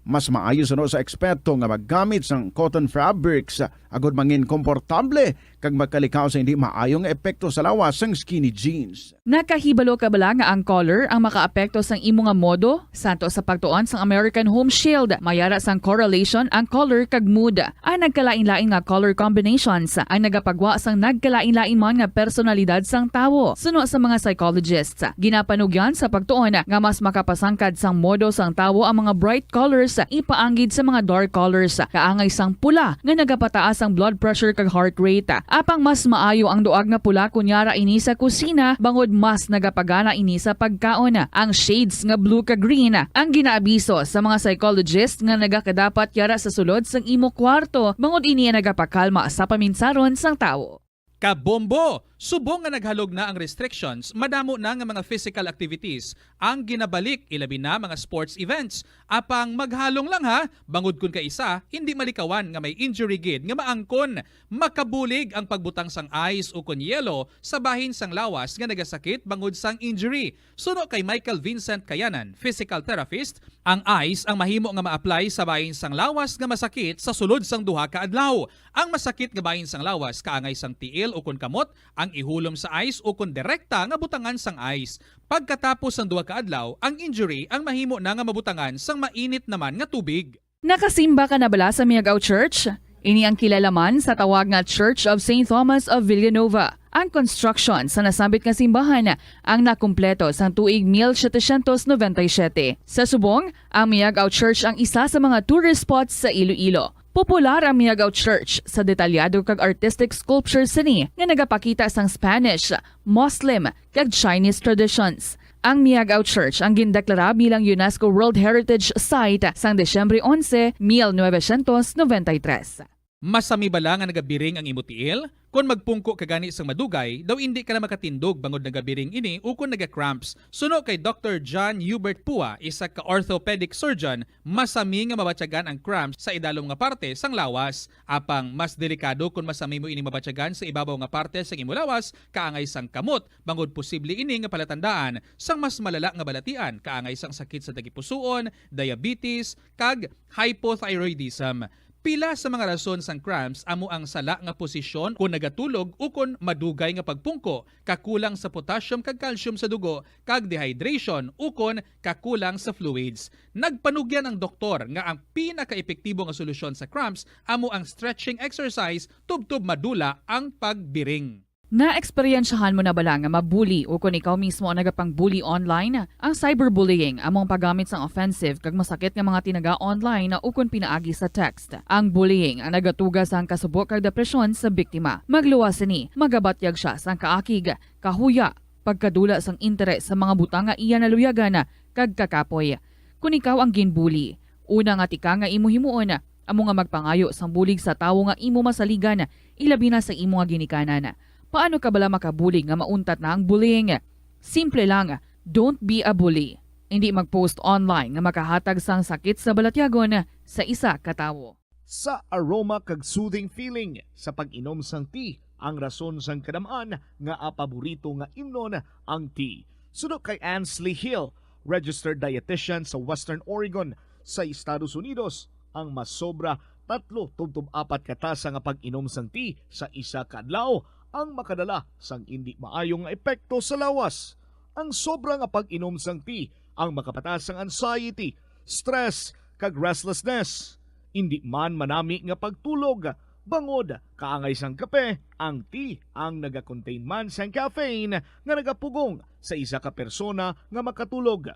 Mas maayo suno sa eksperto nga maggamit sang cotton fabrics agod mangin komportable kag magkalikaw sa hindi maayo nga epekto sa lawas sang skinny jeans. Nakahibalo ka bala nga ang color ang makaapekto sang imo nga modo? Santo sa pagtuon sang American Home Shield, may ara sang correlation ang color kag mood. Ang nagkalain-lain nga color combinations ang nagapagwa sang nagkalain-lain man nga personalidad sang tawo. Suno sa mga psychologists, ginapanugyan sa pagtuon nga mas makapasangkad sang modo sang tawo ang mga bright colors ipaanggid sa mga dark colors, kaangay sang pula nga nagapataas ang blood pressure kag heart rate. Apang mas maayo ang duag nga pula kon yara ini sa kusina, bangod mas nagapagana ini sa pagkaon. Ang shades nga blue kag green ang ginaabiso sa mga psychologist nga nagakadapat yara sa sulod sang imo kwarto, bangod ini ang nagapakalma sa paminsaron sang tawo. Kabombo! Subong nga naghalog na ang restrictions, madamo na nga mga physical activities ang ginabalik, ilabi na mga sports events. Apang maghalong lang ha, bangod kun kaisa, hindi malikawan nga may injury gid nga maangkon. Makabulig ang pagbutang sang ice ukon yelo sa bahin sang lawas nga nagasakit bangod sang injury. Suno kay Michael Vincent Kayanan, physical therapist, ang ice ang mahimo nga ma-apply sa bahin sang lawas nga masakit sa sulod sang duha ka adlaw. Ang masakit nga bahin sang lawas kaangay sang tiil ukon kamot ang ihulom sa ice ukon direkta nga butangan sang ice. Pagkatapos sang duha ka adlaw, ang injury ang mahimo na nga mabutangan sang mainit naman nga tubig. Nakasimba ka na bala sa Miagao Church? Ini ang kilala man sa tawag nga Church of Saint Thomas of Villanova. Ang construction sa nasambit nga simbahan ang nakumpleto sang tuig mil setecientos noventa y siete. Sa subong, ang Miagao Church ang isa sa mga tourist spots sa Iloilo. Popular ang Miagao Church sa detalyado kag artistic sculpture sini nga nagapakita sang Spanish, Muslim, kag Chinese traditions. Ang Miagao Church ang gindeklara bilang UNESCO World Heritage Site sang Disyembre onse, mil novecientos noventa y tres. Masami bala nga nagabiring ang imo tiil? Kon magpungko ka gani sang madugay, daw indi ka na makatindog bangod nagabiring ini ukon naga-cramps. Suno kay Doktor John Hubert Pua, isa ka orthopedic surgeon, masami nga mabatyagan ang cramps sa idalom nga parte sang lawas. Apang mas delikado kon masami mo ini mabatyagan sa ibabaw nga parte sang imo lawas, kaangay sang kamot, bangod posible ini nga palatandaan sang mas malala nga balatian, kaangay sang sakit sa tagipusoon, diabetes, kag hypothyroidism. Pila sa mga rason sang cramps amo ang sala nga posisyon kon nagatulog ukon madugay nga pagpungko, kakulang sa potassium kag calcium sa dugo, kag dehydration ukon kakulang sa fluids. Nagpanugyan ang doktor nga ang pinakaepektibo nga solusyon sa cramps amo ang stretching exercise tubtob madula ang pagbiring. Naeksperyensyahan mo na bala nga mabuli ukon ikaw mismo ang nagapang-bully online? Ang cyberbullying amo ang paggamit sang offensive kag masakit nga mga tinaga online ukon pinaagi sa text. Ang bullying ang nagatuga sang kasubo kag depresyon sa biktima. Magluwas sini, magabatyag sia sang kaakig, kahuya, pagkadula sang interes sa mga butang nga iya naluyagan, kag kakapoy. Kon ikaw ang ginbuli, una nga tikang nga imo himuon amo nga magpangayo sang bulig sa tawo nga imo masaligan, ilabi na sa imo nga ginikanan. Paano ka bala makabulig nga mauntat na ang bullying? Simple lang, don't be a bully. Indi mag-post online nga makahatag sang sakit sa balatyagon sa isa ka tawo. Sa aroma kag soothing feeling sa pag-inom sang tea ang rason sang kadam-an nga paborito nga imnon ang tea. Suno kay Ansley Hill, registered dietitian sa Western Oregon sa Estados Unidos, ang masobra tatlo tubtob apat ka tasa nga pag-inom sang tea sa isa ka adlaw ang makadala sang indi maayo nga epekto sa lawas. Ang sobra nga pag-inom sang tea ang makapataas sang anxiety, stress, kag restlessness. Indi man manami nga pagtulog, bangod kaangay sang kape, ang tea ang nagakontain man sang caffeine nga nagapugong sa isa ka persona nga makatulog.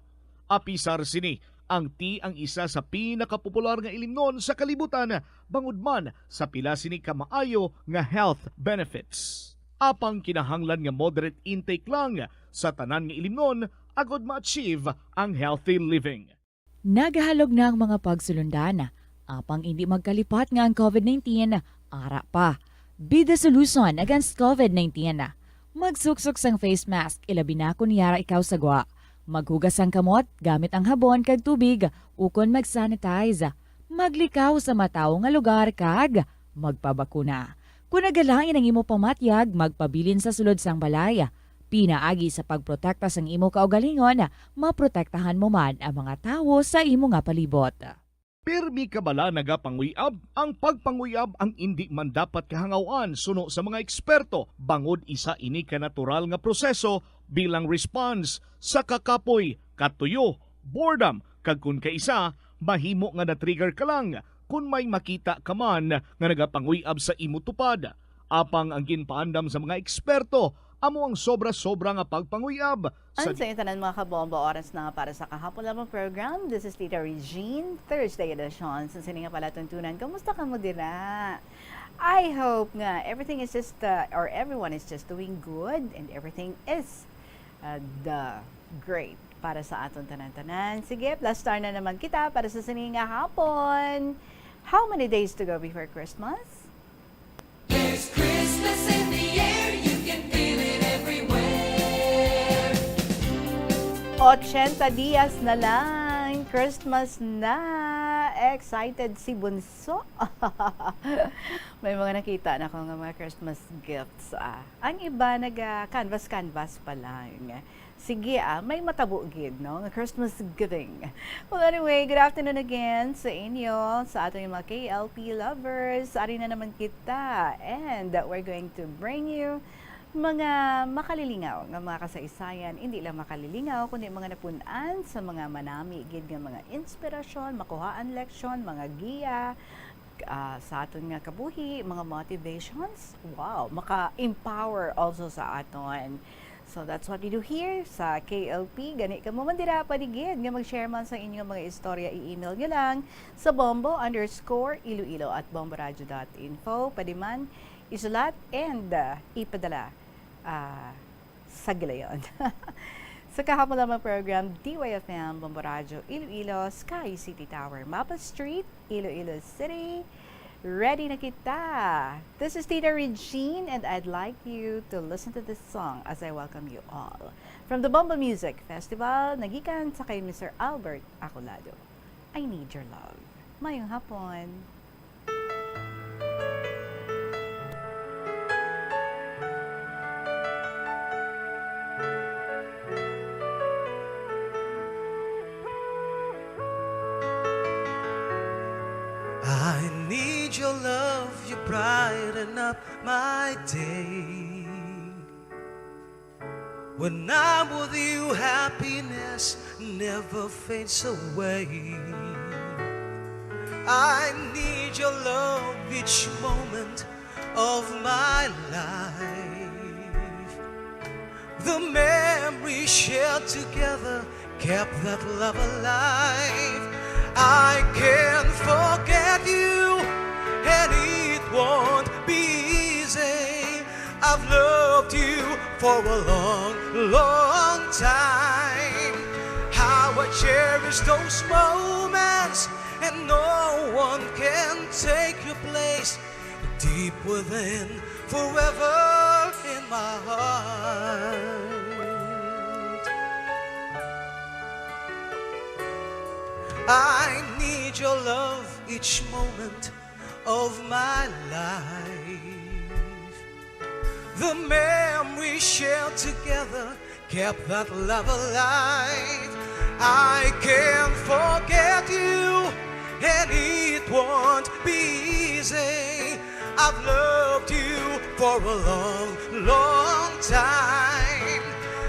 Apisar sini, ang tea ang isa sa pinakapopular nga ilimnon sa kalibutan, bangod man sa pila sini ka maayo nga health benefits. Apang kinahanglan nga moderate intake lang sa tanan nga ilimnon agod ma-achieve ang healthy living. Nagahalog na ang mga pagsulundan, apang indi magkalipat nga ang covid nineteen ara pa. Be the solution against covid nineteen. Magsuksok sang face mask, ilabi na kon yara ikaw sa gwa. Maghugas sang kamot gamit ang habon kag tubig, ukon mag-sanitize. Maglikaw sa matawo nga lugar kag magpabakuna. Kon nagalain ang imo pamatyag, magpabilin sa sulod sang balay. Pinaagi sa pagprotekta sang imo kaugalingon, maprotektahan mo man ang mga tawo sa imo nga palibot. Pirmi ka bala nagapanguyab? Ang pagpanguyab ang indi man dapat kahangaw-an suno sa mga eksperto, bangod isa ini ka natural nga proseso bilang response sa kakapoy, katuyo, boredom, kag kon kaisa, mahimo nga na-trigger ka lang kon may makita ka man nga nagapanguyab sa imo tupad. Apang ang ginpaandam sa mga eksperto amo ang sobra-sobra nga pagpanguyab. Sa An sa inyo tanan, mga kabombo, oras na para sa kahapon lamang program. This is Tita Regine, Thursday edition. Sa sini nga palatuntunan, kamusta ka mo dira? I hope nga everything is just, uh, or everyone is just doing good and everything is, uh, the great para sa aton tanan-tanan. Sige, plus star na naman kita para sa sini nga hapon. How many days to go before Christmas? There's Christmas in the air, you can feel it everywhere. Ochenta dias na lang, Christmas na. Excited si Bunso. May mga nakita na ko nga mga Christmas gifts, ah. Ang iba naga-canvas-canvas pa lang. Sige, ah, may matabo gid, no, nga Christmas giving. Well, anyway, good afternoon again sa inyo, sa aton mga K L P lovers. Ari na naman kita, and we're going to bring you mga makalilingaw nga mga kasaysayan, hindi lang makalilingaw, kundi mga napun-an sa mga manami gid nga mga inspirasyon, makuhaan leksyon, mga giya, ah, sa aton nga kabuhi, mga motivations. Wow, maka-empower also sa aton. So that's what we do here sa K L P. Gani kamo man dira paligid nga mag-share man sa inyong mga istorya, i-email nyo lang sa bombo underscore iloilo at bomboradio dot info. Pwede man isulat and, ah, ipadala, ah, sa gilayon. Sa kahapon lamang program, D Y F M, Bombo Radyo, Iloilo, Sky City Tower, Mapa Street, Iloilo City. Ready na kita! This is Tita Regine, and I'd like you to listen to this song as I welcome you all. From the Bombo Music Festival, nagikan sa kay Mister Albert Acolado. I Need Your Love. Mayong hapon! I need your love, you brighten up my day. When I'm with you, happiness never fades away. I need your love each moment of my life. The memory shared together kept that love alive. I can't forget you, and it won't be easy. I've loved you for a long, long time. How I cherish those moments, and no one can take your place. Deep within, forever in my heart. I need your love each moment of my life. The memories shared together kept that love alive. I can't forget you, and it won't be easy. I've loved you for a long, long time.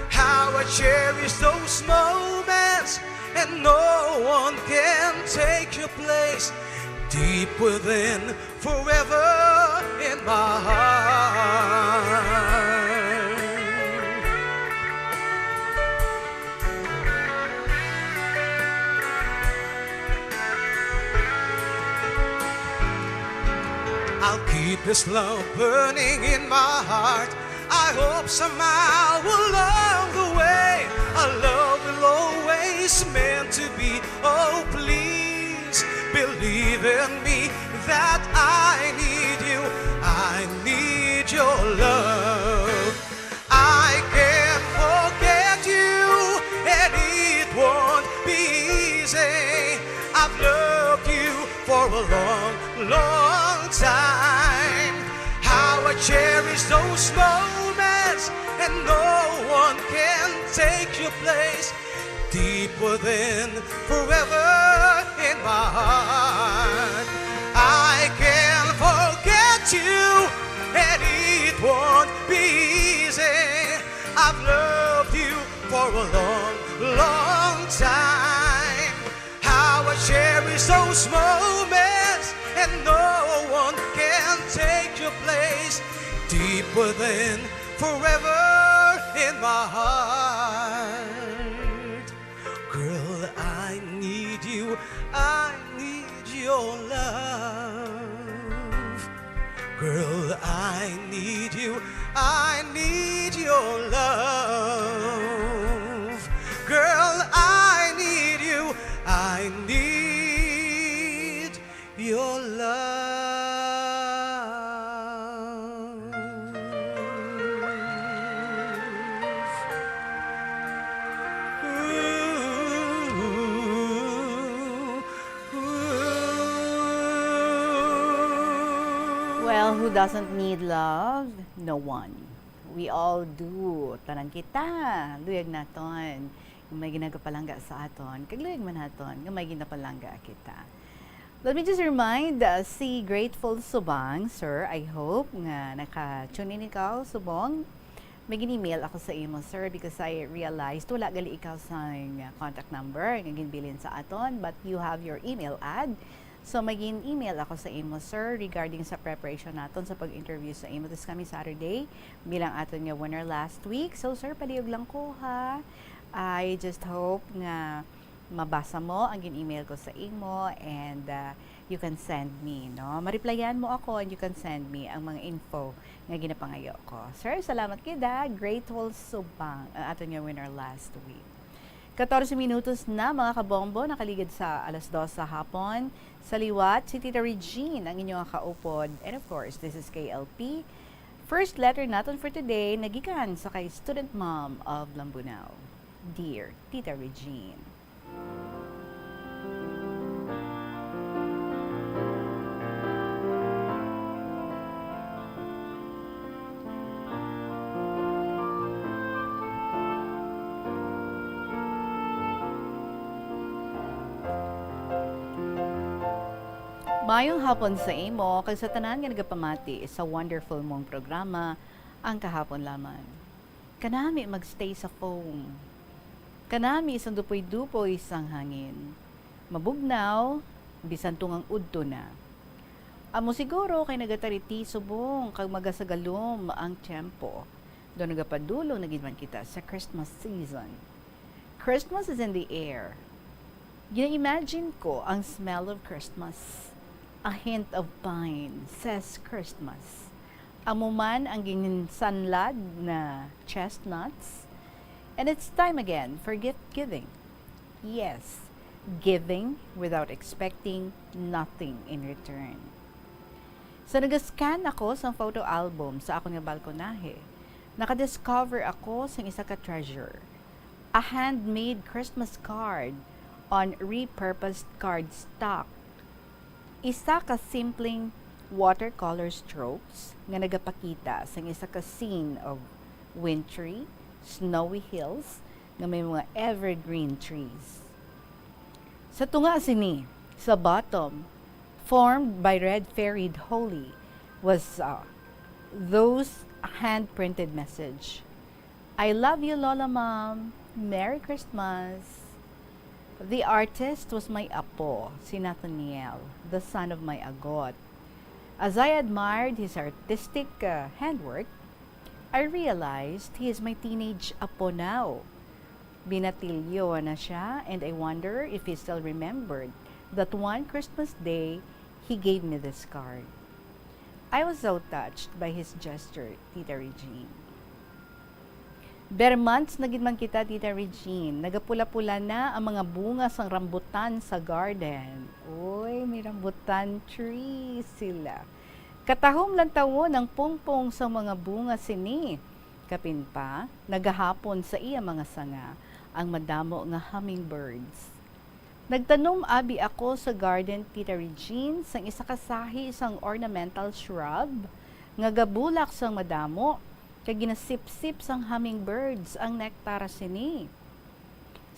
How I cherish those moments, and no one can take your place. Deep within, forever in my heart. I'll keep this love burning in my heart. I hope somehow along the way, our love will always meant to be. Oh, Tell me that I need you, I need your love. I can't forget you, and it won't be easy. I've loved you for a long, long time. How I cherish those moments, and no one can take your place. Deeper than forever in my heart. I can't forget you, and it won't be easy. I've loved you for a long, long time. How I cherish those moments, and no one can take your place. Deeper than forever in my heart. Girl, I need you, I need your love. Girl, I need you, I need your love. Girl, I need you, I need your love. Well, who doesn't need love? No one. We all do. Tanan kita. Luyag naton nga may ginagapalangga sa aton, kag luyag man naton nga may ginapalangga kita. Let me just remind, uh, si Grateful Subang, sir, I hope nga naka-tune in ikaw, Subong. May gin-email ako sa imo, sir, because I realized wala gali ikaw sang, uh, contact number nga ginbilin sa aton, but you have your email ad. So, may gin-email ako sa imo, sir, regarding sa preparation naton sa pag-interview sa imo this coming Saturday bilang aton nga winner last week. So, sir, palihog lang ko, ha. I just hope nga mabasa mo ang gin-email ko sa imo and, uh, you can send me, no? Mariplayan mo ako and you can send me ang mga info nga ginapangayo ko. Sir, salamat gid, ha. Grateful Subang ang aton nga winner last week. Katorse minutos na, mga kabombo, nakaligid sa alas dos sa hapon. Sa liwat, si Tita Regine, ang inyong kaupod. And of course, this is K L P. First letter naton for today, nagikan sa kay Student Mom of Lambunao. Dear Tita Regine. Mayong hapon sa imo kag sa tanan nga nagapamati sa wonderful mong programa, Ang Kahapon Lamang. Kanami magstay sa foam. Kanami sang dupoy-dupoy sang hangin. Mabugnaw, bisan tungang udto na. Amo siguro kay nagatariti subong kag magasagalom ang tiyempo. Daw nagapadulong na gid man kita sa Christmas season. Christmas is in the air. Gina-imagine ko ang smell of Christmas. A hint of pine says Christmas. Amo man ang ginsanlad na chestnuts. And it's time again for gift giving. Yes, giving without expecting nothing in return. Sa nagascan ako sa photo album sa akon nga balkonahe, nakadiscover ako sang isa ka treasure. A handmade Christmas card on repurposed cardstock. Isa ka simpleng watercolor strokes nga nagapakita sang isa ka scene of wintry, snowy hills nga may mga evergreen trees. Sa tunga sini, sa bottom, formed by red fairy Holy, was, uh, those hand-printed message. "I love you, Lola Mom. Merry Christmas." The artist was my apo, si Nathaniel, the son of my agot. As I admired his artistic, uh, handwork, I realized he is my teenage apo now. Binatilyo na siya, and I wonder if he still remembered that one Christmas day he gave me this card. I was so touched by his gesture, Tita Regine. Bare months na gid man kita, Tita Regine. Nagapula-pula na ang mga bunga sang rambutan sa garden. Uy, may rambutan tree sila. Katahom lantawon ang pungpong sang mga bunga sini. Kapin pa, nagahapon sa iya mga sanga ang madamo nga hummingbirds. Nagtanom abi ako sa garden, Tita Regine, sang isa ka sahi sang ornamental shrub nga gabulak sang madamo kag ginasipsip sang hummingbirds ang nektar sini.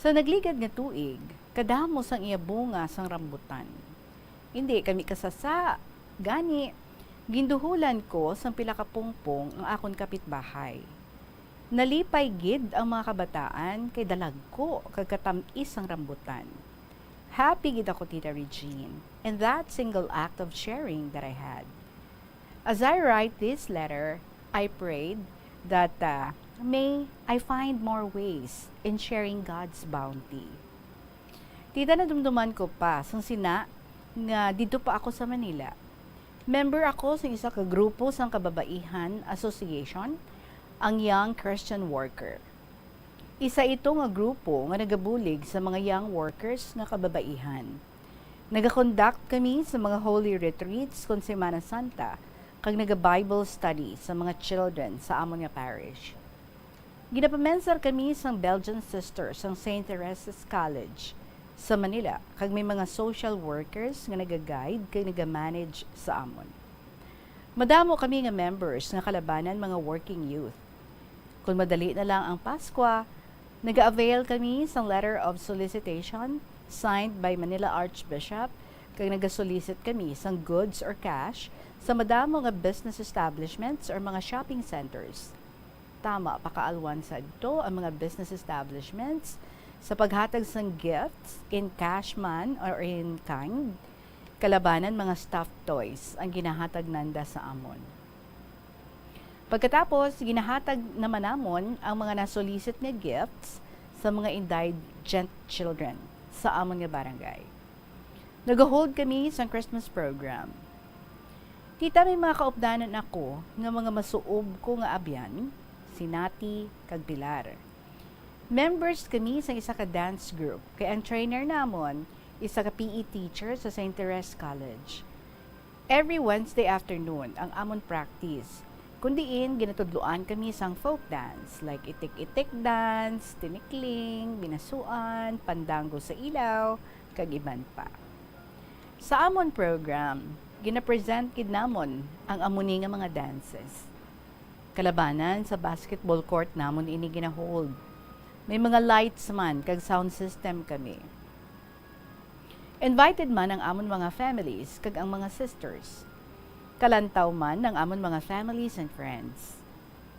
Sa nagligad nga tuig, kadamo sang iya bunga sang rambutan. Indi kami kasasa, gani ginduhulan ko sang pila ka pungpong ang akon kapitbahay. Nalipay gid ang mga kabataan kay dalagko kag katam-is ang rambutan. Happy gid ako, Tita Regine, in that single act of sharing that I had. As I write this letter, I prayed that, uh, may I find more ways in sharing God's bounty. Tita, nadumduman ko pa sang sina nga didto pa ako sa Manila. Member ako sa isa ka grupo sang Kababaihan Association, ang Young Christian Worker. Isa ito nga grupo nga nagabulig sa mga young workers nga kababaihan. Nagakonduct kami sa mga holy retreats kon Semana Santa, kag naga-Bible study sa mga children sa amon nga parish. Ginapamensar kami sang Belgian Sisters sang Saint Teresa's College sa Manila, kag may mga social workers nga naga-guide kag naga-manage sa amon. Madamo kami nga members nga kalabanan mga working youth. Kon madali na lang ang Paskwa, naga-avail kami sang letter of solicitation signed by Manila Archbishop, kag nagasolicit kami sang goods or cash sa madamo nga business establishments or mga shopping centers. Tama pa kaalwan sadto ang mga business establishments sa paghatag sang gifts in cash man or in kind, kalabanan mga stuffed toys ang ginahatag nanda sa amon. Pagkatapos, ginahatag naman namon ang mga nasolicit nga gifts sa mga indigent children sa amon nga barangay. Nagahold kami sang Christmas program. Tita, may mga kaupdanan ako nga mga masuob ko nga abyan, si Nati kag Pilar. Members kami sa isa ka dance group, kay ang trainer namon isa ka P E teacher sa Saint Therese College. Every Wednesday afternoon ang amon practice, kun diin ginatudloan kami sang folk dance, like itik-itik dance, tinikling, binasuan, pandango sa ilaw, kag iban pa. Sa amon program, gina-present gid namon ang amo ni nga mga dances. Kalabanan sa basketball court namon ini ginahold. May mga lights man kag sound system kami. Invited man ang amon mga families kag ang mga sisters. Kalantaw man ang amon mga families and friends.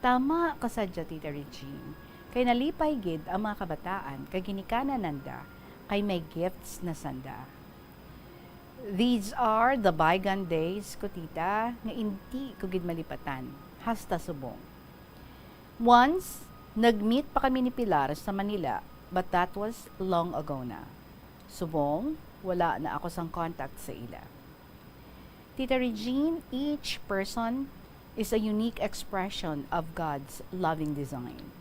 Tama ka sadya, Tita Regine, kay nalipay gid ang mga kabataan kag ginikanan nanda kay may gifts na sanda. These are the bygone days ko, Tita, nga indi ko gid malipatan, hasta subong. Once, nag-meet pa kami ni Pilar sa Manila, but that was long ago na. Subong, wala na ako sang contact sa ila. Tita Regine, each person is a unique expression of God's loving design.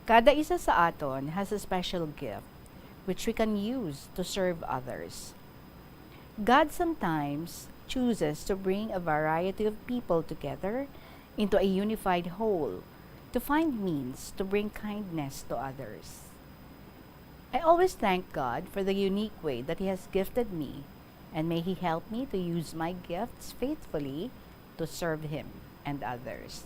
Kada isa sa aton has a special gift which we can use to serve others. God sometimes chooses to bring a variety of people together into a unified whole to find means to bring kindness to others. I always thank God for the unique way that He has gifted me, and may He help me to use my gifts faithfully to serve Him and others.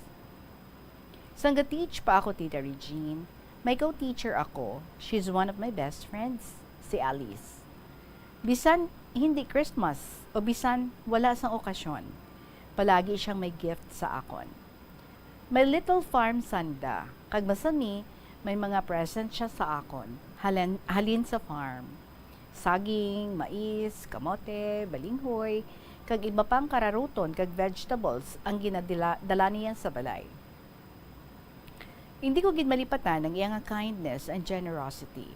Sang ga-teach pa ako, Tita Regine, may co-teacher ako, she's one of my best friends, si Alice. Bisan hindi Christmas o bisan wala sang okasyon, palagi siyang may gift sa akon. May little farm sanda, kag masani may mga present siya sa akon, halin, halin sa farm. Saging, mais, kamote, balinghoy, kag iba pang kararuton kag vegetables ang ginadala, dala niya sa balay. Hindi ko gid malipatan ang iya nga kindness and generosity.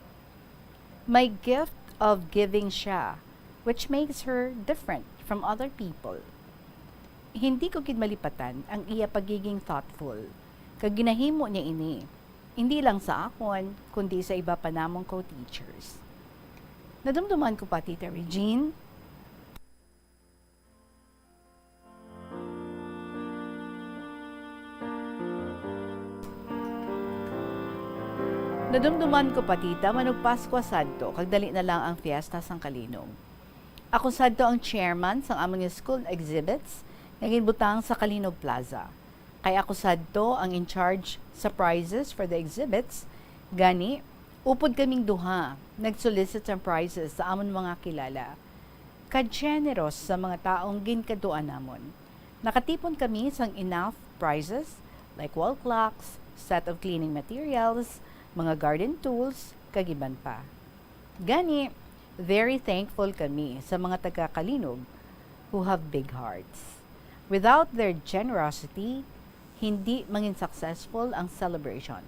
May gift of giving siya, which makes her different from other people. Hindi ko gid malipatan ang iya pagiging thoughtful, kag ginahimo niya ini. Hindi lang sa akon, kundi sa iba pa namong co-teachers. Nadumduman ko pa, Tita Regine. Nadumduman ko pa, Tita, manugpaskwa sadto, kag dali na lang ang fiesta sang Kalinog. Ako sadto ang chairman sang amon nga school exhibits nga ginbutang sa Kalinog Plaza. Kay ako sadto ang in charge sa prizes for the exhibits, gani, upod kaming duha nag-solicit sang prizes sa amon mga kilala. Ka-generous sa mga taong ginkadtuan namon. Nakatipon kami sang enough prizes like wall clocks, set of cleaning materials, mga garden tools, kag iban pa. Gani, very thankful kami sa mga taga-Kalinog who have big hearts. Without their generosity, hindi mangin successful ang celebration.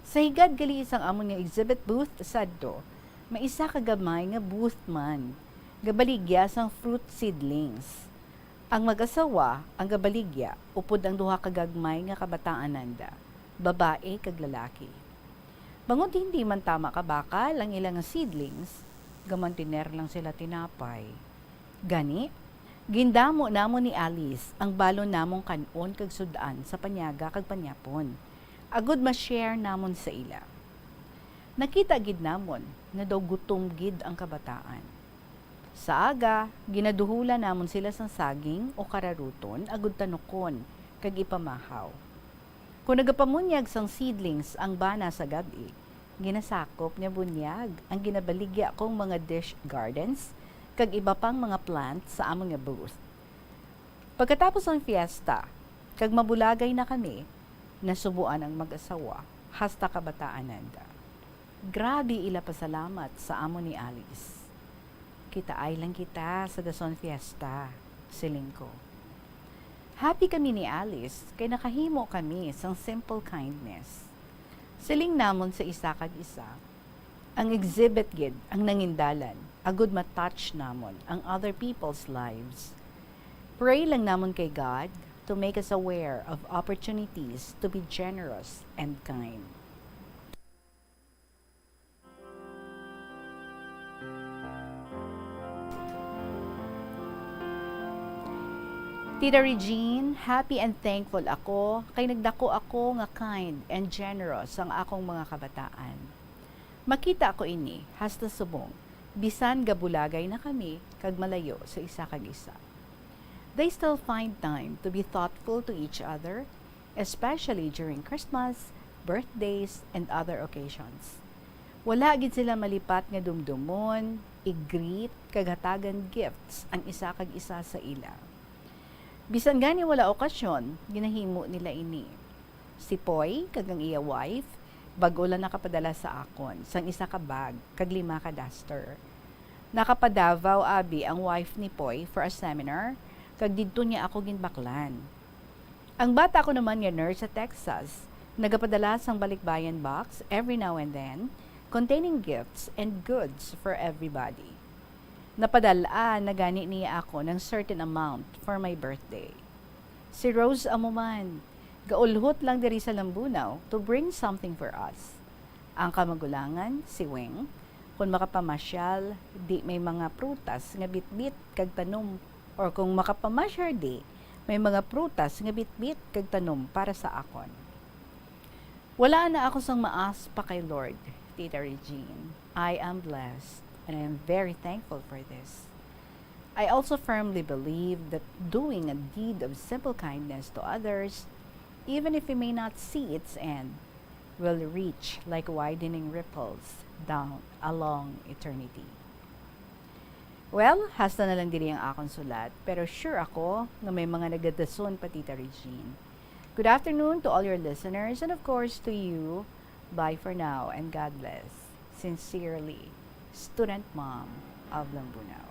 Sa higad gali sang amon nga exhibit booth sadto, may isa ka gamay nga booth man, gabaligya sang fruit seedlings. Ang mag-asawa ang gabaligya upod ang duha ka gagmay nga kabataan nanda, babae kag lalaki. Bangod hindi man tama kabakal ang ila nga seedlings, gamantener lang sila tinapay. Gani, gindamo namon ni Alice ang balon namong kan-on kag sud-an sa panyaga kag panyapon, agod ma-share namon sa ila. Nakita gid namon nga daw gutom gid ang kabataan. Sa aga, ginaduholan namon sila sang saging o kararuton agud tanukon kag ipamahaw. Kon nagapamunyag sang seedlings ang bana sa gab-i, ginasakop nga bunyag ang ginabaligya kong mga dish gardens kag iba pang mga plant sa amon nga booth. Pagkatapos sang fiesta, kag mabulagay na kami, nasubuan ang mag-asawa, hasta kabataan nanda. Grabe ila pasalamat sa amo ni Alice. "Kitaay lang kita sa dason fiesta," siling ko. Happy kami ni Alice kay nakahimo kami sang simple kindness. Siling namon sa isa kag isa, ang exhibit gid ang nangindalan agud ma-touch namon ang other people's lives. Pray lang namon kay God to make us aware of opportunities to be generous and kind. Tita Regine, happy and thankful ako kay nagdako ako nga kind and generous ang akong mga kabataan. Makita ko ini hasta subong, bisan gabulagay na kami kag malayo sa isa kag isa. They still find time to be thoughtful to each other, especially during Christmas, birthdays, and other occasions. Wala gid sila malipat nga dumdumon, i-greet, kag hatagan gifts ang isa kag isa sa ila. Bisan gani wala okasyon, ginahimo nila ini. Si Poy kag ang iya wife bag-o lang nakapadala sa akon sang isa ka bag kag lima ka duster. Nakapa-Davao abi ang wife ni Poy for a seminar, kag didto niya ako ginbaklan. Ang bata ko naman nga nurse sa Texas nagapadala sang balikbayan box every now and then, containing gifts and goods for everybody. Napadal-an na gani niya ako ng certain amount for my birthday. Si Rose amo man, gaulhot lang diri sa Lambunao to bring something for us. Ang kamagulangan, si Weng, kon makapamasyal, di may mga prutas nga bitbit kag tanom, or kung makapamasyal di, may mga prutas nga bitbit kag tanom para sa akon. Wala na ako sang maas pa kay Lord, Tita Regine. I am blessed, and I am very thankful for this. I also firmly believe that doing a deed of simple kindness to others, even if we may not see its end, will reach like widening ripples down a long eternity. Well, hasta na lang diri ang akon sulat, pero sure ako nga may mga nagadason pa, Tita Regine. Good afternoon to all your listeners and of course to you. Bye for now and God bless. Sincerely, Student Mom of Lambunao.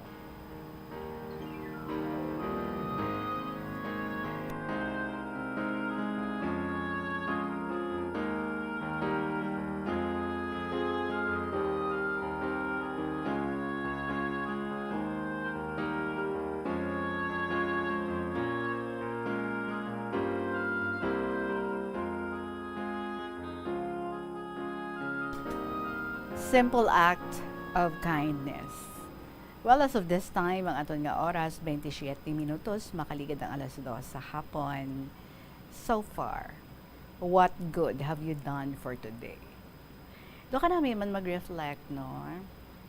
Simple act of kindness. Well, as of this time, ang aton nga oras, twenty-seven minutos, makaligad ang alas dos sa hapon. So far, what good have you done for today? Do ka namin man mag-reflect, no?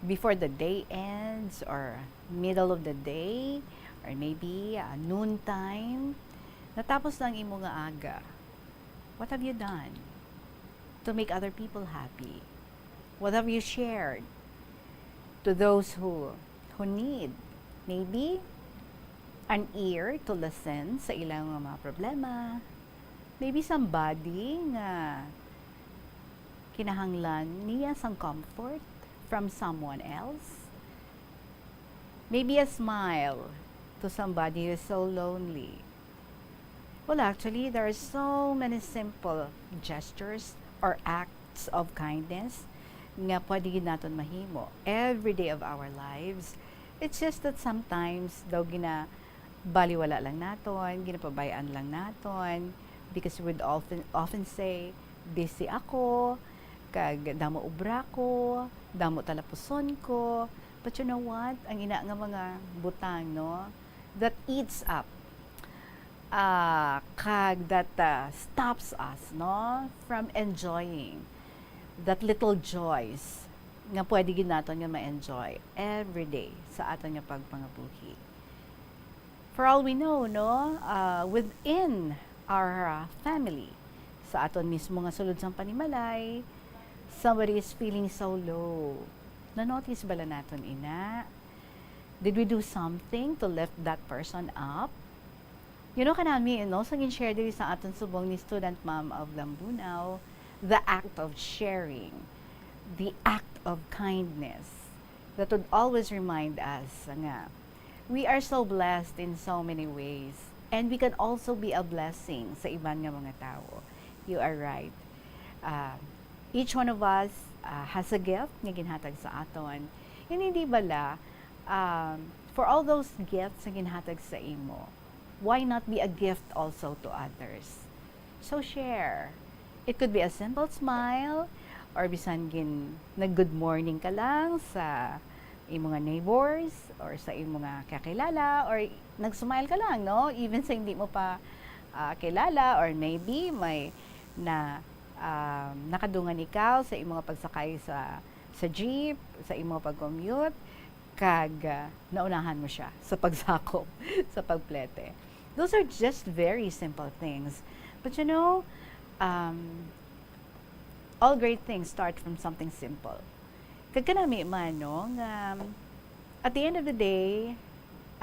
Before the day ends or middle of the day or maybe uh, noontime, natapos na ang imo nga aga. What have you done to make other people happy? What have you shared to those who who need maybe an ear to listen sa ilang mga problema? Maybe somebody nga kinahanglan niya sang comfort from someone else? Maybe a smile to somebody who is so lonely? Well, actually, there are so many simple gestures or acts of kindness nga pwede gid naton mahimo every day of our lives. It's just that sometimes daw ginabaliwala lang naton, ginapabay-an lang naton, because we would often, often say, "Busy ako," kag "Damo obra ko, damo talapuson ko." But you know what? Ang ina nga mga butang, no, that eats up, ah, kag that, ah, stops us, no, from enjoying that little joys nga pwede gid naton nga ma-enjoy every day sa aton nga pagpangabuhi. For all we know, no, ah, within our, ah, family, sa aton mismo nga sulod sang panimalay, somebody is feeling so low. Na-notice bala naton ina? Did we do something to lift that person up? You know, kanami, no, sa gin-share diri sa aton subong ni student ma'am of Lambunao, the act of sharing, the act of kindness that would always remind us nga we are so blessed in so many ways, and we can also be a blessing sa iban nga mga tawo. You are right. Ah, each one of us ah, has a gift nga ginhatag sa aton. And hindi bala, um, for all those gifts nga ginhatag sa imo, why not be a gift also to others? So share. It could be a simple smile, or bisan gin nag-good morning ka lang sa imo nga neighbors or sa imo nga kakilala, or nag-smile ka lang, no? Even sa hindi mo pa ah, kilala, or maybe may na um, nakadungan ikaw sa imo nga pagsakay sa sa jeep, sa imo nga pag-commute, kag ah, naunahan mo siya sa pagsakop, sa pagplete. Those are just very simple things. But you know, um, all great things start from something simple. Kag kanami man, no, nga, um, at the end of the day,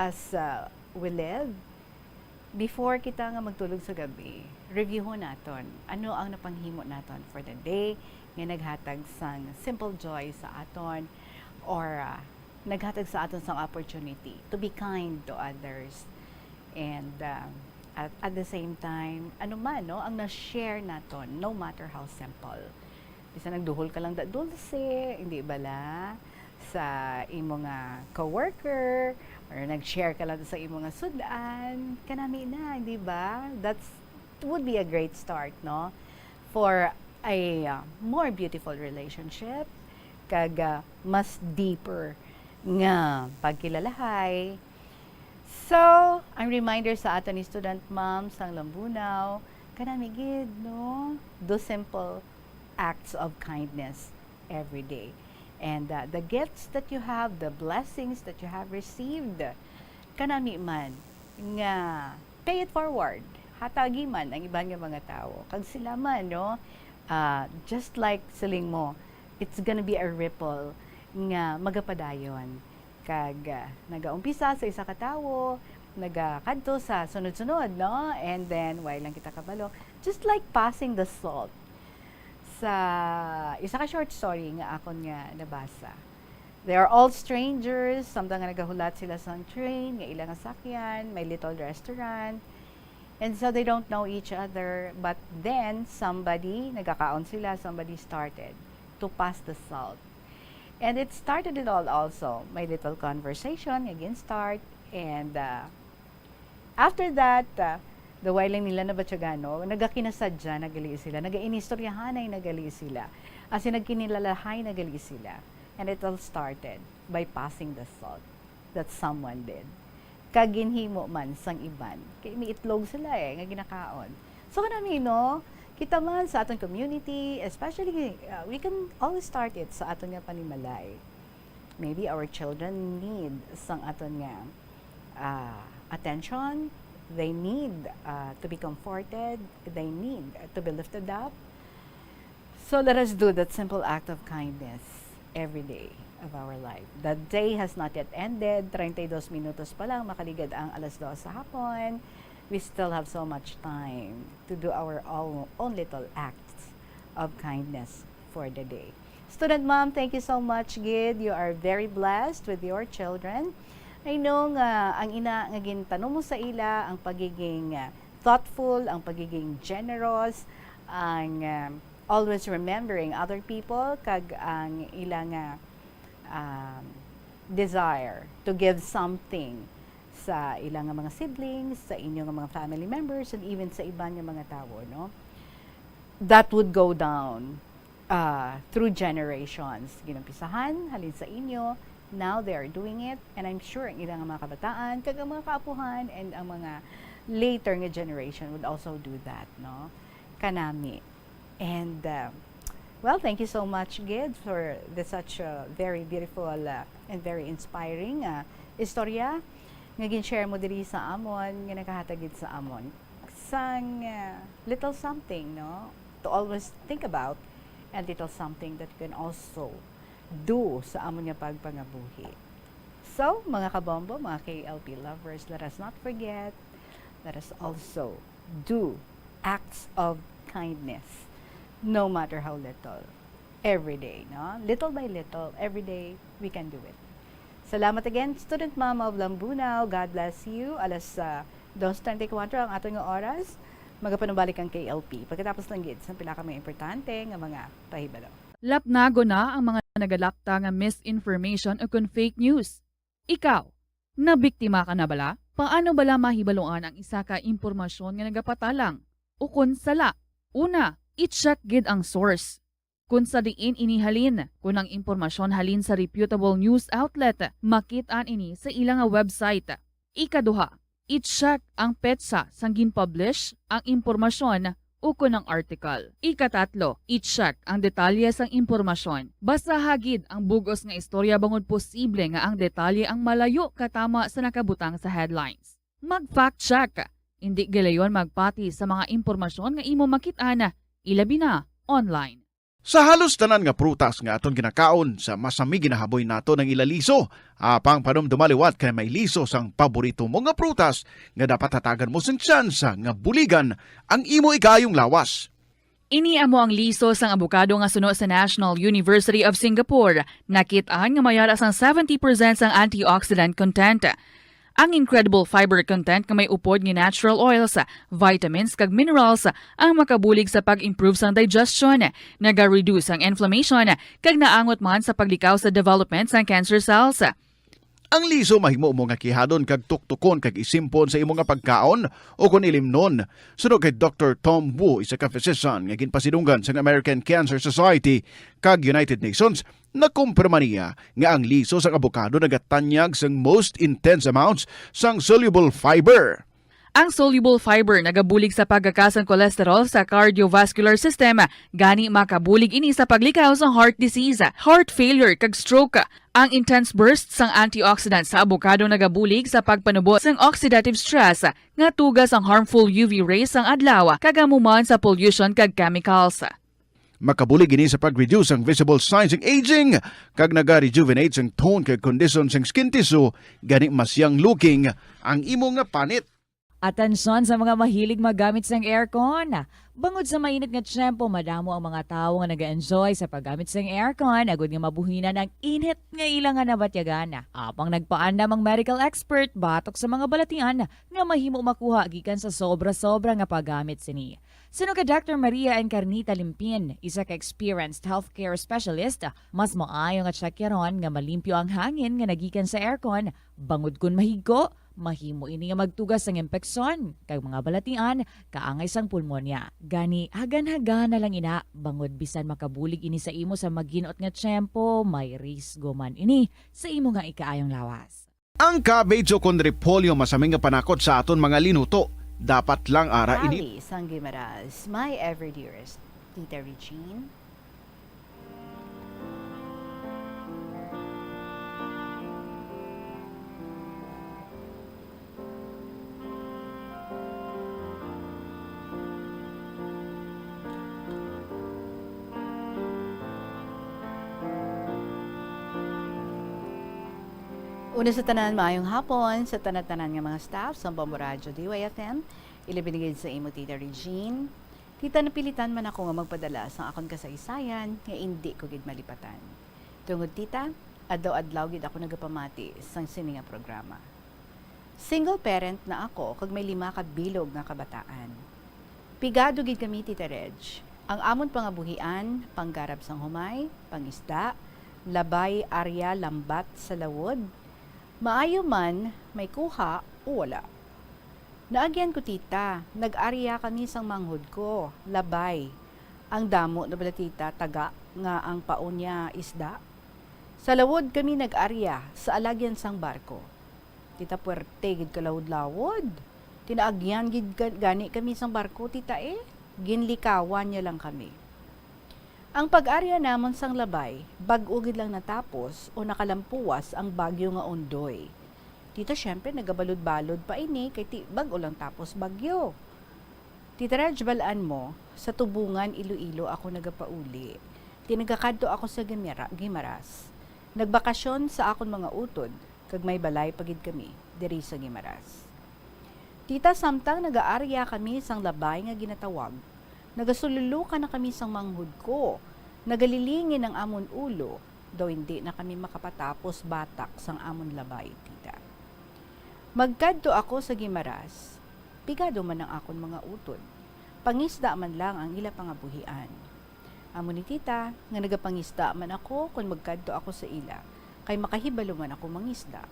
as uh, we live, before kita nga magtulog sa gabi, reviewon naton ano ang napanghimo naton for the day nga naghatag sang simple joy sa aton, or uh, naghatag sa aton sang opportunity to be kind to others. And um, at, at the same time, ano man, no, ang na-share naton, no matter how simple. Bisan nagduhol ka lang da dulce, hindi bala, sa imo nga coworker, or nag-share ka lang sa imo nga sud-an, kanami na, di ba? That's would be a great start, no, for a uh, more beautiful relationship, kag uh, mas deeper nga pagkilalahay. So, ang reminder sa aton ni student ma'am sang Lambunao, kanami gid, no? Do simple acts of kindness every day. And uh, the gifts that you have, the blessings that you have received, kanami man nga pay it forward. Hatagi man ang iban nga mga tawo. Kag sila man, no? Uh, just like siling mo, it's gonna be a ripple nga magapadayon. Kag ah, nagaumpisa sa isa ka tawo, nagakadto sa sunod-sunod, no? And then, wala lang kita kabalo. Just like passing the salt sa isa ka short story nga akon nga nabasa. They are all strangers, samtang nga nagahulat sila sa train, nga ila nga sakyan, may little restaurant. And so they don't know each other, but then somebody, nagakaon sila, somebody started to pass the salt. And it started it all also. May little conversation nga gin-start, and uh, after that, uh, The while lang nila nabatyagan, no? Nagakinasadya na gali sila, nagainistoryahanay na gali sila, as in, nagkinilalahay na gali sila. And it all started by passing the salt that someone did. Kag ginhimo man sang iban. Kay may itlog sila eh, nga ginakaon. So kanami, no? Kita man sa aton community, especially, uh, we can always start it sa aton nga panimalay. Maybe our children need sang aton nga, ah, attention. They need, ah, to be comforted. They need to be lifted up. So let us do that simple act of kindness every day of our life. The day has not yet ended. Treinta y dos minutos pa lang, makaligad ang alas dos sa hapon. We still have so much time to do our own, own little acts of kindness for the day. Student mom, thank you so much, gid. You are very blessed with your children. I know nga ang ina nga gintanom mo sa ila, ang pagiging, ah, thoughtful, ang pagiging generous, ang, um, always remembering other people, kag ang ila nga, um, desire to give something sa ila nga mga siblings, sa inyo nga mga family members, and even sa iban nga mga tawo, no? That would go down, uh, through generations. Ginumpisahan halin sa inyo, now they are doing it, and I'm sure ang ilang mga kabataan, kag ang mga kaapuhan, and ang mga later nga generation would also do that, no? Kanami. And, uh, well, thank you so much, gid, for the such a very beautiful, uh, and very inspiring, uh, istorya nga gin-share mo diri sa amon, nga nakahatag gid sa amon sang, uh, little something, no, to always think about, and little something that you can also do sa amon nga pagpangabuhi. So, mga kabombo, mga K L P lovers, let us not forget, let us also do acts of kindness, no matter how little, every day, no? Little by little, every day, we can do it. Salamat again, student mama of Lambunao. God bless you. Alas, ah, dos treinta y cuatro ang aton nga oras. Magapanumbalik ang K L P pagkatapos lang gid sa pila ka mga importante nga mga pahibalo. Lapnagon na ang mga nagalakta nga misinformation o kon fake news. Ikaw, nabiktima ka na bala? Paano bala mahibaluan ang isa ka impormasyon nga nagapatalang o kon sala? Una, i-check gid ang source. Kon sa diin ini halin, kon ang impormasyon halin sa reputable news outlet, makit-an ini sa ila nga website. Ikaduha, i-check ang petsa sang gin-publish ang impormasyon ukon ang article. Ikatatlo, i-check ang detalye sang impormasyon. Basaha gid ang bug-os nga istorya bangod posible nga ang detalye ang malayo katama sa nakabutang sa headlines. Mag-fact check. Indi gilayon magpati sa mga impormasyon nga imo makit-an, ilabi na online. Sa halos tanan nga prutas nga aton ginakaon, sa masami ginahaboy naton ang ila liso. Apang panumduma liwat kay may liso sang paborito mo nga prutas nga dapat hatagan mo sing tsansa nga buligan ang imo ikaayong lawas. Ini amo ang liso sang abokado nga suno sa National University of Singapore. Nakit-an nga may ara sang seventy percent sang antioxidant content. Ang incredible fiber content nga may upod nga natural oils, vitamins, kag minerals ang makabulig sa pag-improve sang digestion, naga-reduce ang inflammation, kag naangot man sa paglikaw sa development sang cancer cells. Ang liso mahimo mo nga kihadon kag tuktukon kag isimpon sa imo nga pagkaon o kon ilimnon. Suno kay Doktor Tom Wu, isa ka physician nga ginpasidunggan sang American Cancer Society kag United Nations, nakumpirma niya nga ang liso sang abokado nagatanyag sang most intense amounts sang soluble fiber. Ang soluble fiber nagabulig sa pagkaka sang cholesterol sa cardiovascular system, gani makabulig ini sa paglikaw sa heart disease, heart failure, kag stroke. Ang intense burst sang antioxidant sa abokado nagabulig sa pagpanubo sang oxidative stress nga tuga sang harmful U V rays sang adlaw, kag amo man sa pollution kag chemicals. Makabulig ini sa pag-reduce ang visible signs sang aging, kag naga-rejuvenate sang tone kag condition sang skin tissue, gani mas young looking ang imo nga panit. Atensyon sa mga mahilig maggamit sang aircon. Bangod sa mainit nga tiyempo, madamo ang mga tawo nga nag-enjoy sa paggamit sang aircon agud nga mabuhinan ang init nga ila nga nabatyagan. Apang nagpaandam ang medical expert batok sa mga balatian nga mahimo makuha gikan sa sobra-sobra nga paggamit sini. Suno kay Doctor Maria Encarnita Limpin, isa ka experienced healthcare specialist, mas maayo nga tsekyaron nga malimpyo ang hangin nga nagikan sa aircon, bangod kon mahigko, mahimo ini nga magtuga sang impeksyon kag mga balatian kaangay sang pulmonya. Gani, hagan-hagana lang ina, bangod bisan makabulig ini sa imo sa maginot nga tiyempo, may risgo man ini sa imo nga ikaayong lawas. Ang cabbage ukon repolyo masami nga panakot sa aton mga linuto. Dapat lang ara ini. Ali sang Guimaras, my ever dearest Tita Regine. Una sa tanan, maayong hapon sa tanan-tanan nga mga staff sa Bombo Radyo D Y F M. Ilabi na gid sa imo, Tita Regine. Tita, napilitan man ako nga magpadala sang akon kasaysayan nga indi ko gid malipatan. Tungod, Tita, adlaw-adlaw gid ako nagapamati sang sini nga programa. Single parent na ako kag may lima ka bilog nga kabataan. Pigado gid kami, Tita Reg. Ang amon pangabuhian, panggarab sang humay, pangisda, labay, arya, lambat, salawod. Maayo man, may kuha o wala. Naagyan ko, Tita, nag-arya kami sang manghod ko, labay. Ang damo na bala, Tita, taga nga ang paon niya isda. Salawod kami nag-arya sa alagyan sang barko. Tita, puwerte gid kalawod-lawod. Tinaagyan gid ga-, gani kami sang barko, Tita, eh. Ginlikawan niya lang kami. Ang pag-arya namon sang labay, bag-o gid lang natapos o nakalampuwas ang bagyo nga Ondoy. Tita, syempre, nagabalod-balod pa ini kay ti-, bag-o lang tapos bagyo. Tita Reg, bal-an mo, sa Tubungan, Iloilo ako nagapauli. Ti nagakadto ako sa Gimera-, Guimaras. Nagbakasyon sa akon mga utod, kag may balay pa gid kami diri sa Guimaras. Tita, samtang nagaarya kami sang labay nga ginatawag, nagasululukan na kami sang manghod ko. Nagalilingin ang amon ulo, daw indi na kami makapatapos batak sang amon labay, Tita. Magkadto ako sa Guimaras, pigado man ang akon mga utod. Pangisda man lang ang ila pangabuhian. Amo ni Tita, nga nagapangisda man ako kon magkadto ako sa ila, kay makahibalo man ako mangisda.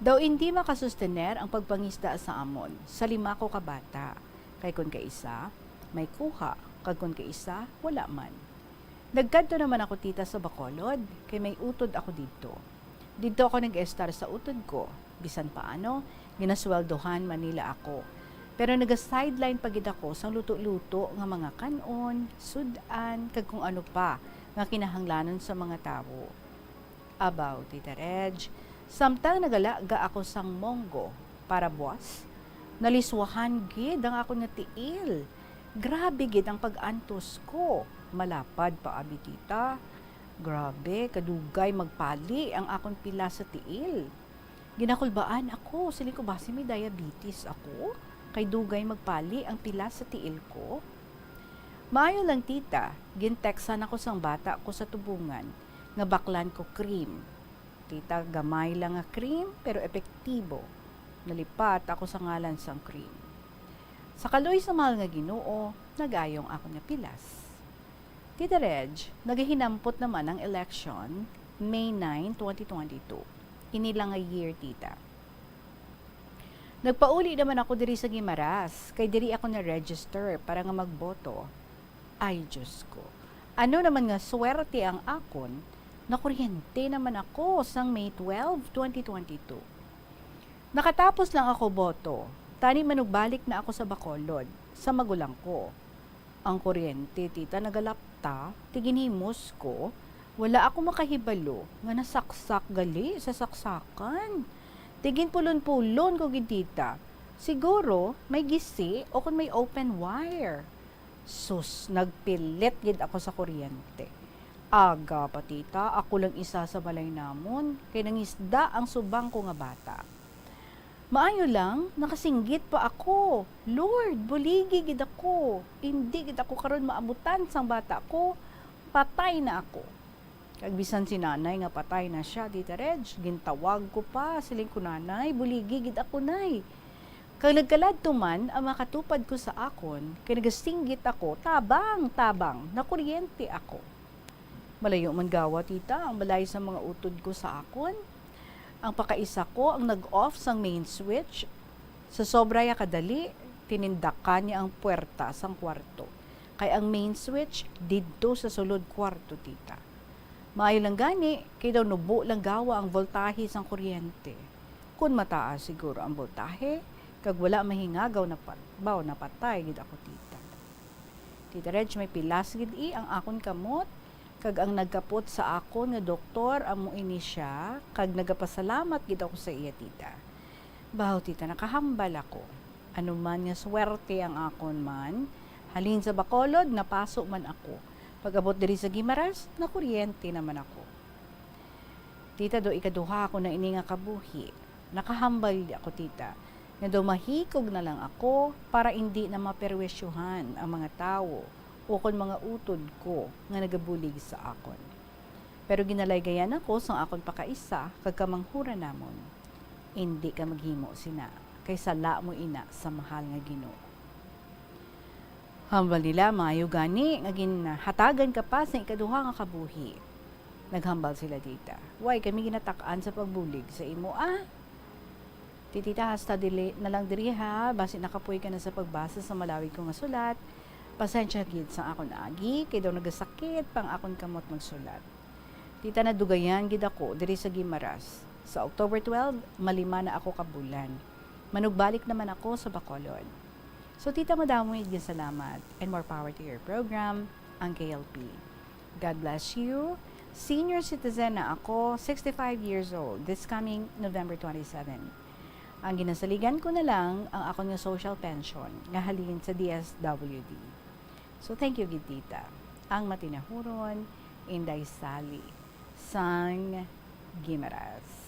Daw indi makasustener ang pagpangisda sa amon sa lima ko ka bata, kay kon kaisa, may kuha, kag kon kaisa, wala man. Nagkadto naman ako, Tita, sa Bacolod, kay may utod ako didto. Didto ako nag-estar sa utod ko. Bisan paano, ginasweldohan man nila ako. Pero naga-sideline pa gid ako sang luto-luto nga mga kan-on, sud-an, kag kung ano pa nga kinahanglanon sa mga tawo. Abaw, Tita Reg, samtang nagalaga ako sang monggo para buwas, naliswahan gid ang akon nga tiil. Grabe gid ang pag-antos ko. Malapad pa abi, Tita. Grabe, kadugay magpali ang akon pila sa tiil. Ginakulbaan ako, siling ko, basi may diabetes ako, kay dugay magpali ang pila sa tiil ko. Maayo lang, Tita, gintextan ako sang bata ko sa Tubungan nga baklan ko cream. Tita, gamay lang nga cream, pero epektibo. Nalipat ako sa ngalan sang cream. Sa kaluoy sa mahal nga Ginoo, nagayong ako nga pilas. Tita Reg, nagahinampot naman ang election, May nine, twenty twenty-two. Ini lang nga year, Tita. Nagpauli naman ako diri sa Guimaras, kay diri ako na-register para nga magboto. Ay, Diyos ko. Ano naman nga swerte ang akon, nakuryente naman ako sang May twelve, twenty twenty-two. Nakatapos lang ako boto, tani manugbalik na ako sa Bacolod, sa magulang ko. Ang kuryente, Tita, nagalapta, ti ginhimos ko, wala ako makahibalo nga nasaksak gali sa saksakan. Ti ginpulon-pulon ko gid, Tita. Siguro may gisi o kon may open wire. Sus, nagpilit gid ako sa kuryente. Aga pa, Tita, ako lang isa sa balay namon, kay nangisda ang subang ko nga bata. Maayo lang, nakasinggit pa ako. Lord, buligi gid ako. Indi gid ako karon maabutan sang bata ko. Patay na ako. Kag bisan si nanay nga patay na sia, Tita Reg, gintawag ko pa. Siling ko, "Nanay, buligi gid ako, nay." Kag nagkaladto man ang makatupad ko sa akon, kay nagasinggit ako, "Tabang, tabang, nakuryente ako." Malayo man gawa, tita, ang balay sa mga utod ko sa akon. Ang pakaisa ko ang nag-off sang main switch. Sa sobra ya kadali, tinindakan niya ang puwerta sang kwarto, kay ang main switch didto sa sulod kwarto, tita. Maayo lang gani, kay daw nubo lang gawa ang voltahe sang kuryente. Kun mataas siguro ang voltahe, kag wala mahingagaw na pat-, baw napatay gid ako, tita. Tita Reg, may pilas gid i ang akon kamot, kag ang nagkapot sa akon nga doktor amo ini sia, kag nagapasalamat gid ako sa iya, tita. Baw, tita, nakahambal ako. Ano man nga swerte ang akon man, halin sa Bacolod, napaso man ako. Pag-abot diri sa Guimaras, nakuryente naman ako. Tita, do ikaduha ko na ini nga kabuhi. Nakahambal ako, tita, nga daw mahikog na lang ako para indi na maperwisyohan ang mga tawo ukon mga utod ko nga nagabulig sa akon. Pero ginalaygayan ako sang akon pakaisa kag kamanghuran namon, "Indi ka maghimo sina, kay sala mo ina sa mahal nga Ginoo." Hambal nila, "Maayo gani nga ginhatagan ka pa sang ikaduha nga kabuhi." Naghambal sila, tita, "Way kami ginatak-an sa pagbulig sa imo, ah." Ti tita, hasta dili na lang diri, ha, basi nakapoy ka na sa pagbasa sa malawig ko nga sulat. Pasensya gid sa akon agi, kay daw nagasakit pa ang akon kamot magsulat. Tita, nadugayan gid ako diri sa Guimaras. Sa October twelve, malima na ako ka bulan. Manugbalik naman ako sa Bacolod. So, tita, madamo gid nga salamat, and more power to your program, ang K L P. God bless you. Senior citizen na ako, sixty-five years old, this coming November twenty-seven. Ang ginasaligan ko na lang ang akon nga social pension nga halin sa D S W D. So, thank you gid, tita. Ang matinahuron, Inday Sally, sang Guimaras.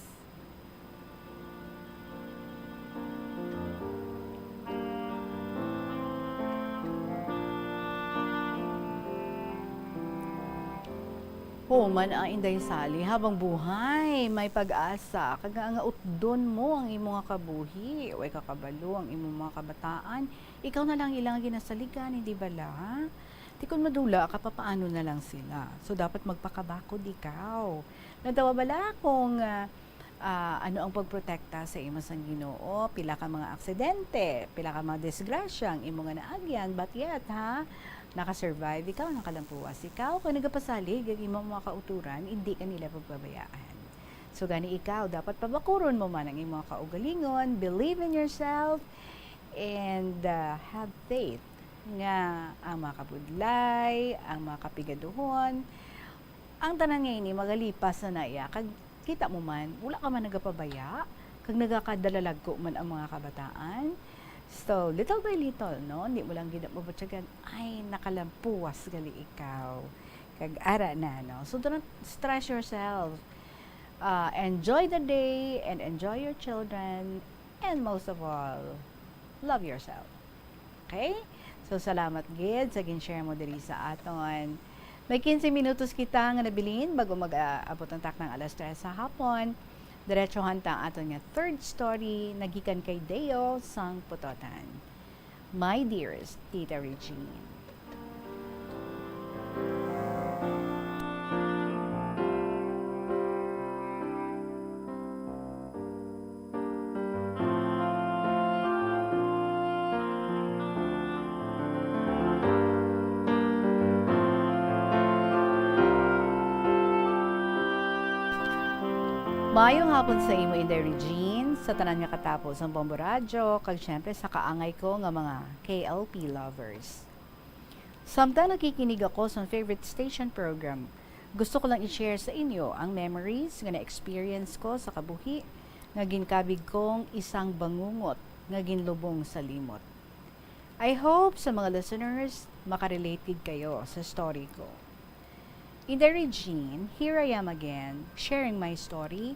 Human ang Inday Sally, habang buhay, may pag-asa, kag nga, nga utdon mo ang imo nga kabuhi, way ka kabalo ang imo mga kabataan, ikaw na lang ilang ginasaligan, hindi bala? Ti kun madula ka, papaano na lang sila? So, dapat magpakabakod ikaw. Natawa bala kung, ah, ah, ano ang pagprotekta sa imo sang Ginoo? Pila ka mga aksidente, pila ka mga disgrasya ang imo nga naagyan, but yet, ha, naka-survive ikaw, nakalampuwas ikaw. Kung nagapasalig ang imo mga kauturan, hindi ka nila pagpabayaan. So, gani ikaw, dapat pabakuron mo man ang imo mga kaugalingon, believe in yourself, and, ah, have faith nga ang mga kabudlay, ang mga kapigaduhon, ang tanan nga ini magalipas na na iya, kag kita mo man, wala ka man nagapabaya, kag nagakadalalag-o man ang mga kabataan. So, little by little, no, hindi mo lang gid mabatyagan, ay, nakalampuwas gali ikaw. Kag ara na, no? So, do not stress yourself. Uh, enjoy the day and enjoy your children. And most of all, love yourself. Okay? So, salamat gid sa gin-share mo diri sa aton. May quince minutos kita nga nabilin bago mag-abot ang taknang alas tres sa hapon. Diretsohan ta ang aton nga third story, nagikan kay Deo sang Pototan. My dearest Tita Regine. Maayong hapon sa imo, Inday Regine, sa tanan nga katapo sang Bombo Radyo, kag syempre sa kaangay ko nga mga K L P lovers. Samtang nakikinig ako sa favorite station program, gusto ko lang i-share sa inyo ang memories nga na-experience ko sa kabuhi nga ginkabig kong isang bangungot nga ginlubong sa limot. I hope sa mga listeners, makarelate gid kayo sa story ko. Inday Regine, here I am again, sharing my story.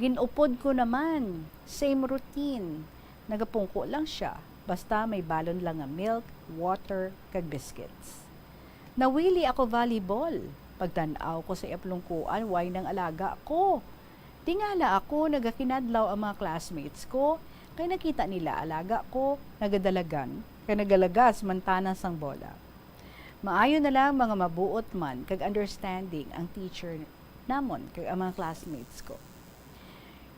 Ginupod ko naman, same routine. Nagapungko lang siya, basta may balon lang nga milk, water, kag biscuits. Nawili ako volleyball. Pagtan-aw ko sa iya plungkuan, way nang alaga ko. Tingala ako, nagakinadlaw ang mga classmates ko, kay nakita nila alaga ko, nagadalagan, kay nagalagas mantana sang bola. Maayo na lang mga mabuot man kag understanding ang teacher namon kag ang mga classmates ko.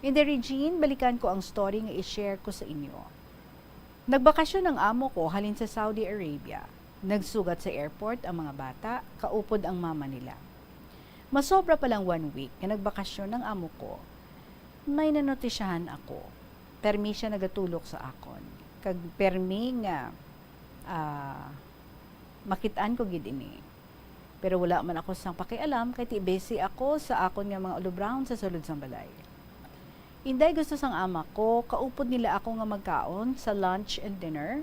Inday Regine, balikan ko ang story nga i-share ko sa inyo. Nagbakasyon ang amo ko halin sa Saudi Arabia. Nagsugat sa airport ang mga bata, kaupod ang mama nila. Masobra pa lang one week nga nagbakasyon ang amo ko, may nanotisyahan ako. Permi siya nagatulok sa akon. Kag permi nga, ah, makit-an ko gid ini. Pero wala man ako sang pakialam kay ti busy ako sa akon nga mga ulubraon sa sulod sang balay. Inday, gusto sang ama ko, kaupod nila ako nga magkaon sa lunch and dinner.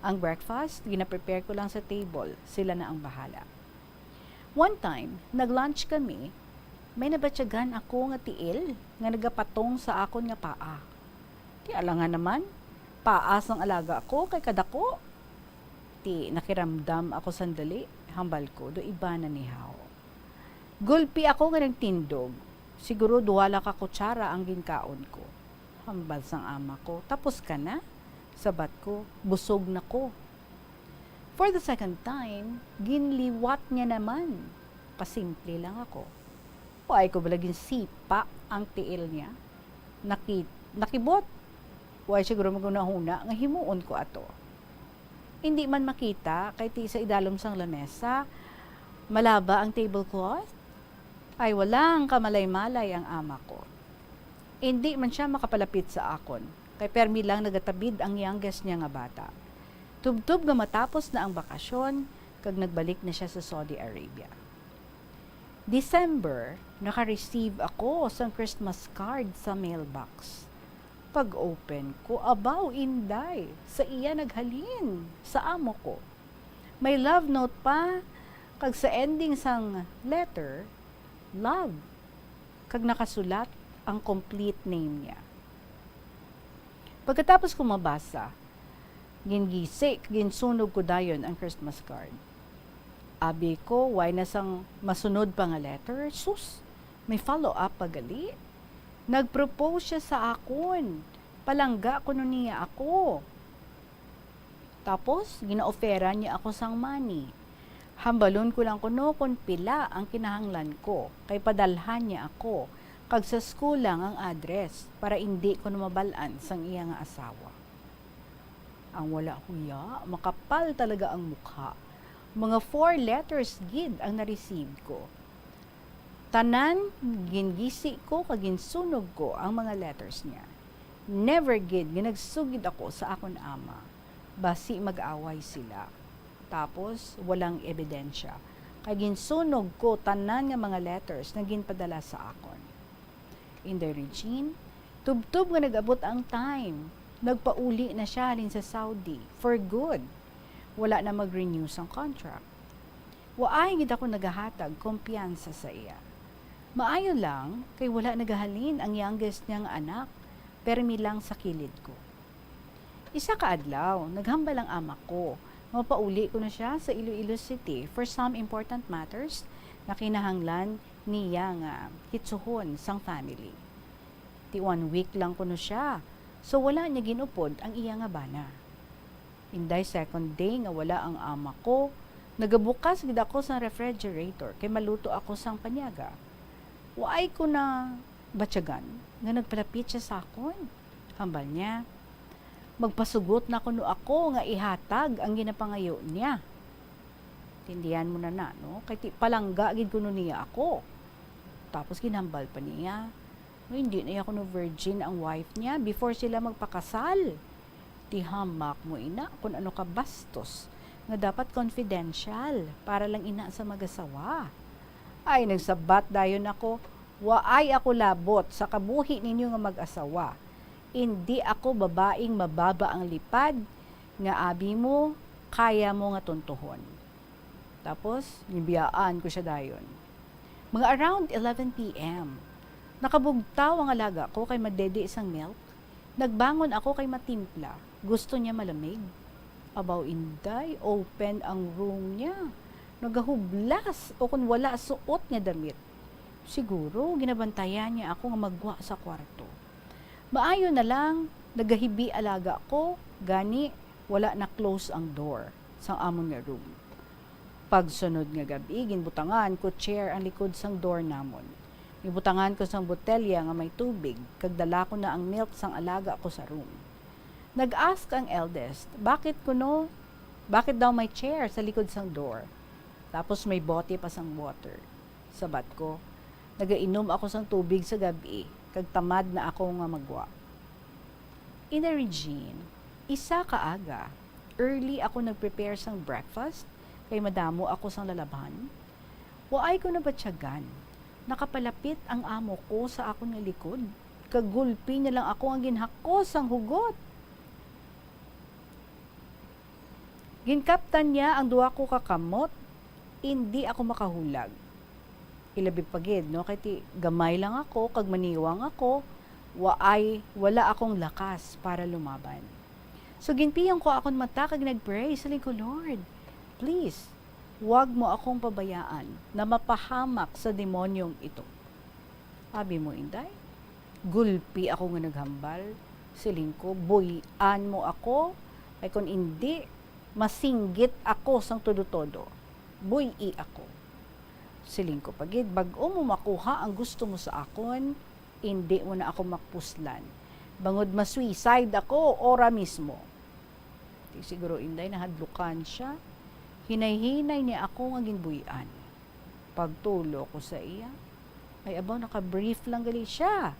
Ang breakfast, gina-prepare ko lang sa table. Sila na ang bahala. One time, nag-lunch kami, may nabatyagan ako nga tiil nga nagapatong sa akon nga paa. Ti alangan naman, paa sang alaga ko kay kadako. Ti nakiramdam ako sandali, hambal ko, do iba na ni Hao. Gulpi ako nga nagtindog. Siguro duha lang ka kutsara ang ginkaon ko. Hambal sang ama ko, "Tapos ka na?" Sabat ko, "Busog na ko." For the second time, ginliwat niya naman. Pasimple lang ako. Wala ko bala ginsipa ang tiil niya. Naki-, nakibot. Wala siguro maghunahuna nga himuon ko ato. Hindi man makita kay ti sa idalom sang lamesa, malaba ang tablecloth. Ay, walang kamalay-malay ang ama ko. Hindi man siya makapalapit sa akon, kay permi lang nagatabid ang youngest niya nga bata. Tubtob nga matapos na ang bakasyon, kag nagbalik na siya sa Saudi Arabia. December, naka-receive ako sang Christmas card sa mailbox. Pag-open ko, abaw, Inday, sa iya naghalin, sa amo ko. May love note pa, kag sa ending sang letter, love. Kag nakasulat ang complete name niya. Pagkatapos ko mabasa, gingisi kag ginsunog ko dayon ang Christmas card. Abi ko, wala na sang masunod pa nga letter. Sus, may follow-up pa gali. Nag-propose siya sa akon. Palangga kuno niya ako. Tapos, ginaoferan niya ako sang money. Hambalon ko lang kuno kon pila ang kinahanglan ko, kay padalhan niya ako, kag sa school lang ang address, para indi ko na mabal-an sang iya nga asawa. Ang wala huya, makapal talaga ang mukha. Mga four letters gid ang na-receive ko. Tanan, gingisi ko kag ginsunog ko ang mga letters niya. Never gid nga nagsugid ako sa akon ama, basi mag-away sila. Tapos, walang ebidensya, kay ginsunog ko tanan nga mga letters nga ginpadala sa akon. Inday Regine, tubtob nga nag-abot ang time, nagpauli na siya halin sa Saudi for good. Wala na mag-renew sang contract. Waay gid ako nagahatag kumpiyansa sa iya. Maayo lang kay wala nagahalin ang youngest niya nga anak, permi lang sa kilid ko. Isa ka adlaw, naghambal ang ama ko nga mapauli kuno siya sa Iloilo City for some important matters nga kinahanglan niya nga hitsuhon sang family. Ti one week lang kuno siya, so wala niya gin-upod ang iya nga bana. Inday, second day nga wala ang ama ko, nagabukas gid ako sang refrigerator kay maluto ako sang panyaga. Waay ko na batyagan nga nagpalapit siya sa akon. Hambal niya, "Magpasugot na kuno ako nga ihatag ang ginapangayo niya." Tindihan mo na na, no? Kay ti-, palangga gid kuno niya ako. Tapos ginhambal pa niya, "No, hindi na ya kuno virgin ang wife niya before sila magpakasal." Ti hamak mo ina kun ano ka bastos nga dapat confidential para lang ina sa mag-asawa. Ay, nagsabat dayon ako, "Waay ako labot sa kabuhi ninyo nga mag-asawa. Indi ako babaing mababa ang lipad nga abi mo, kaya mo nga tuntuhon." Tapos, ginbiyaan ko siya dayon. Mga around eleven P M, Nakabugtaw ang alaga ko kay madedi sang milk. Nagbangon ako kay matimpla. Gusto niya malamig. Abaw, Inday, open ang room niya. Nagahublas o kon wala suot nga damit. Siguro, ginabantayan niya ako nga magwa sa kwarto. Maayo na lang, nagahibi alaga ko, gani wala na close ang door sang amon nga room. Pagsunod nga gab-i, ginbutangan ko chair ang likod sang door namon. Gibutangan ko sang botelya nga may tubig, kag dala ko na ang milk sang alaga ko sa room. Nag-ask ang eldest, "Bakit kuno? Bakit daw may chair sa likod sang door? Tapos may bote pa sang water." Sabat ko, "Nagainom ako sang tubig sa gab-i, kag tamad na ako nga magwa." Inday Regine, isa ka aga, early ako nag-prepare sang breakfast, kay madamo ako sang lalabhan. Waay ko nabatyagan. Nakapalapit ang amo ko sa akon nga likod, kag gulpi niya lang ako ang ginhakos sang hugot. Ginkaptan niya ang duha ko ka kamot, indi ako makahulag. Ilabi pa gid, no, kay ti gamay lang ako kag maniwang ako, waay, wala akong lakas para lumaban. So, ginpiyong ko akon mata kag nag-pray, siling ko, "Lord, please, wag mo akong pabayaan na mapahamak sa demonyong ito." Abi mo, Inday, gulpi ako nga naghambal. Siling ko, "Buy-an mo ako, kay kon indi, masinggit ako sang todo-todo. Buy-i ako." Siling ko pa gid, "Bag-o mo makuha ang gusto mo sa akon, indi mo na ako mapuslan. Bangod ma-suicide ako ora mismo." Ti siguro, Inday, nahadlukan sia. Hinay-hinay niya ako nga ginbuy-an. Pagtulo ko sa iya, ay, abaw, naka-brief lang gali sia,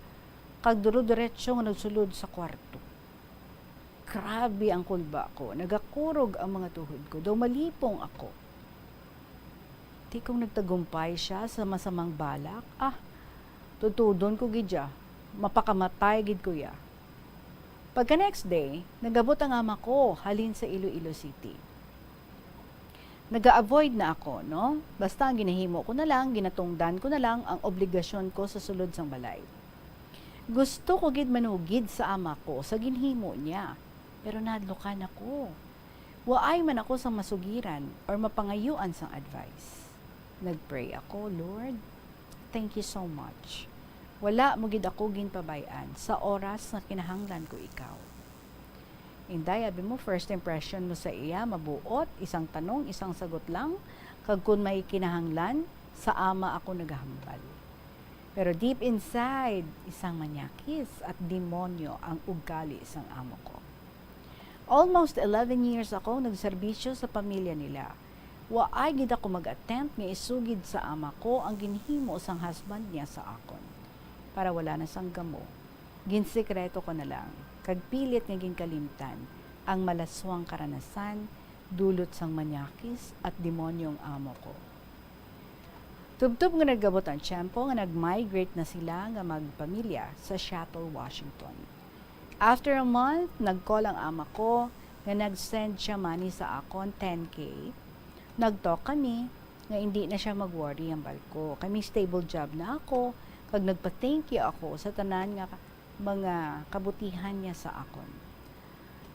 kag duro-diretso nga nagsulod sa kwarto. Grabe ang kulba ko, nagakurog ang mga tuhod ko, daw malipong ako. Ti kung nagtagumpay sia sa masamang balak, ah, tutudon ko gid iya, mapakamatay gid ko iya. Pagka next day, nagabot ang ama ko halin sa Iloilo City. Naga-avoid na ako, no? Basta ang ginahimo ko na lang, ginatungdan ko na lang ang obligasyon ko sa sulod sang balay. Gusto ko gid manugid sa ama ko sa ginhimo niya, pero nahadlukan ako. Waay man ako sang masugiran or mapangayuan sang advice. Nag-pray ako, "Lord, thank you so much. Wala mo gid ako ginpabay-an sa oras nga kinahanglan ko ikaw." Inday, abi mo, first impression mo sa iya, mabuot, isang tanong, isang sagot lang, kag kun may kinahanglan, sa ama ako nagahambal. Pero deep inside, isang manyakis at demonyo ang ugali sang amo ko. Almost eleven years ako nagserbisyo sa pamilya nila. Waay gid ako mag-attempt nga isugid sa ama ko ang ginhimo sang husband niya sa akon. Para wala na sang gamo, ginsikreto ko na lang, kag pilit nga ginkalimtan ang malaswang karanasan dulot sang manyakis at demonyong amo ko. Tubtob nga nagabot ang tiyempo nga nag-migrate na sila nga magpamilya sa Seattle, Washington. After a month, nag-call ang ama ko nga nag-send siya money sa akon, ten K. Nag-talk kami nga indi na siya mag-worry ang balko. Kay may stable job na ako, kag nagpa-thank you ako sa tanan nga mga kabutihan niya sa akon.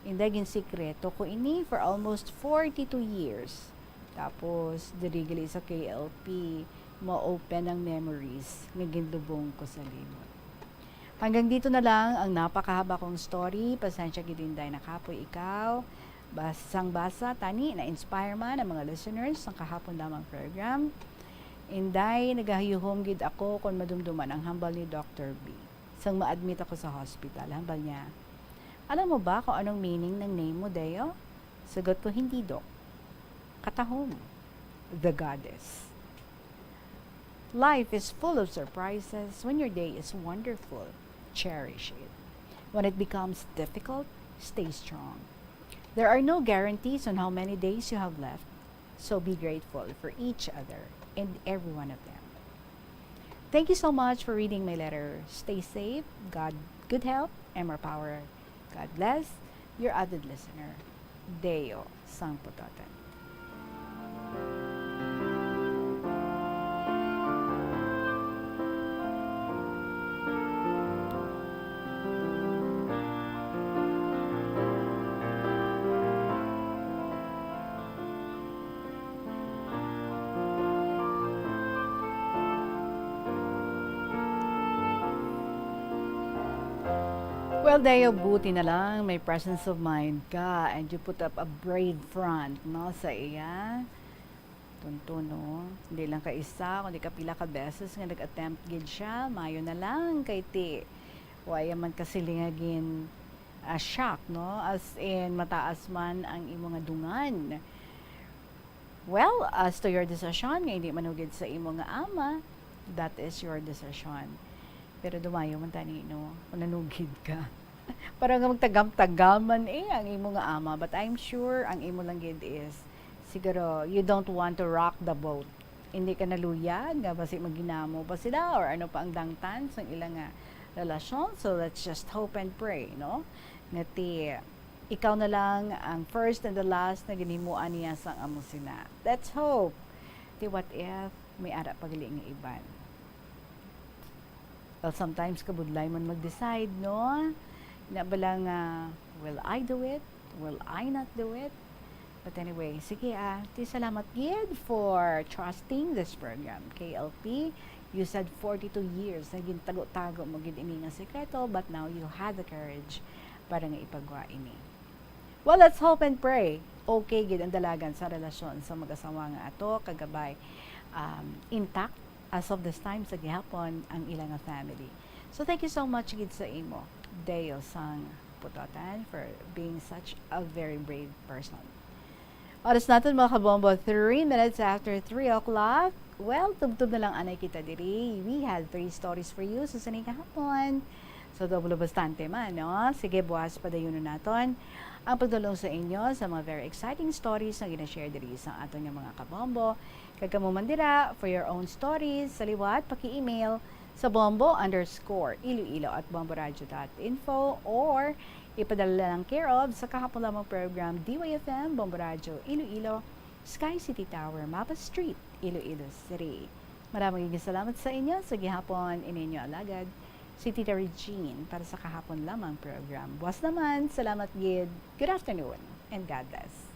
Inday, ginsikreto ko ini for almost forty-two years. Tapos, diri gali sa K L P, ma-open ang memories nga ginlubong ko sa limot. Hanggang dito na lang ang napakahaba kong story. Pasensya gid, Inday, nakapoy ikaw. Basang-basa, tani, na-inspire man ang mga listeners sang kahapon lamang program. Inday, nagahiyuhom gid ako kon madumduman ang hambal ni Doctor B. Sang ma-admit ako sa hospital, hambal niya, "Alam mo ba kung anong meaning ng name mo, Deo?" Sagot ko, "Hindi, Doc." Katahom, the goddess. Life is full of surprises. When your day is wonderful, cherish it. When it becomes difficult, stay strong. There are no guarantees on how many days you have left, so be grateful for each other and every one of them. Thank you so much for reading my letter. Stay safe, God, good health, and more power. God bless, your avid listener, Deo Sangpototan. Well, Deo, buti na lang may presence of mind ka and you put up a brave front, no, sa iya. Tunto, no? Hindi lang ka isa, kundi kapila ka beses nga nag-attempt gid siya. Mayo na lang kay ti, wa ya man ka sila nga gin, ah, shock, no? As in, mataas man ang imo nga dungan. Well, as to your decision nga hindi manugid sa imo nga ama, that is your decision. Pero dumayo man tani, no, kung nanugid ka. Para nga magtagam-tagaman eh ang imo nga ama. But I'm sure ang imo lang gid is, siguro, you don't want to rock the boat. Hindi ka naluyag nga basi maghinamo pa sila or ano pa ang dangtan sa ila nga relasyon. So let's just hope and pray, no? Nga ti, ikaw na lang ang first and the last na ginhimuan niya sang amo sina. Let's hope. Ti, what if may ara pa gali nga iban? Well, sometimes kabudlay man mag-decide, no? Na bala nga, will I do it? Will I not do it? But anyway, sige ah. Ti, salamat gid for trusting this program. K L P, you said forty-two years na gintago-tago mo gid ini nga sekreto, but now you had the courage para nga ipagwa ini. Well, let's hope and pray. Okay gid ang dalagan sa relasyon sa mag-asawa nga ato, kagabay, um, intact as of this time sa gihapon ang ila nga family. So thank you so much gid sa imo, Deo sang Putotan, for being such a very brave person. Oras naton, mga kabombo, three minutes after three o'clock. Well, tubtob na lang anay kita diri. We had three stories for you sa sining kahapon. So, doble bastante man, no? Sige, buwas padayonon naton ang pagdulong sa inyo sa mga very exciting stories nga gina-share diri sa aton nga mga kabombo. Kag kamo man dira, for your own stories, sa liwat, paki-email sa bombo underscore iloilo at bomboradio dot info or ipadala lang care of sa kahapon lamang program, D Y F M, Bombo Radio, Iloilo, Sky City Tower, Mapa Street, Iloilo City. Maraming salamat sa inyo. Sa gihapon, ini inyo alagad, si Tita Regine para sa kahapon lamang program. Buwas naman, salamat gid. Good afternoon and God bless.